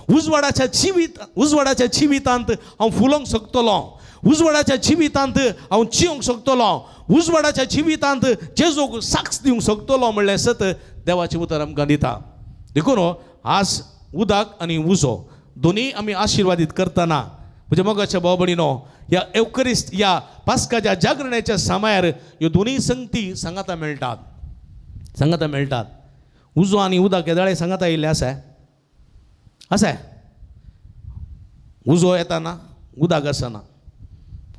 उजवाडाच्या जिवीत, उजवाडाच्या जिवितांत हांव फुलोवंक शकतलो, उजवाडाच्या जिवितांत हांव जिवंक शकतलो, उजवाडाच्या जिवितांत जेजूक साक्ष दिवंक शकतलो म्हणलें सत देवाचें उतर आमकां दिता. देखून आज उदक आनी उजो दोनूय आमी आशिर्वादीत करतना म्हज्या मोगाच्या भाव भयणीनो, ह्या एवकरिस्त ह्या पास्काच्या जागरणाच्या सामायार ह्यो दोनूय संगती सांगाता मेळटात, सांगाता मेळटात. उजो आनी उदक येदाळे सांगाता येयल्लें आसा, आसा. उजो येताना उदक आसना,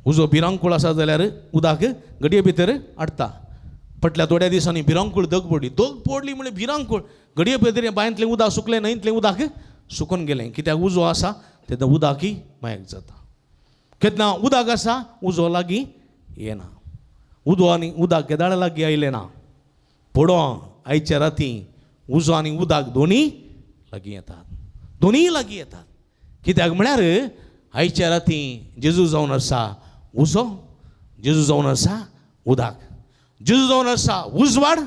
उजो भिरांकूळ आसा जाल्यार उदक घडये भितर हाडटा. फाटल्या थोड्या दिसांनी भिरांकूळ दग पडली, दग पडली म्हणल्यार भिरांकूळ, घडये भितर बांयंतलें उदक सुकलें, न्हंयतलें उदक सुकून गेलें. कित्याक उजो आसा तेन्ना उदकय मायक जाता, केन्ना उदक आसा उजो लागीं येना, उदो आनी उदक केदाळ लागीं आयलें ना. पडो आयच्या राती उजो आनी उदक दोनूय लागीं येतात. दोनूय लागीं येतात. कित्याक म्हळ्यार आयच्या राती जेजू जावन आसा उजो, जेजू जावन आसा उदक, जेजू जावन आसा उजवाड,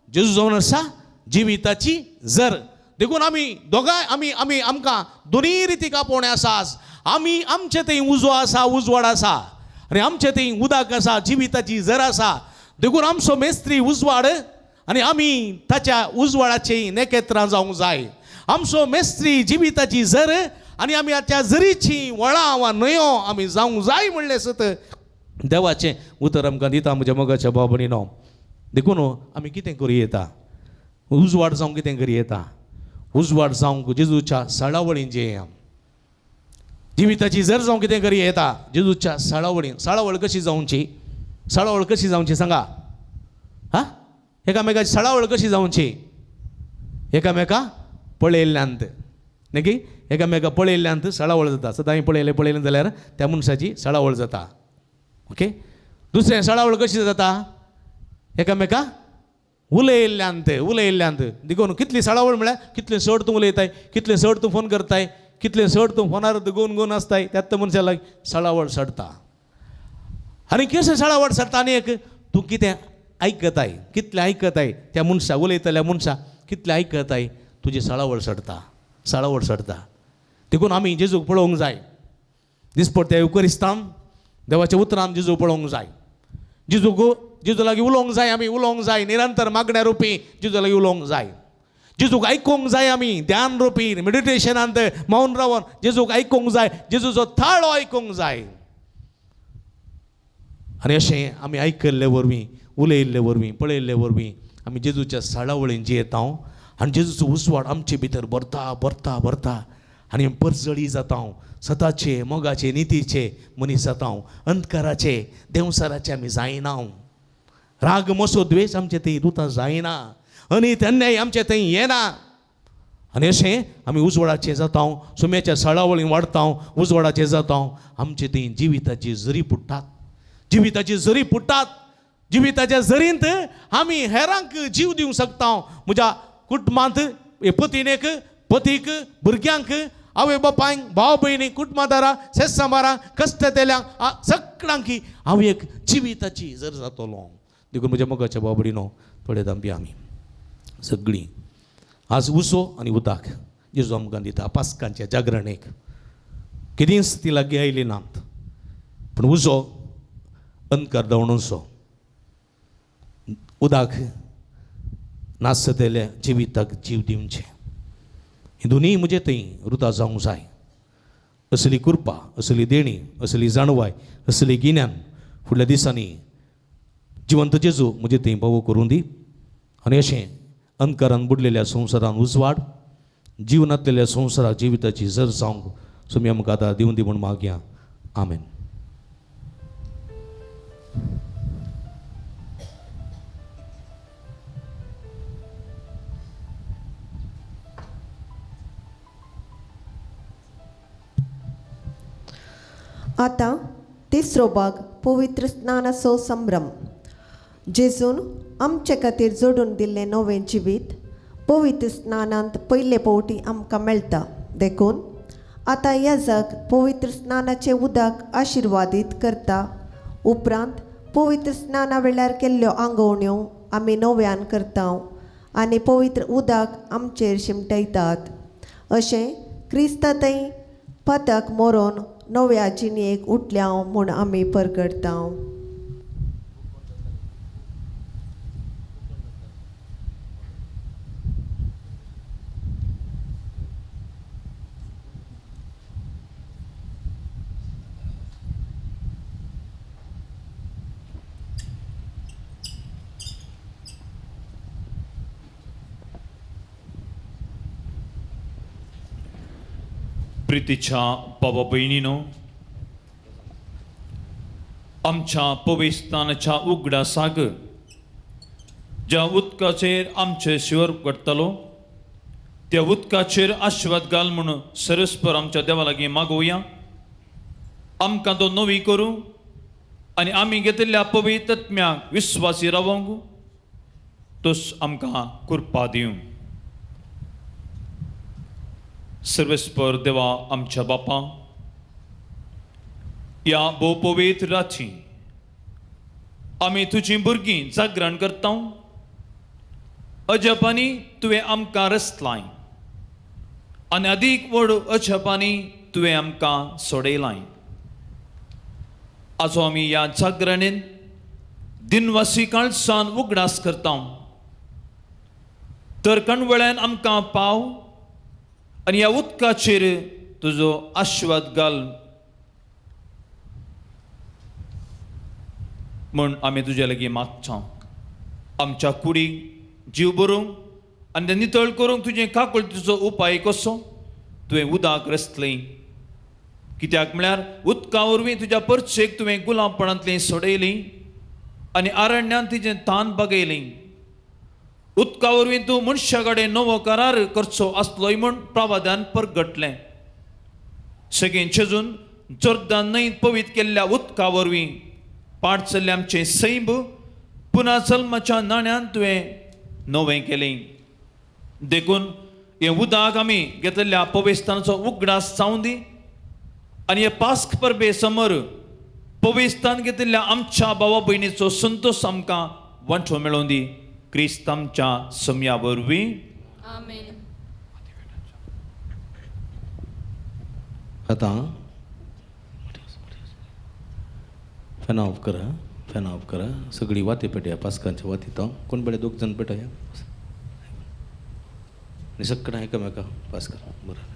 जेजू जावन आसा जिविताची जर. देखून आमी दोगांय आमी आमी आमकां दोनूय रितीक आपोवणें आसा. आज आमी आमचे थंय उजो आसा, उजवाड आसा, आनी आमचे थंय उदक आसा, जिविताची जर आसा. देखून आमचो मेस्त्री उजवाड आनी आमी ताच्या उजवाडाची नेकेत्रां जावंक जाय. आमचो मेस्त्री जिविताची जर आनी आमी त्या जरीची वळां वा न्हंयो आमी जावंक जाय म्हणलें सत देवाचें उतर आमकां दिता म्हज्या मोगाच्या भाव भयणीनो. देखून आमी कितें करूं येता, उजवाड जावंक कितें करूं येता, उजवाड जावंक जेजूच्या साळावळीन जेया. जिविताची जर जावंक कितें करूं येता, जेजूच्या साळावळीन. साळावळ कशी जावची, साळावळ कशी जावची सांगा? हा, एकामेकाची साळावळ कशी जावची? एकामेका पळयल्ल्यांत न्ही, एकामेका पळयल्ल्यांत साळावळ जाता. सदांय पळयलें पळयलें जाल्यार त्या मनशाची साळावळ जाता. ओके, दुसरें साळावळ कशी जाता? एकामेका उलयल्ल्यांत, उलयल्ल्यांत. देखून कितली साळावळ म्हळ्यार कितलें चड तूं उलयताय, कितलें चड तूं फोन करताय, कितलें चड तूं फोनार गुन गुन आसताय, त्याच मनशा लागीं साळावळ चडटा. आनी कशें साळावळ चडटा? आनी एक तूं कितें आयकताय, कितलें आयकताय त्या मनशा, उलयतल्या मनशा कितलें आयकताय, तुजी साळावळ चडटा, साळावळ चडटा. देखून आमी जेजूक पळोवंक जाय. दिसपट्ट्या युकरिस्तान देवाच्या उतरान जेजू पळोवंक जाय. जेजूक जेजू लागीं उलोवंक जाय, आमी उलोवंक जाय निरंतर मागण्या रुपी जेजू लागीं उलोवंक जाय. जेजूक आयकूंक जाय आमी ध्यान रुपी मेडिटेशनांत मौन रावन जेजूक आयकूंक जाय, जेजूचो थाळो आयकूंक जाय. आनी अशें आमी आयकल्ले वरवीं, उलयल्ले वरवीं, पळयल्ले वरवीं आमी जेजूच्या साळावळीन जियेता आनी जेजूचो उजवाड आमचे भितर भरता भरता भरता आनी परजळी जाता. सताचे मोगाचे नितीचे मनीस जाता. अंधकाराचे देंवसाराचे आमी जायना. राग मोसो द्वेश आमचे थंय रुतां जायना, अनीत अन्याय आमचे थंय येना. आनी अशें आमी उजवाडाचे जाता, सुम्याच्या साळावळीन वाडता, उजवाडाचे जाता. आमचे थंय जिविताची जरी पुट्टात, जिविताची जरी पुट्टात. जिविताच्या जरींत आमी हेरांक जीव दिवंक शकता. म्हज्या कुटुंबांत पतीनेक, पतीक, भुरग्यांक, आवय बापायक, भाव भयणी, कुटुंबादारां, शेतसांबारां, कश्ट तेल्यांक, सगळ्यांक हांव एक जिविताची जर जातलो. देखून म्हज्या मोगाच्या भाव भयणीनो, थोडे दांबी आमी सगळीं आज उसो आनी उदक जेजू आमकां दिता. पास्कांच्या जागरणेक केदींच ती लागीं आयली नात, पूण उजो अंधकार धांवणसो, उदक नासतल्या जिविताक जीव दिवचें. ही दोनूय म्हजे थंय रुता जावंक जाय. असली कृपा, असली देणी, असली जाणवाय, असली गिन्यान फुडल्या दिसांनी जिवंत जेजू म्हजे थंय पावो करूं दी. आनी अशें अंधकारान बुडलेल्या संवसारान उजवाड, जिवनांतलेल्या संवसाराक जिविताची जर जावंक सुमी आमकां आतां दिवन दी म्हूण मागया. आमेन. आतां तिसरो भाग पवित्र स्नानाचो संभ्रम. जेजून आमचे खातीर जोडून दिल्लें नवें जिवीत पवित्र स्नानांत पयले फावटी आमकां मेळटा. देखून आतां याजक पवित्र स्नानाचें उदक आशिर्वादीत करता. उपरांत पवित्र स्नाना वेळार केल्ल्यो आंगवण्यो आमी नव्यान करता आनी पवित्र उदक आमचेर शिमटयतात. अशें क्रिस्ता थंय पतक मरोन नव्या जिणेक उठल्या म्हूण आमी परगटता. प्रितीच्या बाबा भयणीनो, आमच्या पविस्थानाच्या उगडासाक ज्या उदकाचेर आमचे शिवर घडटलो त्या उदकाचेर आशिर्वाद घाल म्हूण सरस्पर आमच्या देवा लागीं मागोवया. आमकां तो नवी करूं आनी आमी घेतिल्ल्या पवित्रत्म्याक विस्वासी रावंक तोच आमकां कृपा दिवं. सर्वेस्पर देवा आमच्या बापा, ह्या भोव पवित्र राती आमी तुजीं भुरगीं जागरण करता. अजपांनी तुवें आमकां रचलाय आनी अदीक व्हड अजपांनी तुवें आमकां सोडयलाय. आजो आमी ह्या जागरणेन दिनवासी काळसान उगडास करता. तर कणवळ्यान आमकां पाव आनी ह्या उदकाचेर तुजो आशिर्वाद घाल म्हूण आमी तुजे लागीं मागता. आमच्या कुडीक जीव बरोवंक आनी तें नितळ करूंक तुजें काकुळटीचो उपाय कसो तुवें उदक रचलें. कित्याक म्हळ्यार उदका वरवीं तुज्या परचेक तुवें गुलामपणांतली सोडयली आनी आरण्यान तिजें तान बागयली. उदका वरवीं तूं मनशा कडेन नवो करार करचो आसलोय म्हूण प्रावधान परगटलें. सगळें छेजून जोर्दान न्हंयत पवित्र केल्ल्या उदका वरवीं पाट चल्ले आमचें सैब पुना जल्माच्या नाण्यान तुवें नवें केलें. देखून हें उदक आमी घेतलेल्या पविस्थानाचो उगडास जावं दी आनी हे पास्क परबे समर पविस्थान घेतिल्ल्या आमच्या भावा भयणीचो संतोश आमकां वांटो मेळोवन दी. क्रिस्त आमच्या समया वरवीं. आमेन. आतां फॅनां ऑफ करा, फॅनां ऑफ करा. सगळी वाती पेटया, पास्कांची वाती. तो कोण पेटया? दोग जाण पेटया आनी सगळें एकामेका पास करा. बरें.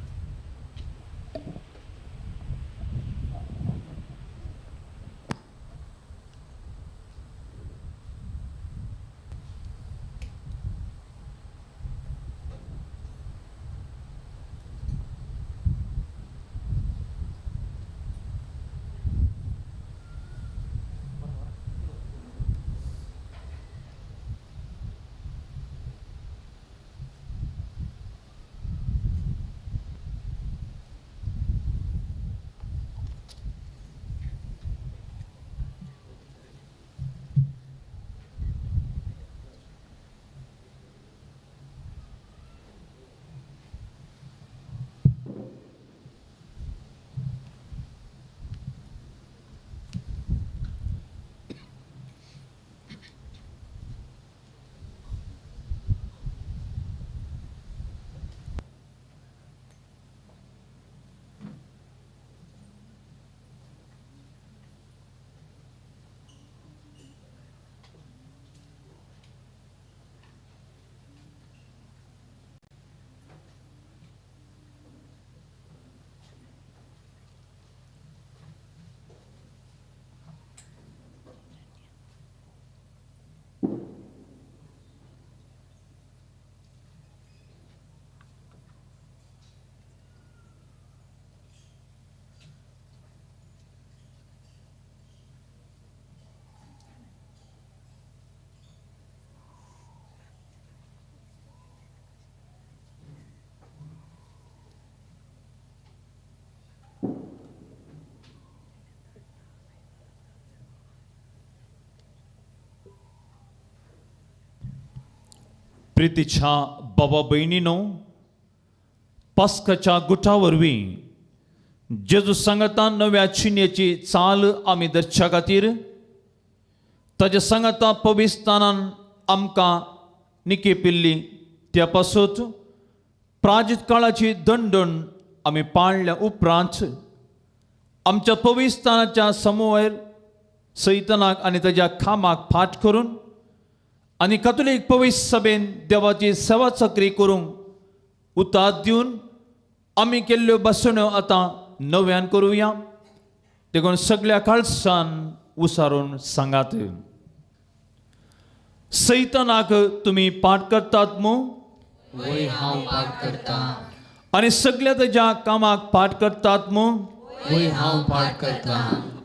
प्रितीच्या बाबा भयणीनो, पास्काच्या गुटा वरवीं जेजू सांगाता नव्या चिन्याची चाल आमी धरच्या खातीर ताज्या सांगाता पविस्थानान आमकां निके पिल्ली. त्या पासत प्राजीत काळाची दंडण आमी पाळल्या उपरांत आमच्या पविस्थानाच्या समूहार सैतनाक आनी ताज्या खामाक फाट करून आनी कातोलीक पवित्र सभेन देवाची सेवा चाकरी करूंक उतार दिवन आमी केल्ल्यो बसण्यो आतां नव्यान करुया. देखून सगळ्या काळसान उसारून सांगात, सैतनाक तुमी पाठ करतात मू? वय हांव पाठ करता. आनी सगळ्या ताज्या कामाक पाठ करतात मू? वय हांव पाठ करता.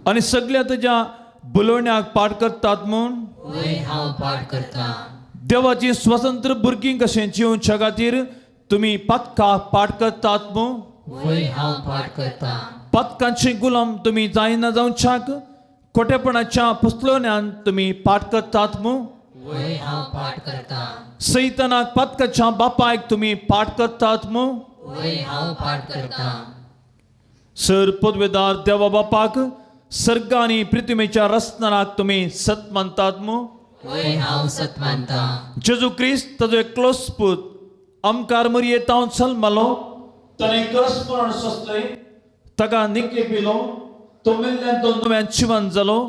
आनी सगळ्या ताज्या बोलोवण्याक पाठ करतात म्हूण? वय हांव पाठ करता. देवाची स्वतंत्र भुरगीं कशें जिवच्या खातीर तुमी पातका पाठ करतात मू? वय हांव पाठ करता. पातकांचे गुलाम तुमी जायना जावच्याक खोटेपणाच्या पुसलोण्यान तुमी पाठ करतात मू? वय हांव पाठ करता. सैतनाक पातकाच्या बापायक तुमी पाठ करतात मू? वय हांव पाठ करतां. सर पदवेदार देवा बापाक सर्ग आनी पृथ्वीच्या रचनाक तुमी सत मानतात मू? वय हांव सत मानतां. जेजू क्रिस्त ताजो एकलोच पूत आमकार मरये तावन सल्मालो, ताणें क्रस मरण सोंसलें, ताका निके पिलो, तो मेल्ल्यान तो नव्यान जिवन जालो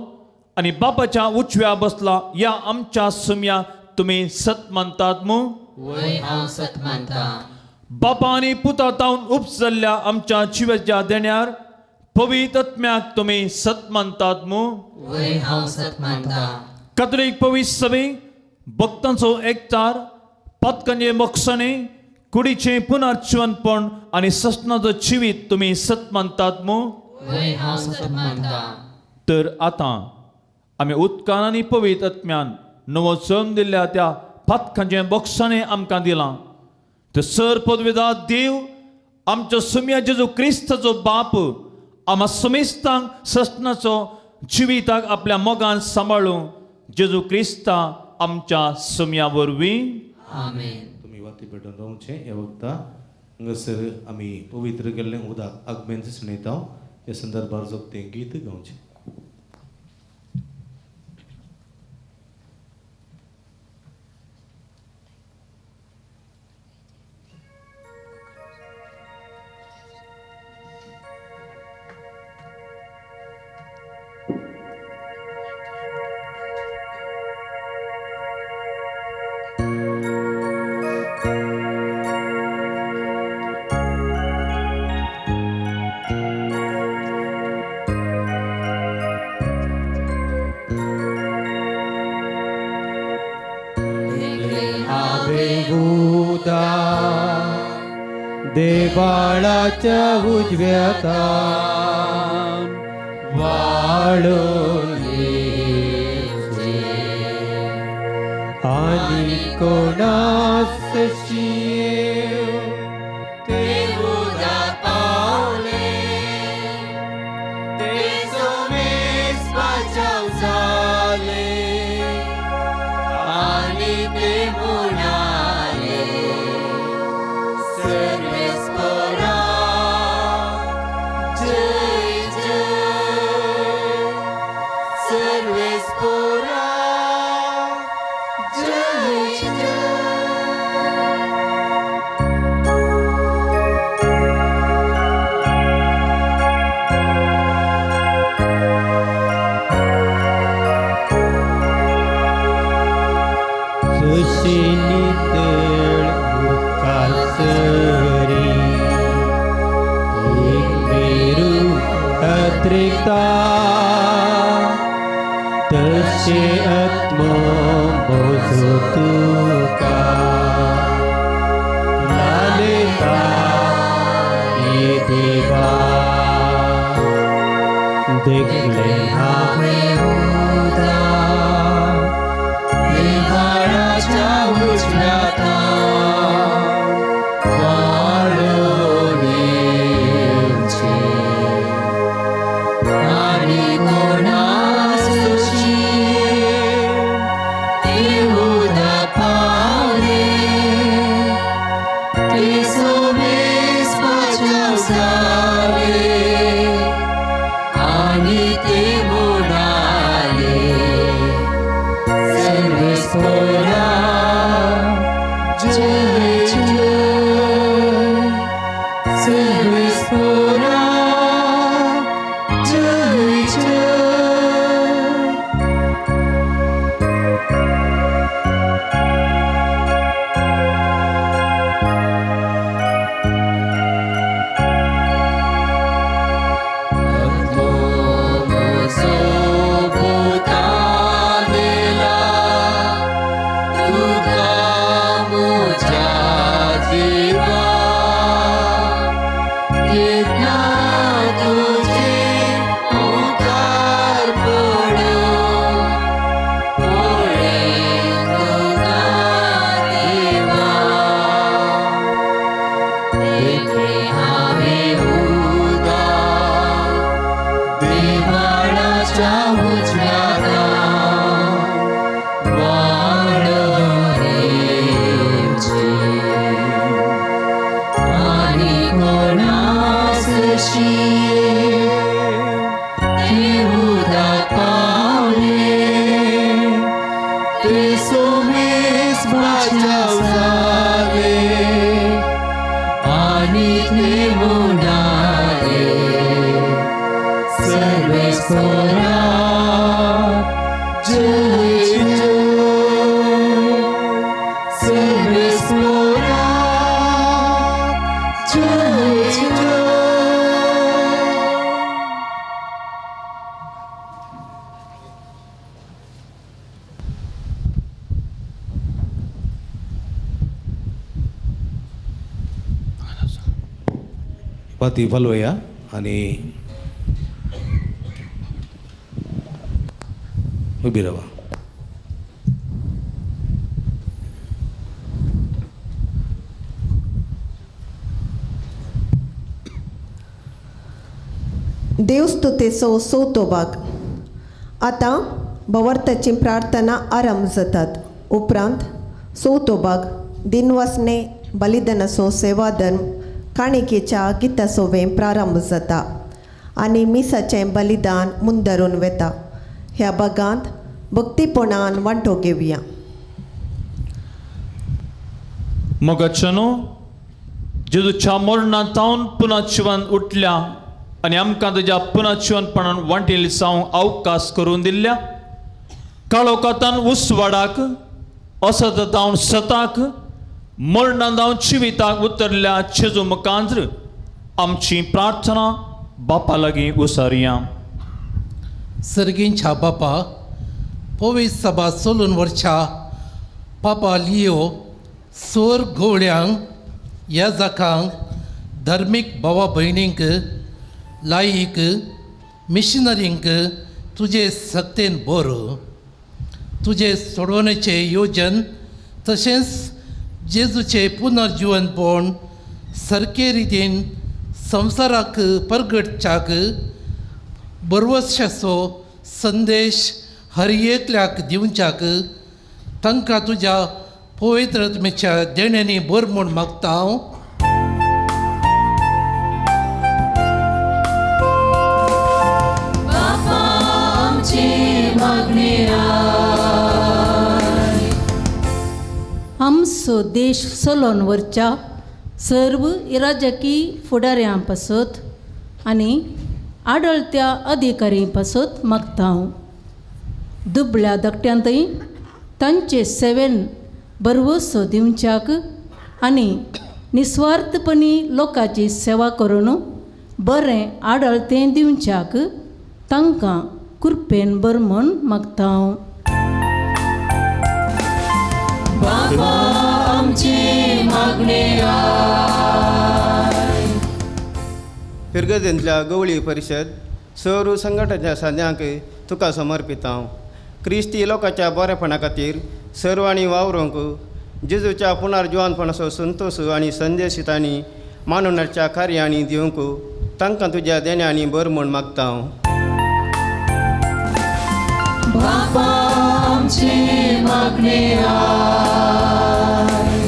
आनी बापाच्या उजव्या बसला, ह्या आमच्या सुम्या तुमी सत मानतात मू? वय हांव सत मानतां. बापा आनी पुता तावन उपजल्ल्या आमच्या जिवाच्या देण्यार पवित्र आत्म्याक तुमी सत मानतात मू? वय हांव सत मानतां. कातोलीक पवित्र सभे भक्तांचो एकचार, पातकांचे मोक्षणे, कुडीचें पुनर्जिवनपण आनी ससनाचो जिवीत तुमी सत मानतात मू? वय हांव सत मानतां. तर आतां आमी उदकान आनी पवित्र आत्म्यान नवो जल्म दिल्ल्या त्या पातकांचें बोक्षाणें आमकां दिलां. तर सर पदवेदार देव आमच्या सुम्या जेजू क्रिस्ताचो बाप आमा समेस्तांक ससनाचो जिविताक आपल्या मोगान सांबाळूं जेजू क्रिस्ता आमच्या सुम्या वरवीं. आमेन. तुमी वाती पेटोवन रावचें. ह्या वखता हांगासर आमी पवित्र केल्लें उदक आगमेन दिसून त्या संदर्भार जोगतें गीत गावचें. देवाळाच्या उजव्याता वाळून आनी कोणास ते उदक पावले ते सोमेस बचाव जाले आनी ते म्हणाले सर्वेस्परा जय जय, सर्वेस्परा जय जय. सुशिनी तेळ उदकासरी एक मेरू अत्रिकता तशें आत्मो बोजो तुका लालता ये देवा देखले हांवें उदक देवाळाच्या उजव्याता वाळून येवचें आनी कोणासुशी ते उदक पावले ते सोमेस बचाव जाले. सर्वेस्पोराक जय जय, सर्वेस्पोराक जय जय. पाती पालवया आनी उबी रावा. देवस्तुतेचो चवथो भाग. आतां भवार्थाची प्रार्थना आरंभ जातात. उपरांत चवथो भाग दिनवासने बलिदानाचो सेवाधर्म काणिकेच्या गितासोवें प्रारंभ जाता आनी मिसाचें बलिदान मुंदरून वेता. ह्या भागांत भक्तीपणान वांटो घेवया. मोगाच्यानो, जेजूच्या मरणांत तावन पुनः जिवन उठल्या आनी आमकां तुज्या पुनः जिवनपणान वांटेल जावंक अवकाश करून दिल्ल्या काळोखांतान उसवाडाक असत जावन सताक मरणान जावन जिविताक उतरल्या जेजू मुखांत्र आमची प्रार्थना बापा लागीं उसारया. सर्गींच्या बापा, पवित्र सभा चलून व्हरच्या पापा लियो सोर घोवळ्यांक याजकांक धर्मीक भावा भयणींक लायीक मिशनरींक तुजे सक्तेन बोर तुजे सोडवणेचें योजन तशेंच जेजूचें पुनर्जिवनपण सारके रितीन संवसाराक परगटच्याक बरवशाचो संदेश हर एकल्याक दिवच्याक तांकां तुज्या पवित्र आत्म्याच्या देण्यांनी भर म्हूण मागता हांव. बापा आमचे मागणे आय. आमचो देश चलोवन व्हरच्या सर्व राजकी फुडाऱ्यां पासत आनी आडळत्या अधिकाऱ्यां पासत मागता हांव. दुबळ्या धाकट्यांतय तांचे सेवेन भरवसो दिवच्याक आनी निस्वार्थपणी लोकांची सेवा करून बरें आडळतें दिवच्याक तांकां कृपेन बर म्हूण मागता हांव. बापा आमचे मागणे आय. फिरगजेंतल्या गवळी परिशद सर्व संघटनाच्या सांद्यांक तुका समर्पित हांव. क्रिस्ती लोकांच्या बरेपणा खातीर सर्वांनी वावरूंक जेजूच्या पुनर्जिवनपणाचो संतोश आनी संदेश तांणी मानवनाच्या कार्यांनी दिवंक तांकां तुज्या देण्यांनी बर म्हूण मागता हांव. बापा आमचे मागणे आय.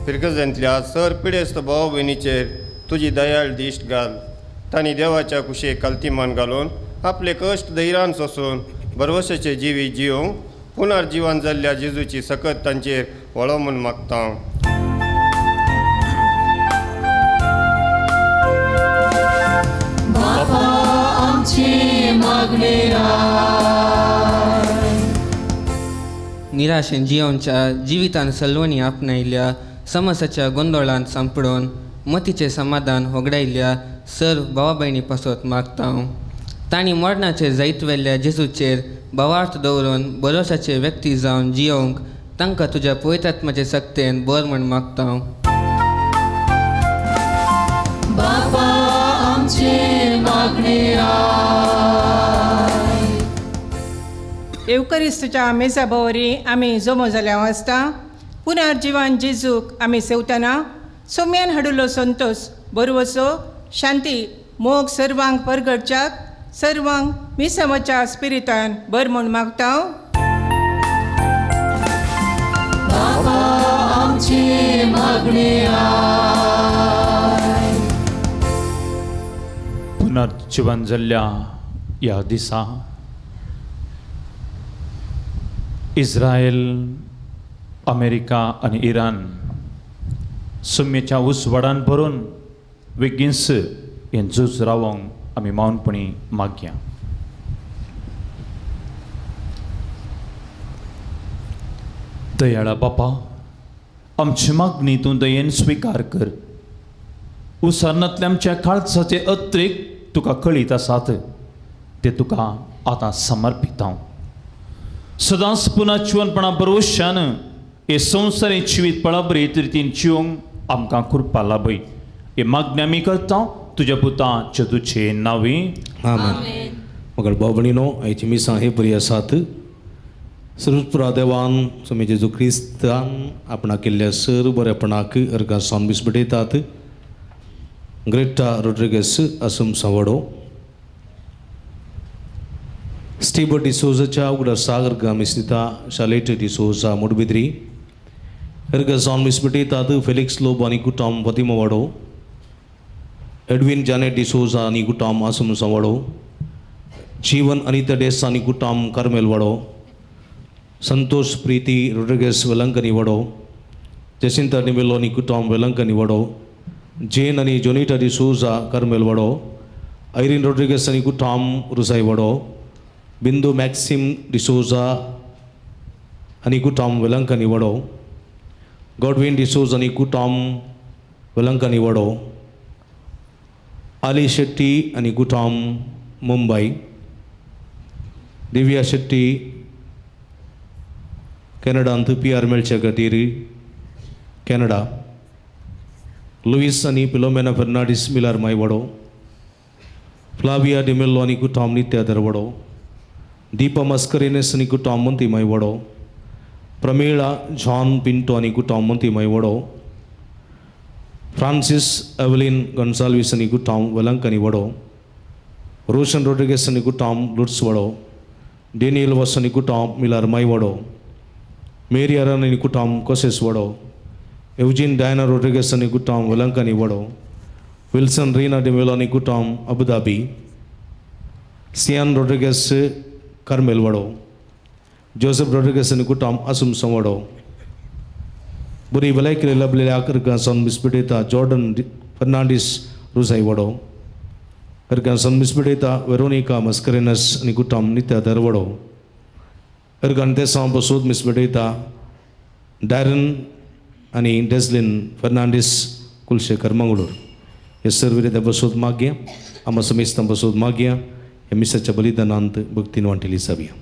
फिरगजेंतल्या सर पिडेस्त भाव भयणीचेर तुजी दयाळ दिश्ट घाल. तांणी देवाच्या कुशेक कलतीमान घालून आपले कश्ट धैर्यान सोसून भरवशाचे जिवीत जिवंक पुनर्जिवन जाल्ल्या जेजूची सकत तांचेर वळो म्हूण मागता. बापा आमचे मागणे आय. निराशेन जियोनच्या जिवितान सलवणी आपणायल्या समस्याच्या गोंदळांत सांपडून मतीचें समाधान होगडायल्ल्या सर्व भावा भयणी पासत मागता हांव. तांणी मरणाचेर जैत व्हेल्ल्या जेजूचेर भावार्थ दवरून भरोशाचे व्यक्ती जावन जियोवंक तांकां तुज्या पवित्र सक्तेन बर म्हूण मागता हांव. बापा आमचे मागणे आय. येवकरिस्तच्या मेजा भोवरी आमी जमो जाल्या आसता पुनर्जिवन जेजूक आमी सेवतना सोम्यान हाडिल्लो संतोश बरवसो शांती मोग सर्वांक परगटच्याक सर्वांक मिसमाच्या स्पिरितान बर म्हूण मागता. बापा आमचे मागणे आय. पुनर्जिवन जाल्ल्या ह्या दिसा इस्रायल, अमेरिका आनी इराण सुम्येच्या उसवाडान भरून बेगीनच हें झूज रावोंक आमी मौनपणी मागया. दयाळा बापा, आमची मागणी तूं दयेन स्विकार कर. उसरनातल्या आमच्या काळजाचे अत्रेक तुका कळीत आसात, ते तुका आतां समर्पिता. सदांच पुन्हा जिवनपणा भरवशान हे संवसारी जिवीत पळाबरीत रितीन जिवंक आमकां कृपा लाभय. हे मागणी आमी करता तुज्या पुता जेजूचे नांवे. आमेन. मगर भाव भयणीनो, आयची मिसां हे बरी आसात. सर्वपुरा देवान स्वामी जेजू क्रिस्तान आपणाक केल्ल्या सर बरेपणाक अर्गां सावन मीस भेटयतात. ग्रेटा रोड्रिगस आसम सावडो, स्टीबर डिसोजाच्या उगडासाक अर्गां मीस दिता. शालेट डिसोजा मुडबिद्री अर्गां सावन मीस भेटयतात. फेलिक्स लोब आनी कुटाम फतिमा वाडो, एडविन जानेट डिसोजा आनी कुटाम आसम सावडो, जीवन अनिता डेस आनी कुटाम कार्मेल वाडो, संतोष प्रीती रोड्रिगस वेलंकनी वाडो, जसिंता डिमेलो आनी कुटाम वेलंकनी वाडो, जेन आनी जोनिटा डिसोजा कार्मेल वाडो, आयरीन रोड्रिगस आनी कुटाम रुसाई वाडो, बिंदू मॅक्सिम डिसोजा आनी कुटाम वेलंकनी वाडो, गॉडविन डिसोज आनी कुटाम वेलंकनी वाडो, आली शेट्टी आनी कुटाम मुंबय, दिव्या शेट्टी कॅनडांत पी आर मेळचे खातीर कॅनडा, लुईस आनी फिलोमेना फेर्नांडीस मिलार मायवाडो, फ्लाविया डिमेल्लो आनी कुटाम नित्या दरवाडो, दीपा मस्करेनस आनी कुटाम मंती मायवाडो, प्रमिळा जॉन पिंटो आनी कुटाम मंती मायवाडो, फ्रांसीस एवलिन गोन्साल्वीस आनी कुटाम वेलंकनी वाडो, रोशन रोड्रिगेस आनी कुटाम लुट्स वाडो, डेनियल वॉस आनी कुटाम मिलार मायवाडो, मेरी अरन आनी कुटाम कोसेस वाडो, एवजीन डायना रोड्रिगेस आनी कुटाम वेलंकनी वाडो, विल्सन रीना डिमेलो आनी कुटाम अबुधाबी, सियान रोड्रिगेस कार्मेल वाडो, जोसेफ रोड्रिगेस आनी कुटाम आसुमसो वाडो. बरी भलायकी लाभलेल्या अर्गां सावन मीस भेटयता. जॉर्डन फर्नांडीस रुसाई वाडो अर्गां सावन मीस भेटयता. वेरोनिका मस्करेनस आनी कुटाम नित्या दरवाडो अर्गान देसांव बसूद मीस भेटयता. डॅरन आनी डेझलिन फर्नांडीस कुलशेखर मंगळूर. हे सर्व रित्या बसूद मागया, आमा समेस्तां बसूद मागया. ह्या मिसाच्या बलिदानांत भक्तीन वांटेली जावया.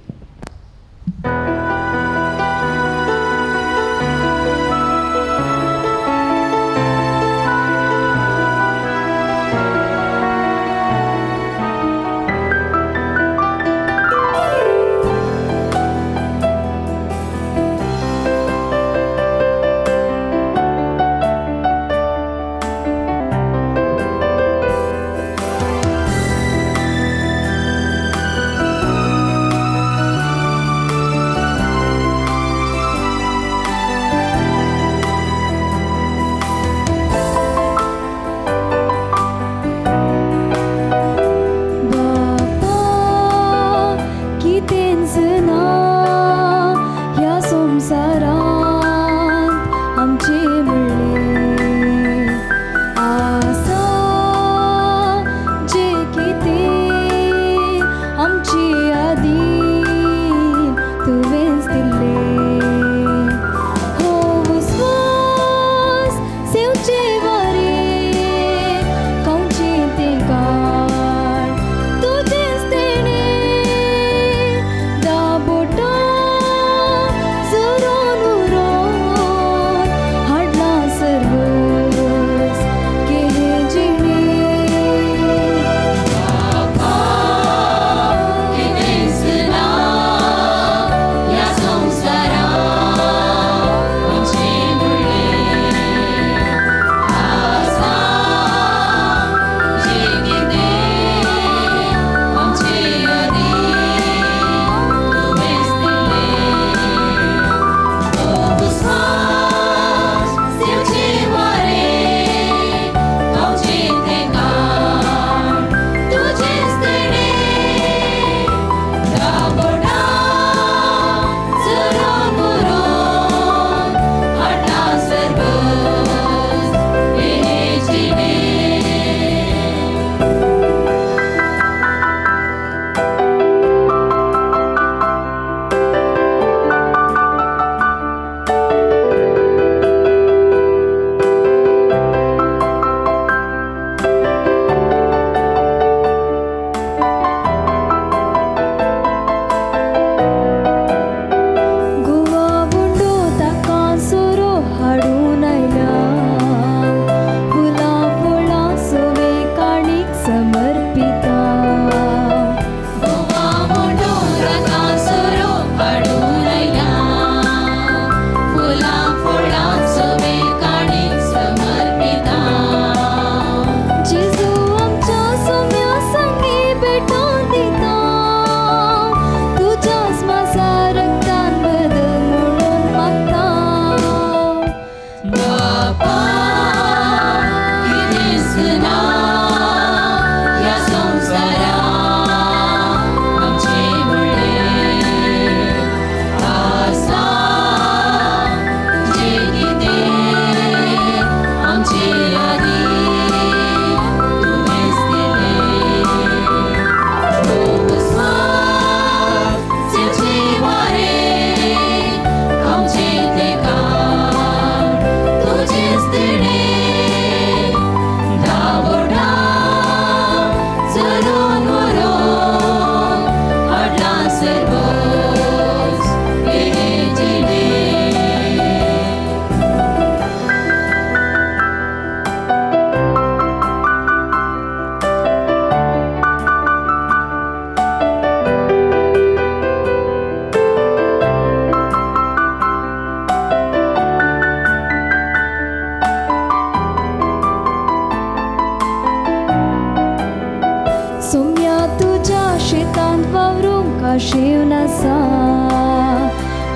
आशेवन आसा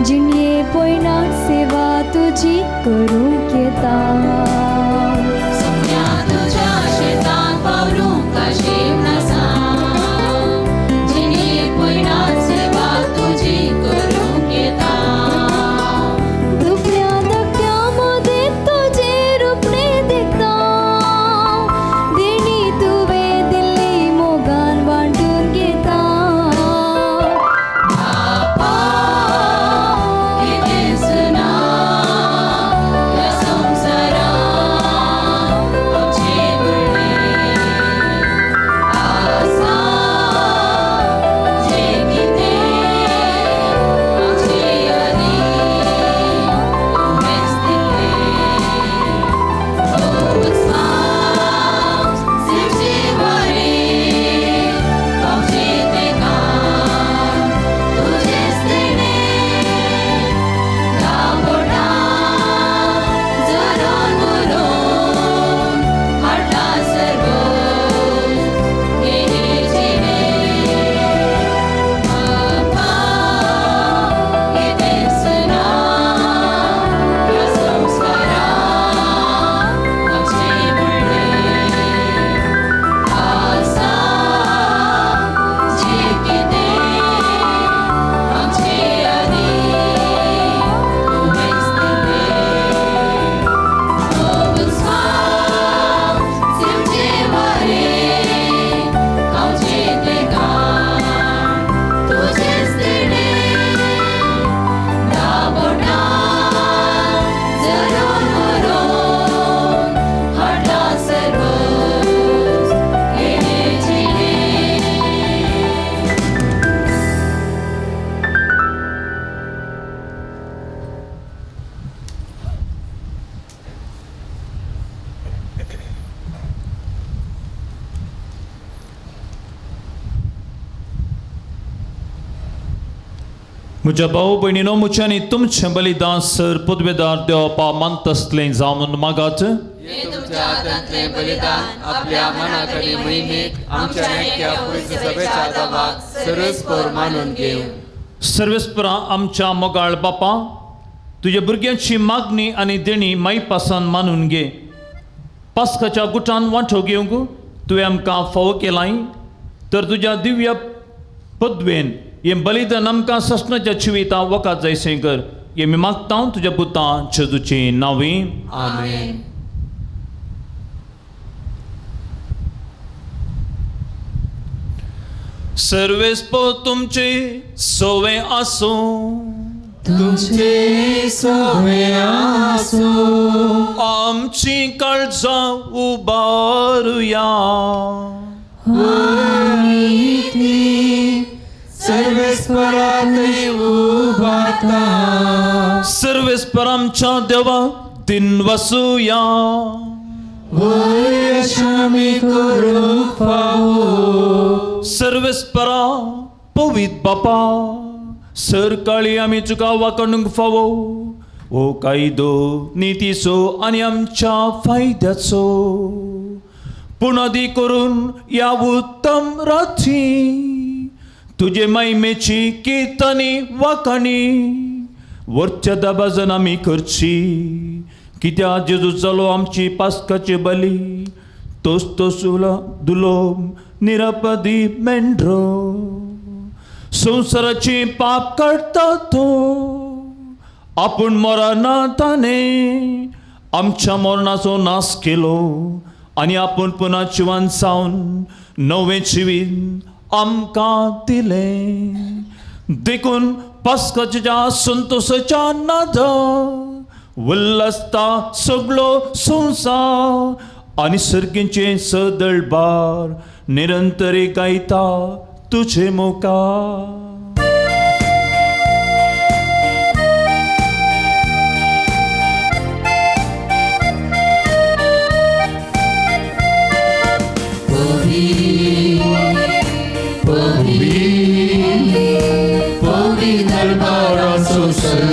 जिणये पयणाक सेवा तुजी करूंक येता सोम्या तुज्या शेतान पावरूंक आशेवन आसा जिणये पयणाक सेवा तुजी करूंक येता दुखण्या धाकट्या मदें तुजें रुपणें देखता देणी तुवें दिल्ली मोगान वांटून घेता बापा कितेंच ना ह्या संवसारांत आमचें म्हणलें आसा जें कितें आमचे आदीं तुवेंच दिल्लें उस्वास दिवचे वरी आमचें तें काम तुजेंच देणें दाबोटां जरोन मुरोन हाडला सर्वोच हें जिणें बापा कितेंच ना ह्या संवसारांत आमचें म्हणलें आसा जें कितें आमचे आदीं तुवेंच दिल्लें उस्वास दिवचे वरी आमचें तें काम तुजेंच देणें दाबोटां जरोन मुरोन हाडला सर्वोच हें जिणें. म्हज्या भाव भयणीनो म्हज्यांनी तुमचें बलिदान सर पदवेदार देवपा मानतसलें जावन मागात हे तुमच्या हातांतलें बलिदान आपल्या मनाक आनी मोहिमेक आमच्या नेक्या पवित्र सभेच्या दावाक सर्वेस्पर मानून घेवं. सर्वेस्परा आमच्या मोगाळ बापा तुज्या भुरग्यांची मागणी आनी देणी मायपासान मानून घे. पास्काच्या गुटान वांटो घेवंक तुवें आमकां फावो केलाय तर तुज्या दिव्य पदवेन हें बलिदान आमकां ससनाच्या जिविता वकात जायसें कर. हें मी मागता तुज्या पुता जेजूचें नांवी. आमेन. सर्वेस्पो तुमचे सोवे आसूं. तुमचे सवे आसूं. आमची काळजां उबारुया. आनी ती सर्वेस्परांतय उबाता. सर्वेस्पर आमच्या देवा दिन वसुया. वयर आमी करूंक फावो. सर्वेस्परा पवीत बापा सरकाळी आमी तुका वाकडूंक फावो हो कायदो नितीचो आनी आमच्या फायद्याचो पूण आदी करून ह्या उत्तम राती तुजे मायमेची किर्तनी वाखाणी वरच्या दबाजन आमी करची कित्याक जेजू जालो आमची पास्काची बली तोस तोसुला दुलो निरपदी मेंढरो संवसाराची पाप काडटा तो आपूण मरना ताणें आमच्या मरणाचो नाश केलो आनी आपूण पुना जिवान सावन नवें जिवीत आमकां दिलें. देखून पास्काच्या संतोसाच्या नादा उल्हासता सगळो संवसार आनी सर्गींचें सदळ बार निरंतरी गायता तुजे मुखार. पवी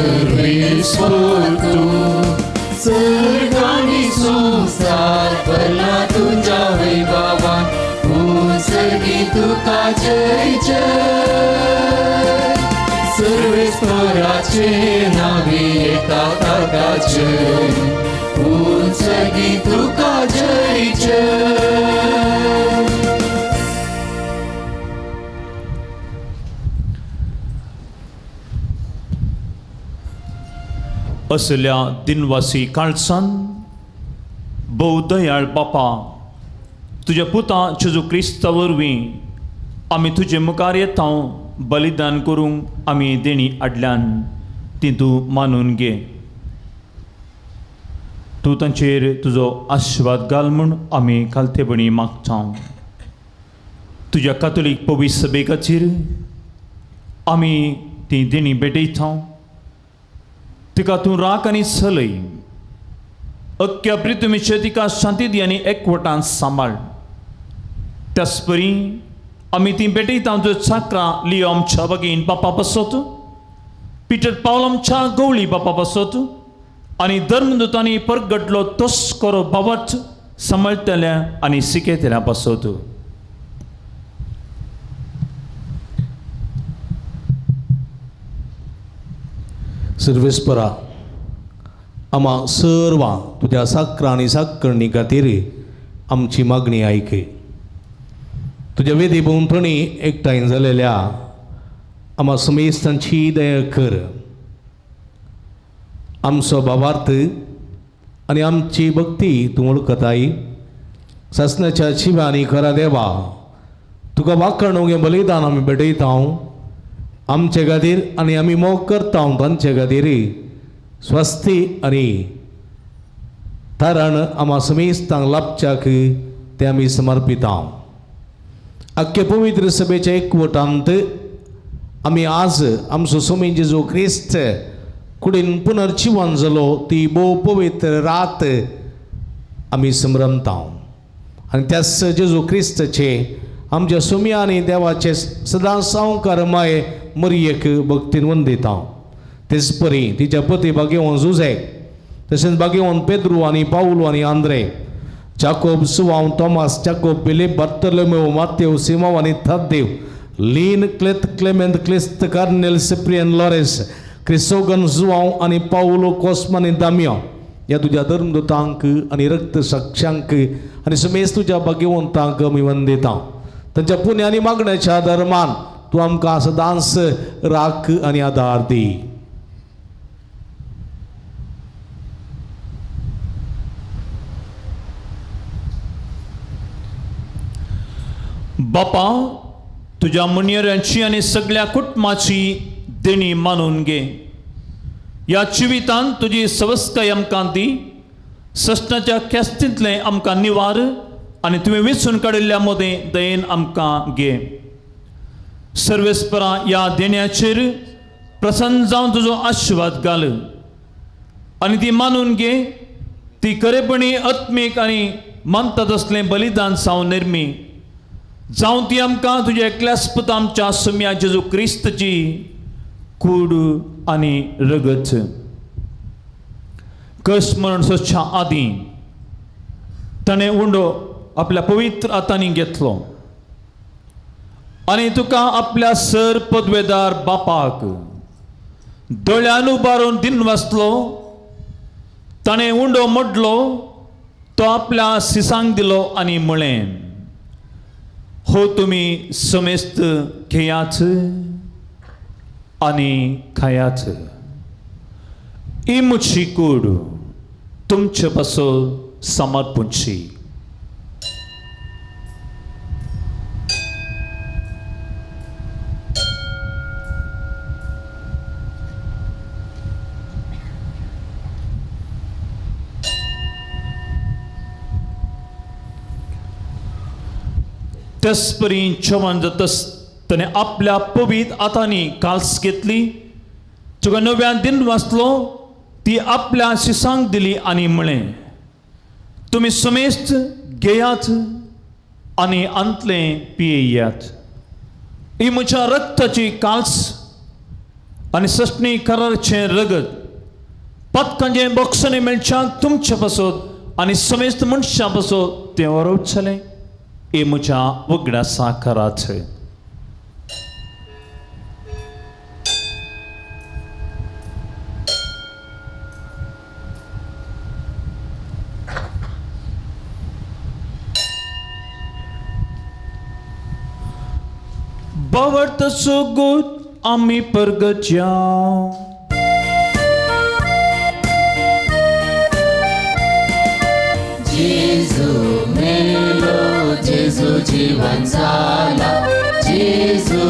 सर्वेस्पर तूं सर्ग आनी संवसार भरला तुज्या वैभवान. उंच सर्गी तुका जय जय सर्वेस्पराचे नावी येता ताका जय उंचगी तुका जय जय. असल्या दिनवासी काळसान भोव दयाळ बापा तुज्या पुता जेजू क्रिस्ता वरवीं आमी तुजे मुखार येता बलिदान करूंक आमी देणी आडल्यान ती तूं मानून घे. तूं तांचेर तुजो आशिर्वाद घाल म्हूण आमी खालतेपणी मागता. तुज्या कातोलीक पवित्र सभे खातीर आमी ती देणी भेटयता. तिका तूं राख आनी चलय. अख्ख्या प्रितुमीचेर तिका शांती दी आनी एकवटान सांबाळ. त्याच परी आमी ती भेटयता तुज्यो चाकरां लियो आमच्या बागेन बापा पासत, पिटर पावल आमच्या गवळी बापा पासत आनी धर्मदूतांनी परगटलो तोच करो बाबाच सांबाळटल्या आनी शिकयतल्या पासत. सर्वेस्परा आमा सर्वां तुज्या साकरा आनी साकरणी खातीर आमची मागणी आयक. तुज्या वेदी भोंवतणी एकठांय जालेल्या आमा समेस्तांची दया कर. आमचो भावार्थ आनी आमची भक्ती तूं वळखताय. सासणाच्या शिव्या आनी खरा देवा तुका वाकणूंक हें बलिदान आमी भेटयता. आमचे खातीर आनी आमी मोग करता तांचे खातीर स्वस्ती आनी तारण आमा समेस्तांक लाभच्याक ते आमी समर्पिता. आख्खे पवित्र सभेच्या एकवटांत आमी आज आमचो स्वामी जेजू क्रिस्त कुडीन पुनर्जिवन जालो ती भोव पवित्र रात आमी समरमता आनी त्याच जेजू क्रिस्ताचे आमच्या स्वामी आनी देवाचे सदां सावकारमाय मरयेक भक्तीन वंदिता. तेच परी तिच्या पती बागेवन जुझे तशेंच बागेवन पेद्रू आनी पावलू आनी आंद्रे, जाकोब, सुवांव, तॉमास, जाकोब, फिलीप, बार्तोलोमेव, मातेव, सिमाव आनी थादेव, लीन, क्लेत, क्लेमेंत, क्लिस्त, कार्नेल, सिप्रियन, लॉरेस, क्रिसोगन, जुवांव आनी पावलो, कोस्मा आनी दामियो ह्या तुज्या धर्मदूतांक आनी रक्त साक्षांक आनी समेस्त तुज्या भाग्यवंतांक आमी वंदिता. तांच्या पुण्य आनी मागण्याच्या धर्मान तूं आमकां सदांच राख आनी आदार दी. बापा तुज्या मुनियरांची आनी सगळ्या कुटुंबाची देणी मानून घे. ह्या जिवितांत तुजी सवस्काय आमकां दी. सस्नाच्या ख्यास्तींतलें आमकां निवार आनी तुवें वेंचून काडिल्ल्या मदें दयेन आमकां घे. सर्वेस्परा ह्या देण्याचेर प्रसन्न जावन तुजो आशिर्वाद घाल आनी ती मानून घे. ती खरेपणी आत्मीक आनी मानता तसलें बलिदान जावन निर्मी जावं ती आमकां तुज्या एकल्याच पुता आमच्या सुम्या जेजू क्रिस्तची कूड आनी रगत. कश्ट मरण सोदच्या आदीं ताणें उंडो आपल्या पवित्र हातांनी घेतलो आनी तुका आपल्या सर पदवेदार बापाक दोळ्यान उबारून दिन वाचलो. ताणें उंडो मोडलो, तो आपल्या सिसांक दिलो आनी म्हळें, हो तुमी समेस्त घेयात आनी खायात. ही म्हजी कूड तुमचे पासून समर्पणची. त्याचपरी जेवण जातस ताणें आपल्या पवीत हातांनी काल्स घेतली, तुका नव्यान दिन वाचलो, ती आपल्या शिसांक दिली आनी म्हळें, तुमी समेस्त घेयात आनी आंतलें पियेयात. ही म्हज्या रक्ताची काल्स आनी सस्नी करारचें रगत पतकांचें बक्षणें मेळच्याक तुमचे पासत आनी समेस्त मनशां पासत तें वरोवचलें. हे म्हज्या वगडासा करात. बावडत सोगूत आमी परगच्या. जेजू मेलो, जेजू जीवन जाला, जेजू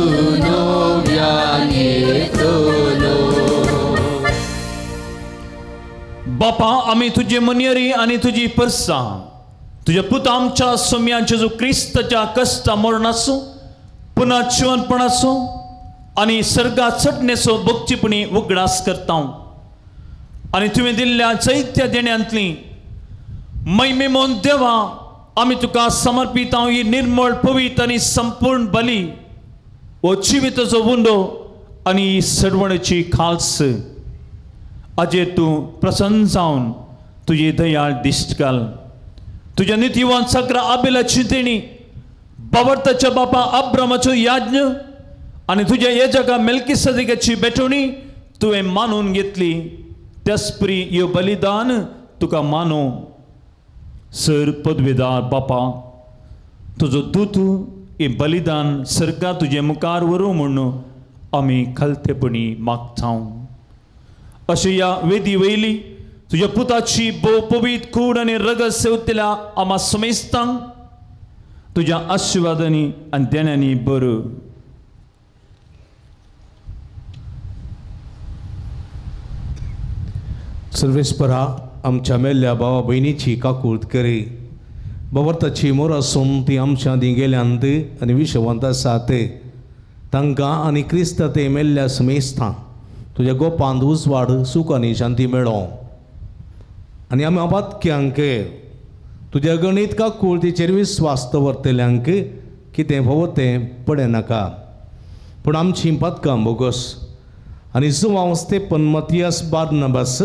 नव्यान येतलो. बापा, आमी तुजे मन्यरी आनी तुजी परसां तुज्या पुता आमच्या सोम्या जेजू क्रिस्ताच्या कश्टा मरणाचो पुन्हा जिवनपणाचो आनी सर्गा चडणेचो भक्तीपणी उगडास करता आनी तुवें दिल्ल्या चैत्य देण्यांतली महिमेमोन देवा आमी तुका समर्पित ही निर्मळ पवित्र आनी संपूर्ण बली हो जिविताचो उंडो आनी ही सरवणेची खाल्स आजेर तूं प्रसन्न जावन तुजी दयाळ दिश्ट घाल. तुज्या नितीवान सगळ्या आबेलाची देणी बावर्ताच्या बापा अब्रामाचो याज्ञ आनी तुज्या येजका मेलकी भेटवणी तुवें मानून घेतली त्यासपरी ह्यो बलिदान तुका मानू. सर पदवेदार बापा, तुजो दूत हें बलिदान सरकार तुजे मुखार व्हरूं म्हूण आमी खालतेपणी मागता. अशें ह्या वेदी वयली तुज्या पुताची भोव पवित्र कूड आनी रगत सेवतल्या आमा समेस्तांक तुज्या आशिर्वादांनी आनी देण्यांनी बरो. सर्वेस्परा आमच्या मेल्ल्या भावा भयणीची काकूर्त करी बावर्ताची मोर आसून ती आमच्या आदीं गेल्यांत आनी विशवंत आसात तांकां आनी क्रिस्त ते मेल्ल्या समेस्तां तुज्या गोपांत उजवाड सूख आनी शांती मेळो. आनी आमी आपातक्यांक तुज्या गणीत काकुळतीचेर विस्वास दवरतल्यांक कितें फावो तें पडे नाका पूण आमचीं पातकां बोगस. आनी Joao Stephen Matias Barnabas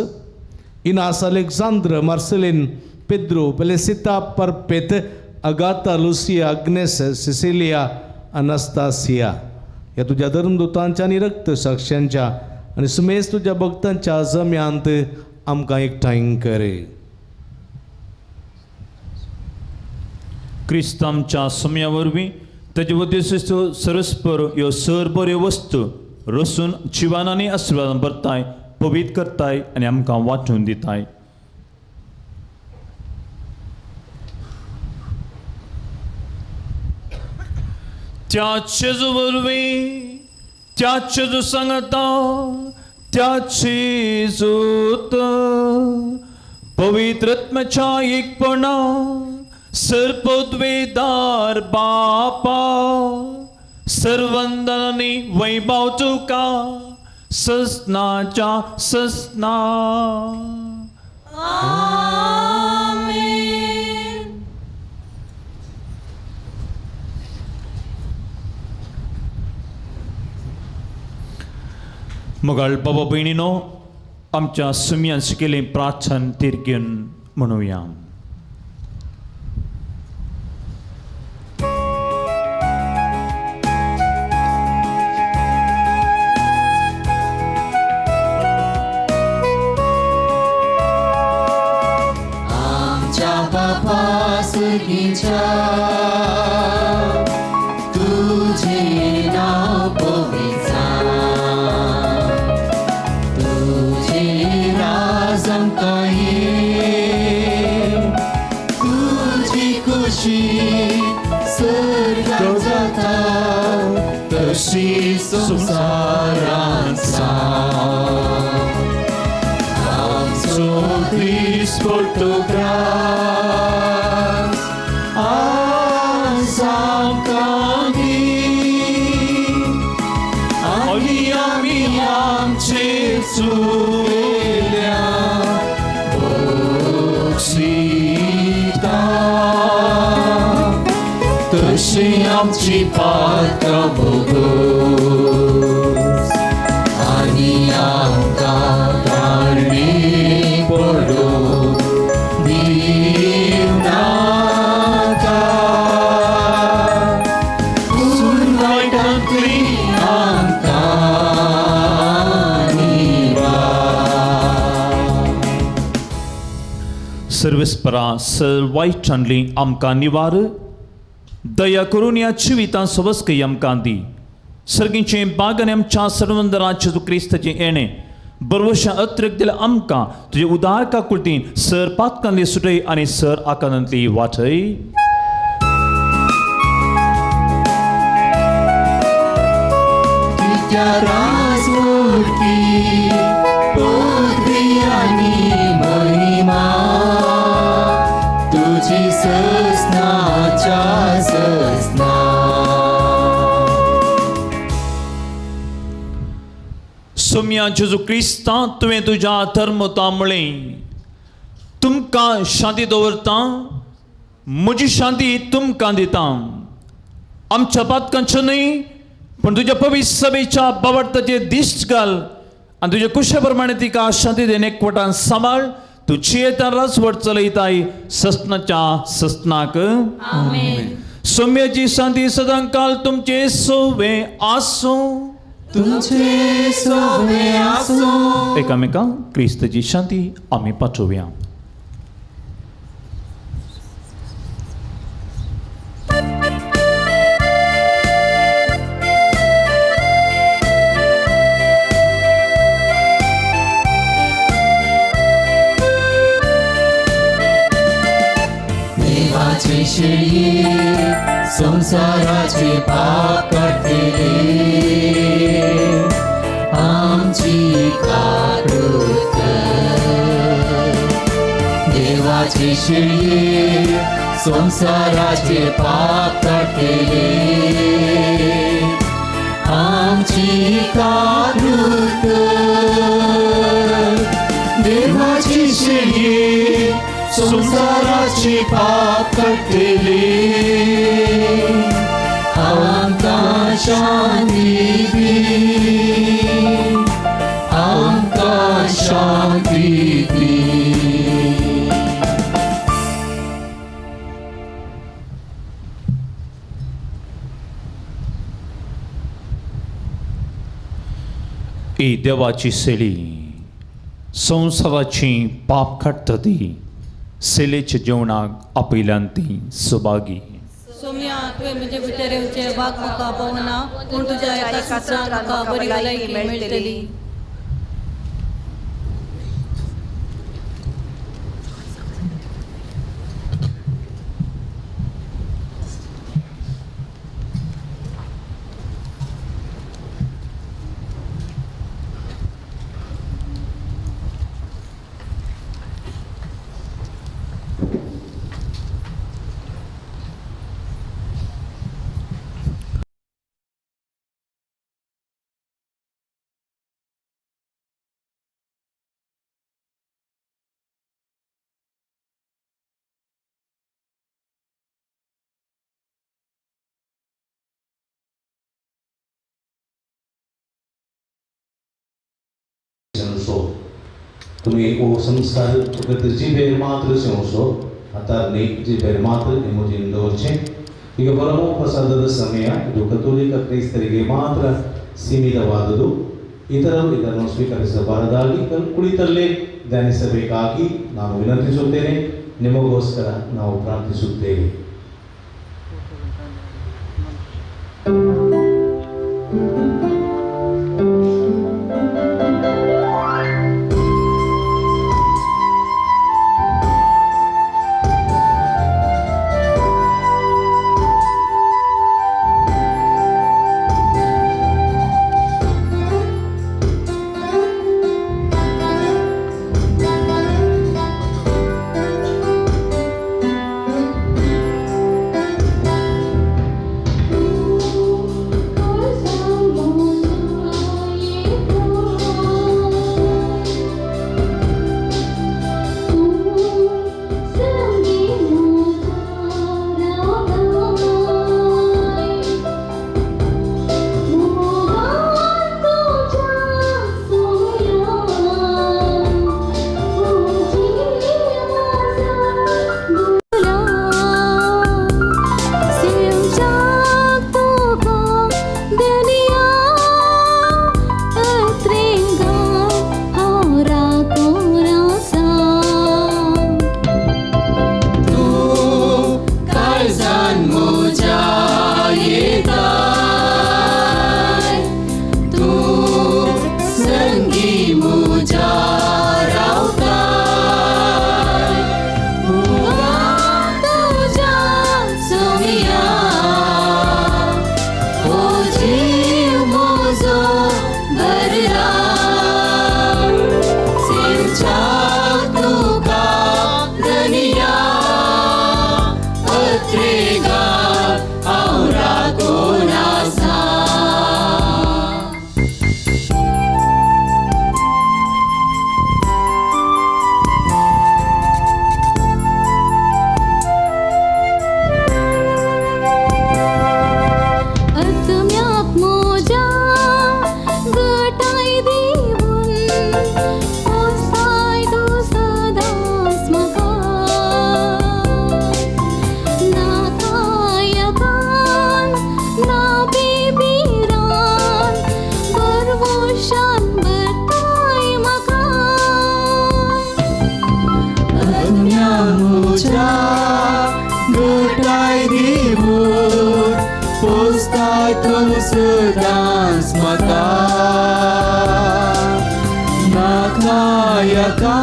Inas Alexandra Marcelin Pedro Felicita Perpet Agatha Lucia Agnes Cecilia Anastasia ह्या तुज्या धर्मदूतांच्या आनी रक्त साक्षांच्या आनी सुमेस तुज्या भक्तांच्या जम्यांत आमकां एकठांय करे. क्रिस्त आमच्या सम्या वरवीं ताजे उद्देश सरस्पर ह्यो सर बऱ्यो वस्तू रसून जिवान आनी आशिर्वादान भरताय पवित्र करताय आनी आमकां वांटून दिताय. त्या जेजू वरवीं त्या जेजू सांगता त्या जेजूत पवित्र आत्म्याच्या एकपणा सर्पद्वेदार बापा सर्वंदनानी वैभव तुका ससनाच्या ससना. आमेन. मोगाळ बाबा भयणीनो, आमच्या सुम्यान शिकयल्लें प्रार्थन तिरगेन म्हणुया. आमच्या बापा सर्गीच्या तुझे नाव पवित्र जावं, तुझे राज आमकां ये, तुजी खुशी सर्गात जाता तशी संवसारांत जावं. आमचो दीस पडटो ग्रास आज आमकां दी आनी आमी आमचे चुकल्या बक्षिता तशी आमची पात्रां भोगोस आनी आमकां ताळणे पडूं दिवनाका. सर्वेस्परा सर वायटांतली आमकां निवार दया करून ह्या जिवितांत सवस्कय आमकां दी. सर्गीचें बाग आनी आमच्या सर्वंदराचे जेजू क्रिस्ताचें येणें बरवशा अत्रेक दिल्या आमकां तुजे उदार काकुळतीन सर पातकांतली सुटय आनी सर आकांतांतली वाटय. राजमुर्ती पृथ्वी आनी महिमा तुजी ससनाच्या ससना. सोम्या जेजू क्रिस्ता तुवें तुज्या धर्मता म्हळें तुमकां शांती दवरता म्हजी शांती तुमकां दिता. आमच्या पातकांच्यो न्हय पूण तुज्या पवित्र सभेच्या बावडताचेर दिश्ट घाल आनी तुज्या कुशे प्रमाणे तिका शांती देन एकवटान सांबाळ. तूं जियेता राजवट चलयताय ससनाच्या ससनाक. सोम्याची शांती सदांकाल तुमचे सोवे आसूं. तुमचे सोवे आसूं. एकामेकांक क्रिस्ताची शांती आमी पाठोवया. देवाचे शेळये संसाराचे पाप काडटले आमची काकूत कर. देवाचे शेळये संसाराचे पाप काडटले आमची काकूत कर. देवाचे शेळये संसाराचे पाप काडटले आमकां शांती दी. आमकां शांती दी. ही देवाची सेली संवसाराची पाप काडटा ती सेलेच्या जेवणाक आपयल्यान ती सुभागी. सोम्या तुवें म्हजे भितर येवचें वाग म्हाका पवना पूण तुज्या एका सूत्रान म्हाका बरी भलायकी मेळटली. तुम्ही ओ संस्कार फकत जिबेर मात्र सेवचो हातार न्ही जिबेर मात्र इमोजीन दवरचें. ಈಗ ಪರಮೋಪಸಾದದ ಸಮಯ ಇದು ಕಥೋಲಿಕ ಕ್ರೈಸ್ತರಿಗೆ ಮಾತ್ರ ಸೀಮಿತವಾದುದು. ಇತರರು ಇದನ್ನು ಸ್ವೀಕರಿಸಬಾರದಾಗಿ ಕುಳಿತಲ್ಲೇ ಧ್ಯಾನಿಸಬೇಕಾಗಿ ನಾನು ವಿನಂತಿಸುತ್ತೇನೆ. ನಿಮಗೋಸ್ಕರ ನಾವು ಪ್ರಾರ್ಥಿಸುತ್ತೇವೆ. Thank you. सदांच म्हाका नाका यका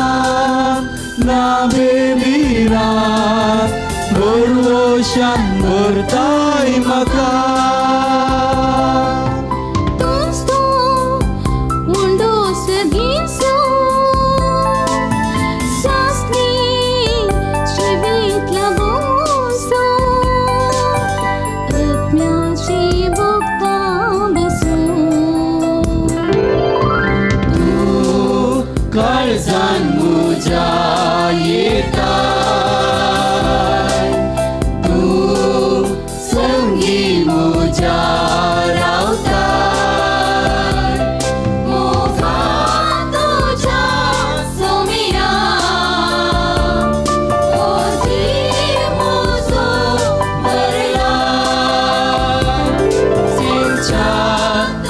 ना बेबिरात भरवशान भरताय म्हाका काळजान मुजा येता तूं संगी मुजा रावता मोगान तुज्या सोमिया ओ जीव म्हजो भरला सेंच्या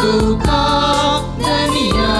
तुका धनिया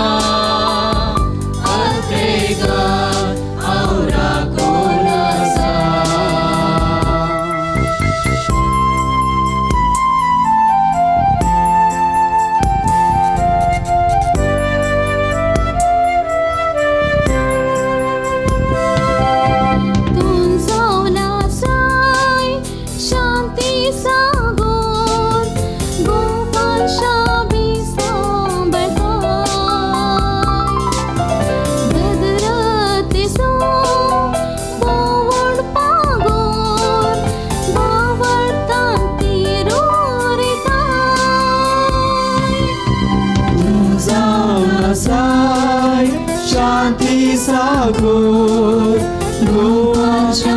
शांती सागोर गोवाच्या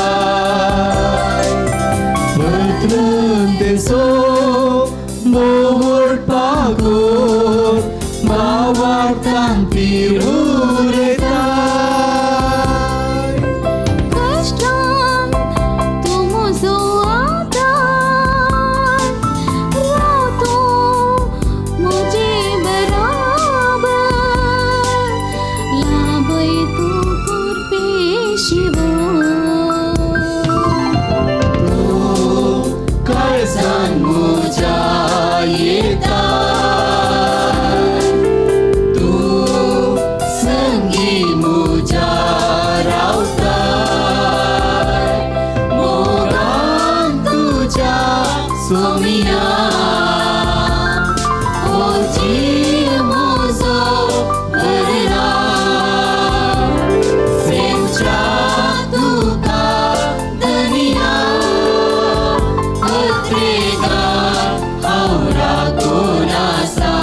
सांबाळताय भद्रतेचो बोवड पागोर भावार्थान पिरुरेताय कश्टान तूं म्हजो आदार राव तूं म्हजे बराबर लाभय तूं करपी शिवा तूं काळजान म्हज्या येता तूं संगी म्हज्या रावता मोगान तुज्या सोमिया ओ जीव म्हजो भरला सेंच्या तुका धनिया अत्रेगार हांव राखून आसा.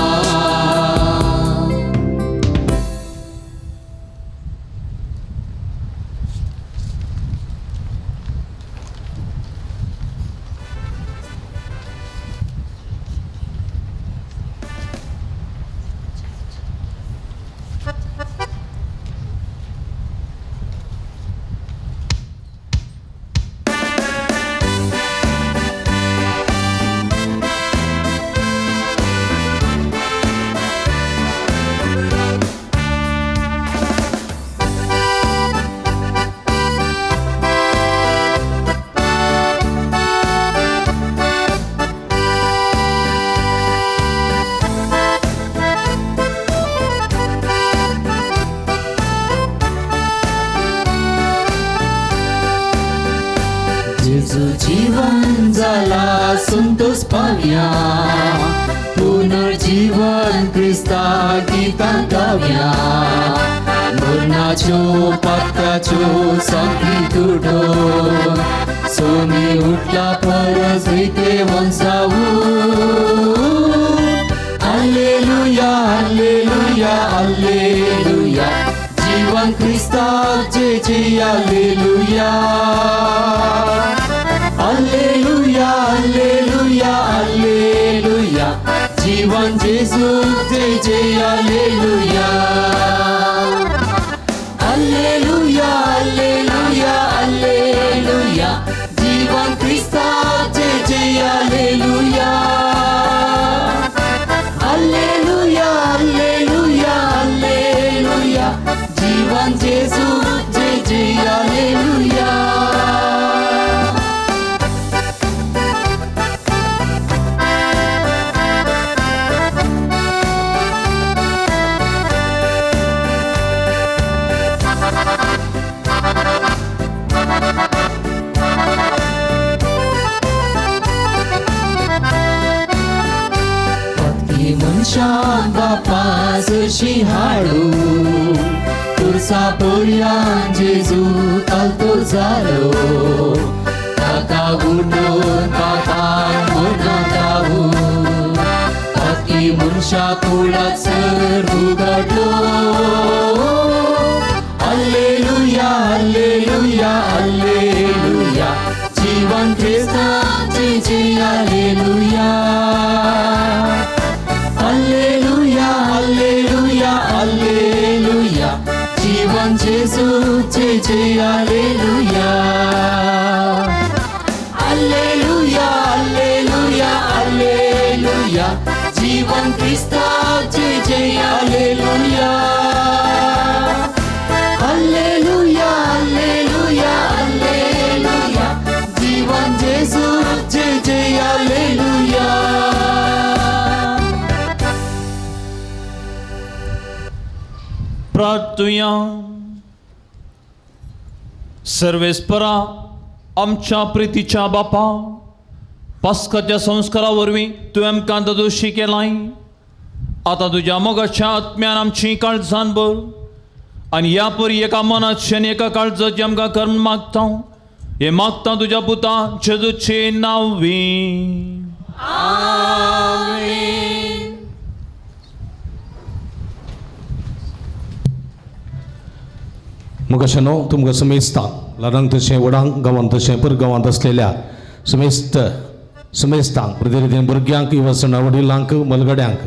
जेजू जीवन जाला संतोष पावया पुनर्जीवन क्रिस्ता गितां गावया मरणाच्यो पातकाच्यो सामकी तुटोन सोमी उठला परस वैतेवन जावून alleluia alleluia alleluia जीवन क्रिस्ताक जय जय alleluia alleluia alleluia alleluia जीवन जेजू जय जय alleluia alleluia alleluia alleluia जीवन क्रिस्ताक जय जय alleluia alleluia alleluia alleluia जीवन जेजू जय जय alleluia. मनशां बापा सरशी हाडू तुरसा पोरयान जेजू कालतो जालो ताका उठोवन बापान मरणांत पातकी मनशा कुळाक सर उगडलो. Alleluia, alleluia, alleluia, जीवन क्रिस्ताचे जय alleluia. Alleluia, alleluia, alleluia, जीवन जेजूचे जय alleluia. Alleluia, alleluia, alleluia, जीवन क्रिस्ताचे जय alleluia. Alleluia, alleluia, alleluia, जीवन जेजूचे जय alleluia. प्रार्थुया. सर्वेस्परा आमच्या प्रितीच्या बापा, पास्काच्या संस्कारा वरवीं तुवें आमकां दोशी केलाय. आतां तुज्या मोगाच्या आत्म्यान आमची काळजान भर आनी ह्या परी एका मनाचे आनी एका काळजाचें आमकां कर्म मागता. हें मागता तुज्या पुता जेजूचे नांवी. मुखाशेनो तुमकां समेस्तां ल्हानांक तशें व्हडांक, गांवांत तशें परगांवांत आसलेल्या समेस्त समेस्तांक, प्रति रितीन भुरग्यांक, युवसणा वडिलांक, मलगड्यांक,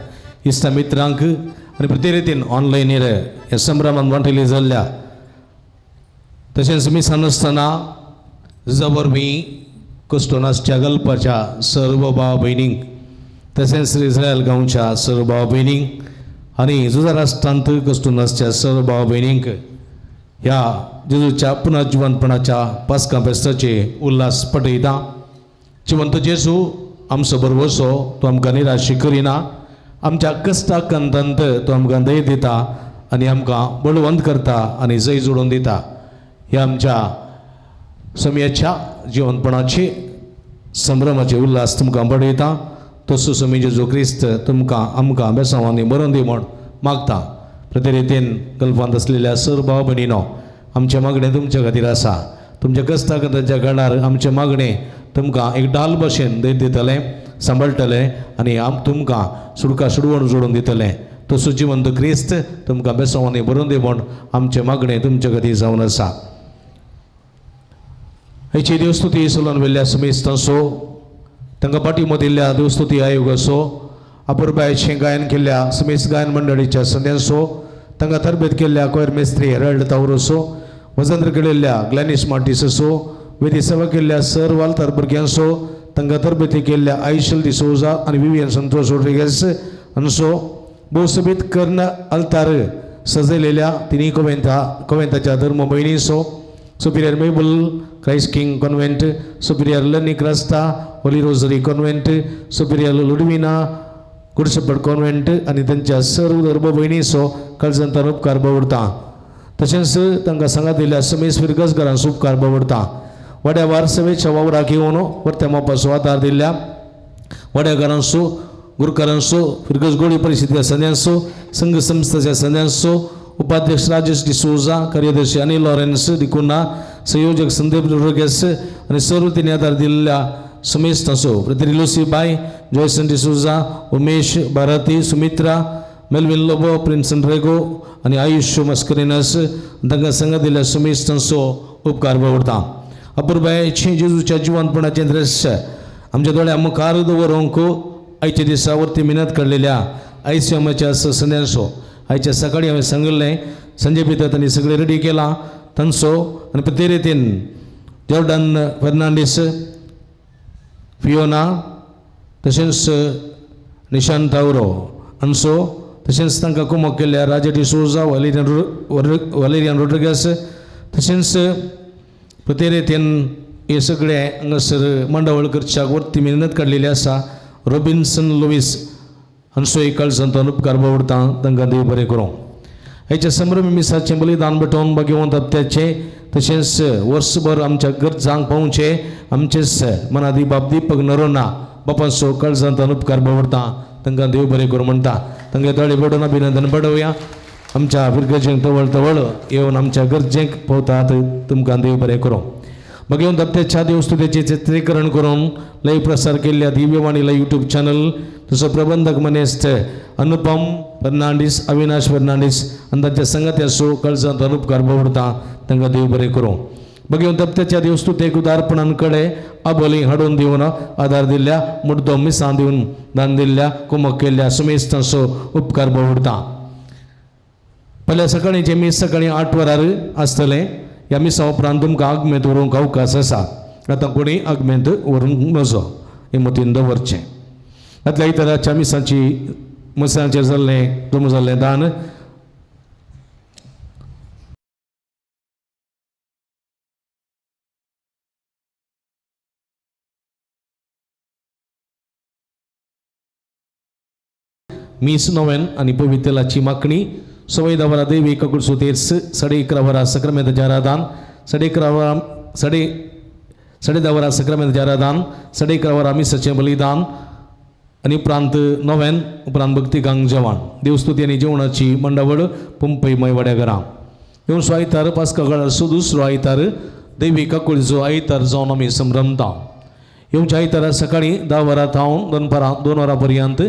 इश्टा मित्रांक आनी प्रति रितीन ऑनलायनीर ह्या संभ्रमान वांटेली जाल्ल्या तशेंच मिसान आसतना झुजा वरवीं कश्टून आसच्या गल्पाच्या सर्व भाव भयणींक, तशेंच इस्रायल गांवच्या सर्व भाव भयणींक आनी झुजा राष्ट्रांत कश्टून आसच्या सर्व भाव भयणींक ह्या जेजूच्या पुनर्जिवनपणाच्या पास्का फेस्ताचे उल्हास पटयता. जिवंत जेजू आमचो भरवसो, तो आमकां निराशी करिना. आमच्या कश्टा कंतांत तो आमकां दय दिता आनी आमकां बळवंत करता आनी जय जोडून दिता. ह्या आमच्या समयाच्या जिवनपणाचे संभ्रमाचे उल्हास तुमकां पडयता. तसो समी जेजू क्रिस्त तुमकां आमकां बेसांवांनी बरोवन दी म्हूण मागता. प्रति रितीन गल्फांत आसलेल्या सर भाव भयणीनो, आमचें मागणें तुमच्या खातीर आसा. तुमच्या कश्टा काळार आमचें मागणें तुमकां एक डाल भशेन दय दितलें, सांबाळटलें आनी तुमकां सुडका सुडवण जोडून दितलें. तसो जिवंत क्रिस्त तुमकां बेसांवांनी बरोवन दी म्हूण आमचें मागणें तुमच्या खातीर जावन आसा. हेची देवस्तुती सोलोन वेल्ल्या समेस्तांचो, तांकां पाठिंबो दिल्ल्या देवस्तुती आयोगाचो, अपुरबायेचें गायन केल्ल्या समेस्त गायन मंडळीच्या संद्यांचो, तांकां तरबेत केल्ल्या कोयर मेस्त्री हेरल्ड तावरोसो, वजंत्र केलेल्या ग्लॅनिस मार्टिसचो, वेदी सेवा केल्ल्या सर वालतार भुरग्यांचो, तांकां तरबेती केल्ल्या आयशल डिसोजा आनी विवियन संतोष रोड्रिगेस हांचो, भोवसबीत कर्ण अल्तार सजयलेल्या तिनी कोवेंताच्या धर्म भयणीचो, Superior Mabel Christ King Convent, Superior Lenny Crasta Holy Rosary Convent, Superior Ludwina Good Shepherd Convent आनी तांच्या सर्व धर्म भयणीचो काळजांतल्यान उपकार बावडता. तशेंच तांकां सांगात दिल्ल्या समेस्त फिरगजगारांचो उपकार बावडता. वाड्या वार सभेच्या वावराक येवन वर्त्या मापाचो आदार दिल्ल्या वाड्याकारांचो, गुरकारांचो, फिरगज गोडी परिशदेच्या सदस्यांचो, संघ संस्थेच्या सदस्यांचो, उपाध्यक्ष राजेश डिसोजा, कार्यदर्शी अनिल लॉरेन्स डिकुन्हा, संयोजक संदीप रोड्रिगेस आनी सर्व तिने आदार दिल्ल्या समेस्तांचो, प्रतिनिधी Lucy Bai, Joyson D'Souza, Umesh Bharati, Sumitra, Melvin Lobo, Prinson Rego आनी आयुष मस्करिनस तांकां संग दिल्ल्या समेस्तांचो उपकार बावडता. अपुरबायेचें जेजूच्या जिवनपणाचें दृश्य आमच्या दोळ्या मुखार दवरूंक आयच्या दिसा वरती मेहनत काडलेल्या आयसीएमाच्या सदस्यांचो आयच्या सकाळी हांवें सांगिल्लें संजय भितर तांणी सगळें रेडी केलां तांचो आनी प्रति रितीन जॉर्डन फेर्नांडीस, फियोना, तशेंच निशांत तावरो हांचो, तशेंच तांकां कुमक केल्ल्या राजा डिसोजा, वलेरियन रोड्रिगस, तशेंच प्रति रितीन हे सगळे हांगासर मांडावळ करच्याक वरती मेहनत काडलेली आसा रॉबिन्सन लुईस हांचो एक काळजांतल्यान उपकार बावडता. तांकां देव बरें करूं. हेच्या संभ्रमी मिसाचें बलिदान भेटोवन भाग्यवंत हप्त्याचें तशेंच वर्सभर आमच्या गरजांक पावचें आमचेच मनादी बाब दीपक नरोना बापांचो काळजांत उपकार बावडटा तांकां देव बरें करूं म्हणटा. तांकां दोळे पडून अभिनंदन पडोवया. आमच्या भुरग्यांक तवळ तवळ येवन आमच्या गरजेक पावतात. तुमकां देव बरें करूं. मागीर येवन दत्तेच्या देवस्तुतेचें चित्रीकरण करून लय प्रसार केल्ल्या दिव्यवाणी लय यूट्यूब चॅनल तसो प्रबंधक मनेस्त अनुपम फर्नांडीस, अविनाश फर्नांडीस आनी तांच्या संगत्याचो काळजांत उपकार बावडटा. तांकां देव बरें करूं. मागीर येवन दत्तेच्या देवस्तुतेक उदारपणान कडे आबोली हाडून दिवन आदार दिल्ल्या मुड्डो मिसां दिवन दान दिल्ल्या कुमक केल्ल्या सुमेस्तांचो उपकार बावडटा. पयल्या सकाळीं जें मीस सकाळीं 8 वरार आसतलें. ह्या मिसा उपरांत तुमकां आगमेंत व्हरूंक अवकाश आसा. आतां कोणी आगमेंत व्हरूंक नजो हें मतीन दवरचें. आतल्या आयताराच्या मिसांची मिसांचेर जाल्लें जमा जाल्लें दान मीस नोवेन आनी पवित्रलाची मागणी 10:15 वरां देवी काकुळसो तेर्स, 11:30 वरां सक्रामेंताचें आराधन, 11:30 वरां 10:30 वरां सक्रामेंताचें आराधन, 11:30 वरां मिसाचें बलिदान आनी उपरांत नोवेन उपरांत भक्तिकांक जेवण. देवस्तुती आनी जेवणाची मंडावळ पंपई मयवाड्या घरा. येवचो आयतार पास्का काळाचो दुसरो आयतार देवी काकुळचो आयतार जावन आमी संभ्रमता. येवच्या आयतारा सकाळीं 10 वरां थावन दनपारां 2 वरां पर्यंत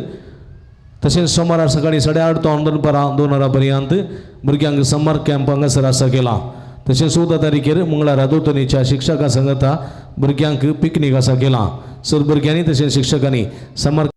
तशेंच सोमारा सकाळीं 8:30 थावन दनपारां 2 वरां पर्यंत भुरग्यांक समर कॅम्प हांगासर आसा केला. तशेंच 14 तारखेर मंगळारा दोतोनीच्या शिक्षकां सांगता भुरग्यांक पिकनीक आसा केला. सर भुरग्यांनी तशेंच शिक्षकांनी समर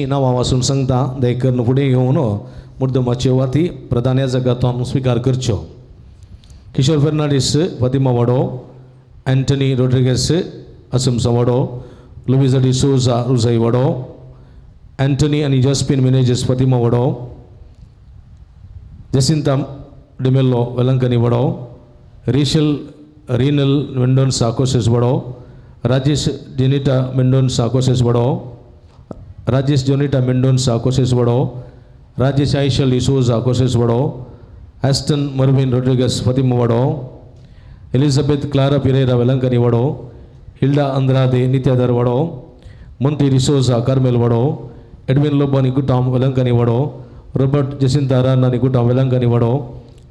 नांवां वाचून सांगता दयकरून फुडें येवन मुर्दमाच्यो वाती प्रधान याजकांतून स्विकार करच्यो. किशोर फर्नांडीस, फातिमा वाडो, अँटनी रोड्रिगेस, असमसा वाडो, लुविजा डिसोजा, रुजाई वाडो, अँटनी आनी जॉस्पिन मिनेजीस, फातिमा वाडो, जसिंता डिमेल्लो, वेलंकनी वाडो, रेशल रिनल मेंडोन्सा, कोसेस वाडो, राजेश जेनिटा मेंडोन्सा, कोसेस वाडो, राजेश जोनिटा मेंडोन्सा, कोसेस वडो, राजेश आयशल डिसोजा, कोसेस वडो, एस्टन मर्विन रोड्रिगस, फतिमा वडो, एलिझाबेथ क्लारा पिरेरा, वेलंकनी वडो, हिल्डा अंद्रादे, नित्यादर वडो, मंती डिसोजा, कार्मेल वडो, एडविन लोबो निकुटाम, वेलंकनी वडो, रॉबर्ट जसिंता राना निकुटाम, वेलंकनी वडो,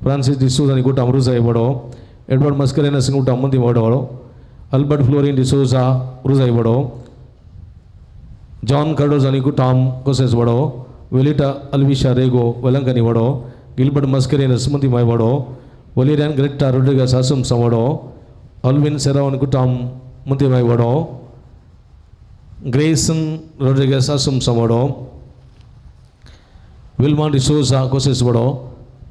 फ्रांसीस डिसोजा निकुटाम, रुजाई वडो, एडवर्ड मस्करेनस निकुटाम, मंती वडो, अल्बर्ट फ्लोरिन डिसोजा, रुजाई वडो, जॉन कार्डोज निकुटाम, कोसेस वडो, वेलिटा अल्विशा रेगो, वेलंकनी वडो, गिलबर्ट मस्करेनस, मंतीमाय वडो, वलेरियन ग्रेटा रोड्रिगस, आसुमसा वडो, अल्विन सेरावन निकुटाम, मंतीमाय वडो, ग्रेसन रोड्रिगस, आसुमसा वडो, विल्मा डिसोजा, कोसेस वडो,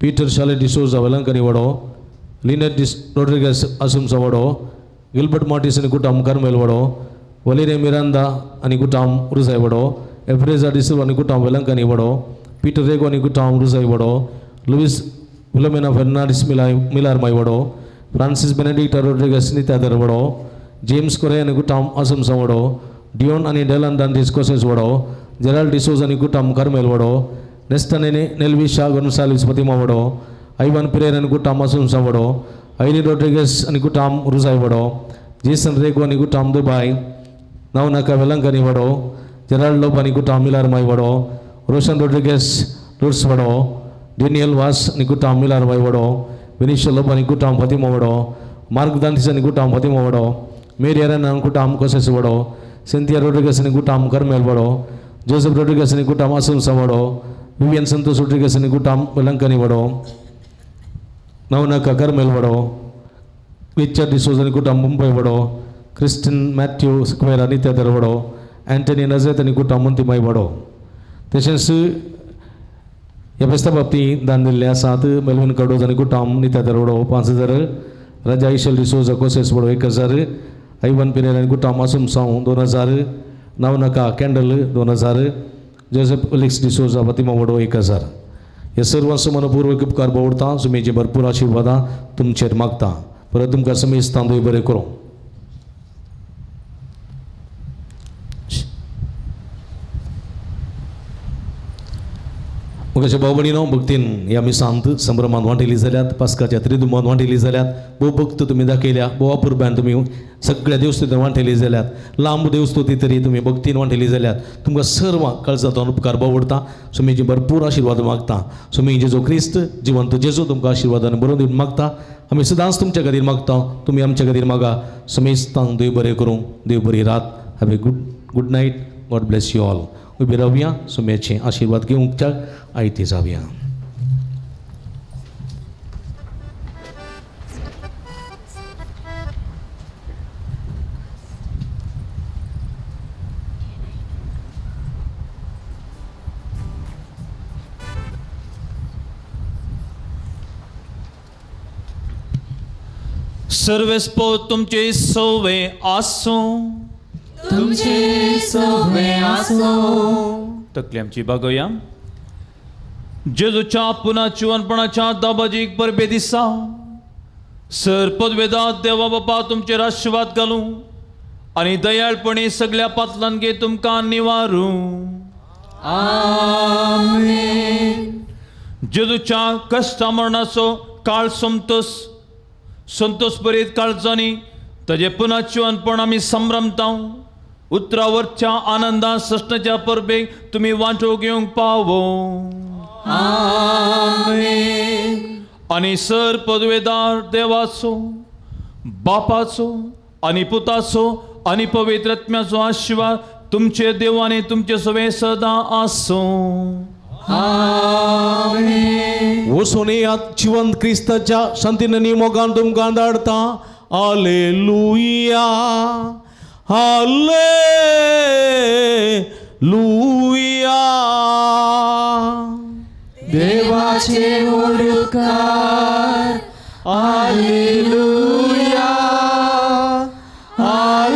पीटर शाले डिसोजा, वेलंकनी वडो, लिनेट रोड्रिगस, आसुमसा वडो, गिलबर्ट मार्टिस निकुटाम, कार्मेल वडो, वलेरिया मिरांदा आनी कुटाम, रुजाय वडो, एफ्रेजा डिसिल्वा आनी कुटाम वेलंकानी वडो, पीटर रेगो आनी कुटाम रुजाई वडो, लुईस विलोमेना फेर्नांडीस मिलार माय वडो, फ्रांसीस बेनेडिक्ट रोड्रिगस नित्यादर वडो, जेम्स कोरे आनी कुटाम आसमसा वडो, डियोन आनी डेलन दांतीस कोसेस वडो, जेराल्ड डिसोज आनी कुटाम कार्मेल वडो, नेस्टन आनी नेल्विशा गोन्साल्वीस फतिमा वडो, आयवान पिरेर आनी कुटाम आसमसा वडो, ऐली रोड्रिगस आनी कुटाम रुजाय वडो, जेसन रेगो आनी कुटाम दुबाय, नवनाका वेलंकनी वडो, जेराल्ड लोब आनी कुटाम मिलार माय वडो, रोशन रोड्रिगस लुर्स वडो, डेनियल वास आनी कुटाम मिलार माय वडो, विनिशो लोब आनी कुटाम फतिमा वडो, मार्क दांतीस आनी कुटाम फतिमा वडो, मेरी अरन आनी कुटाम कोसेस वडो, सिंथिया रोड्रिगस आनी कुटाम कर्मेल वडो, जोसेफ रोड्रिगस आनी कुटाम आसुमसा वडो, विवियन संतोष रोड्रिगस आनी कुटाम वेलंकनी वडो, नवनाका कर्मेल वडो, रिचर्ड डिसोज आनी कुटाम मुंबय वडो, क्रिस्टन मॅथ्यू स्क्वेर आनी नित्यादर वडो, अँटनी नजरेत आनी कुटाम मुंतीमाय वडो. तशेंच ह्या फेस्ता बाबतींत दान दिल्ले आसात मेलविन कार्डोज आनी कुटाम नित्यादर वडो 5000, राजा इशल डिसोजा कोसेस वडो 1000, आयवन पिरेर आनी कुटाम आसुमसांव 2000, नवनाका कॅन्डल 2000, जोसेफ अलिक्स डिसोजा फातिमा वडो 1000. हे सर्वांचो मनपूर्वक उपकार बावडता, सुमेचे भरपूर आशिर्वादां तुमचेर मागता. परत तुमकां समेस्तां देव बरें करूं. मुखाच्या भाव भयणीनो, भक्तीन ह्या मिसांत संभ्रमान वांटेली जाल्यात, पास्काच्या त्रिदुमान वांटेली जाल्यात, भोव भक्त तुमी दाखयल्या, भोव अपुरबायन तुमी सगळ्या देवस्तुतीन वांटेली जाल्यात, लांब देवस्तुती तरी तुमी भक्तीन वांटेली जाल्यात. तुमकां सर्वांक काळजांतल्यान उपकार बावडता, सुमीची भरपूर आशिर्वाद मागता. सुमी जेजू क्रिस्त जिवंत जेजू तुमकां आशिर्वादान बरोवन दिवन मागता. आमी सदांच तुमच्या खातीर मागता, तुमी आमच्या खातीर मागा. समेस्तांक देव बरें करूं, देव बरी रात. Have a good night. God bless you all. उबी रावया, सुम्याचे आशिर्वाद घेवंक आयते जावया. सर्वेस्पो तुमचे सोवे आसूं, तुमचे सोवे आसूं. तकली आमची बागोया. जेजूच्या पुन्हा जिवनपणाच्या दाबाजीक परबे दिसा सर पदवेदा देवा बापा तुमचेर आशिर्वाद घालूं आनी दयाळपणी सगळ्या पातलांगे तुमकां निवारूं. आमेन. जेजूच्या कश्टा मरणाचो काळ संतोष संतोष बरीत काळजांनी ताजें पुन्हा जिवनपण आमी संभ्रमता. उतरावरच्या आनंदान सृष्टाच्या परबेक तुमी वांटो घेवंक पावो. आमेन. आनी सर पदवेदार देवाचो बापाचो आनी पुताचो आनी पवित्र आत्म्याचो आशिर्वाद तुमचे देव आनी तुमचे सवे सदां आसूं. आमेन. वचून येयात जिवंत क्रिस्ताच्या शांतीन आनी मोगान तुमकां धाडता. Hallelujah, hallelujah. देवाचे उपकार. Hallelujah, hallelujah.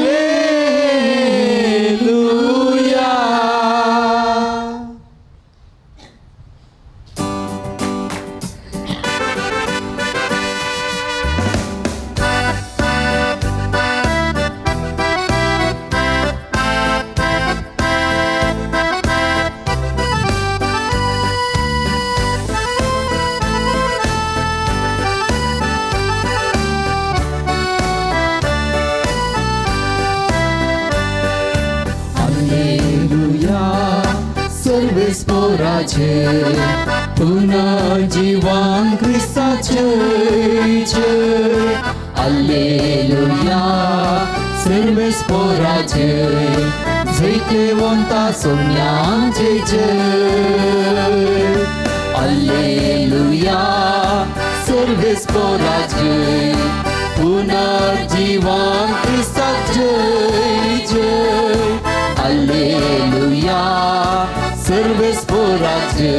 सर्वेस्पोराचे पुनर्जीवन क्रिस्ताचे जय. हालेलुया. सर्वेस्पोराचे जैतेवंता सोम्याचे जय. हालेलुया. सर्वेस्पोराचे पुनर्जीवन क्रिस्ताचे जय. हालेलुया. सर्वेस्पोराचे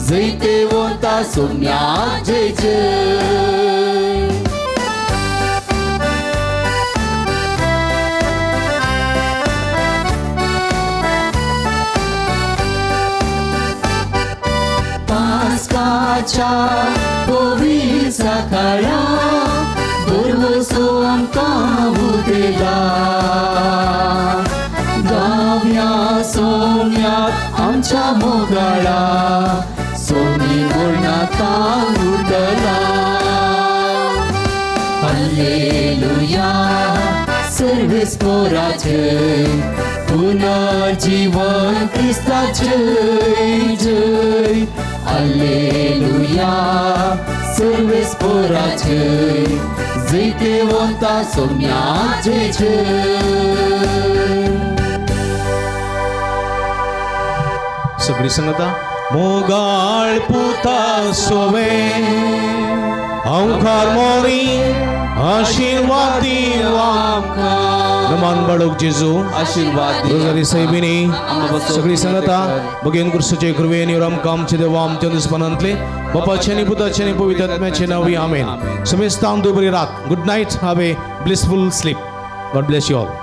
जैतेवंता सोम्याचे जय. क्रिस्ताच्या पवित्र सकाळा भरवसो आमकां उदेला. गावया सोम्याक आमच्या मोगाळा, सोमी मरणाता उठला. हालेलुया सर्वेस पोराचे, पुनर्जीवन क्रिस्ताचे जय. हालेलुया सर्वेस पोराचे, जैतेवंता सोम्या जय जय. सगळी संगता मोगाळ पुता सोवे अंकार मोरी आशीर्वाद आमकां. नमान बाळूक जेजू आशीर्वाद रोजारी साहेबिनी सगळी संगता बगेन कुर्सचे कृपेन आमकां आमचे देवा आमच्या दुस्मानांतले बापाचे आनी पुताचे आनी पवित्र आत्म्याचे नांवी आमेन. समेस्तांक बरी रात. Good night. Have a blissful sleep. God bless you all.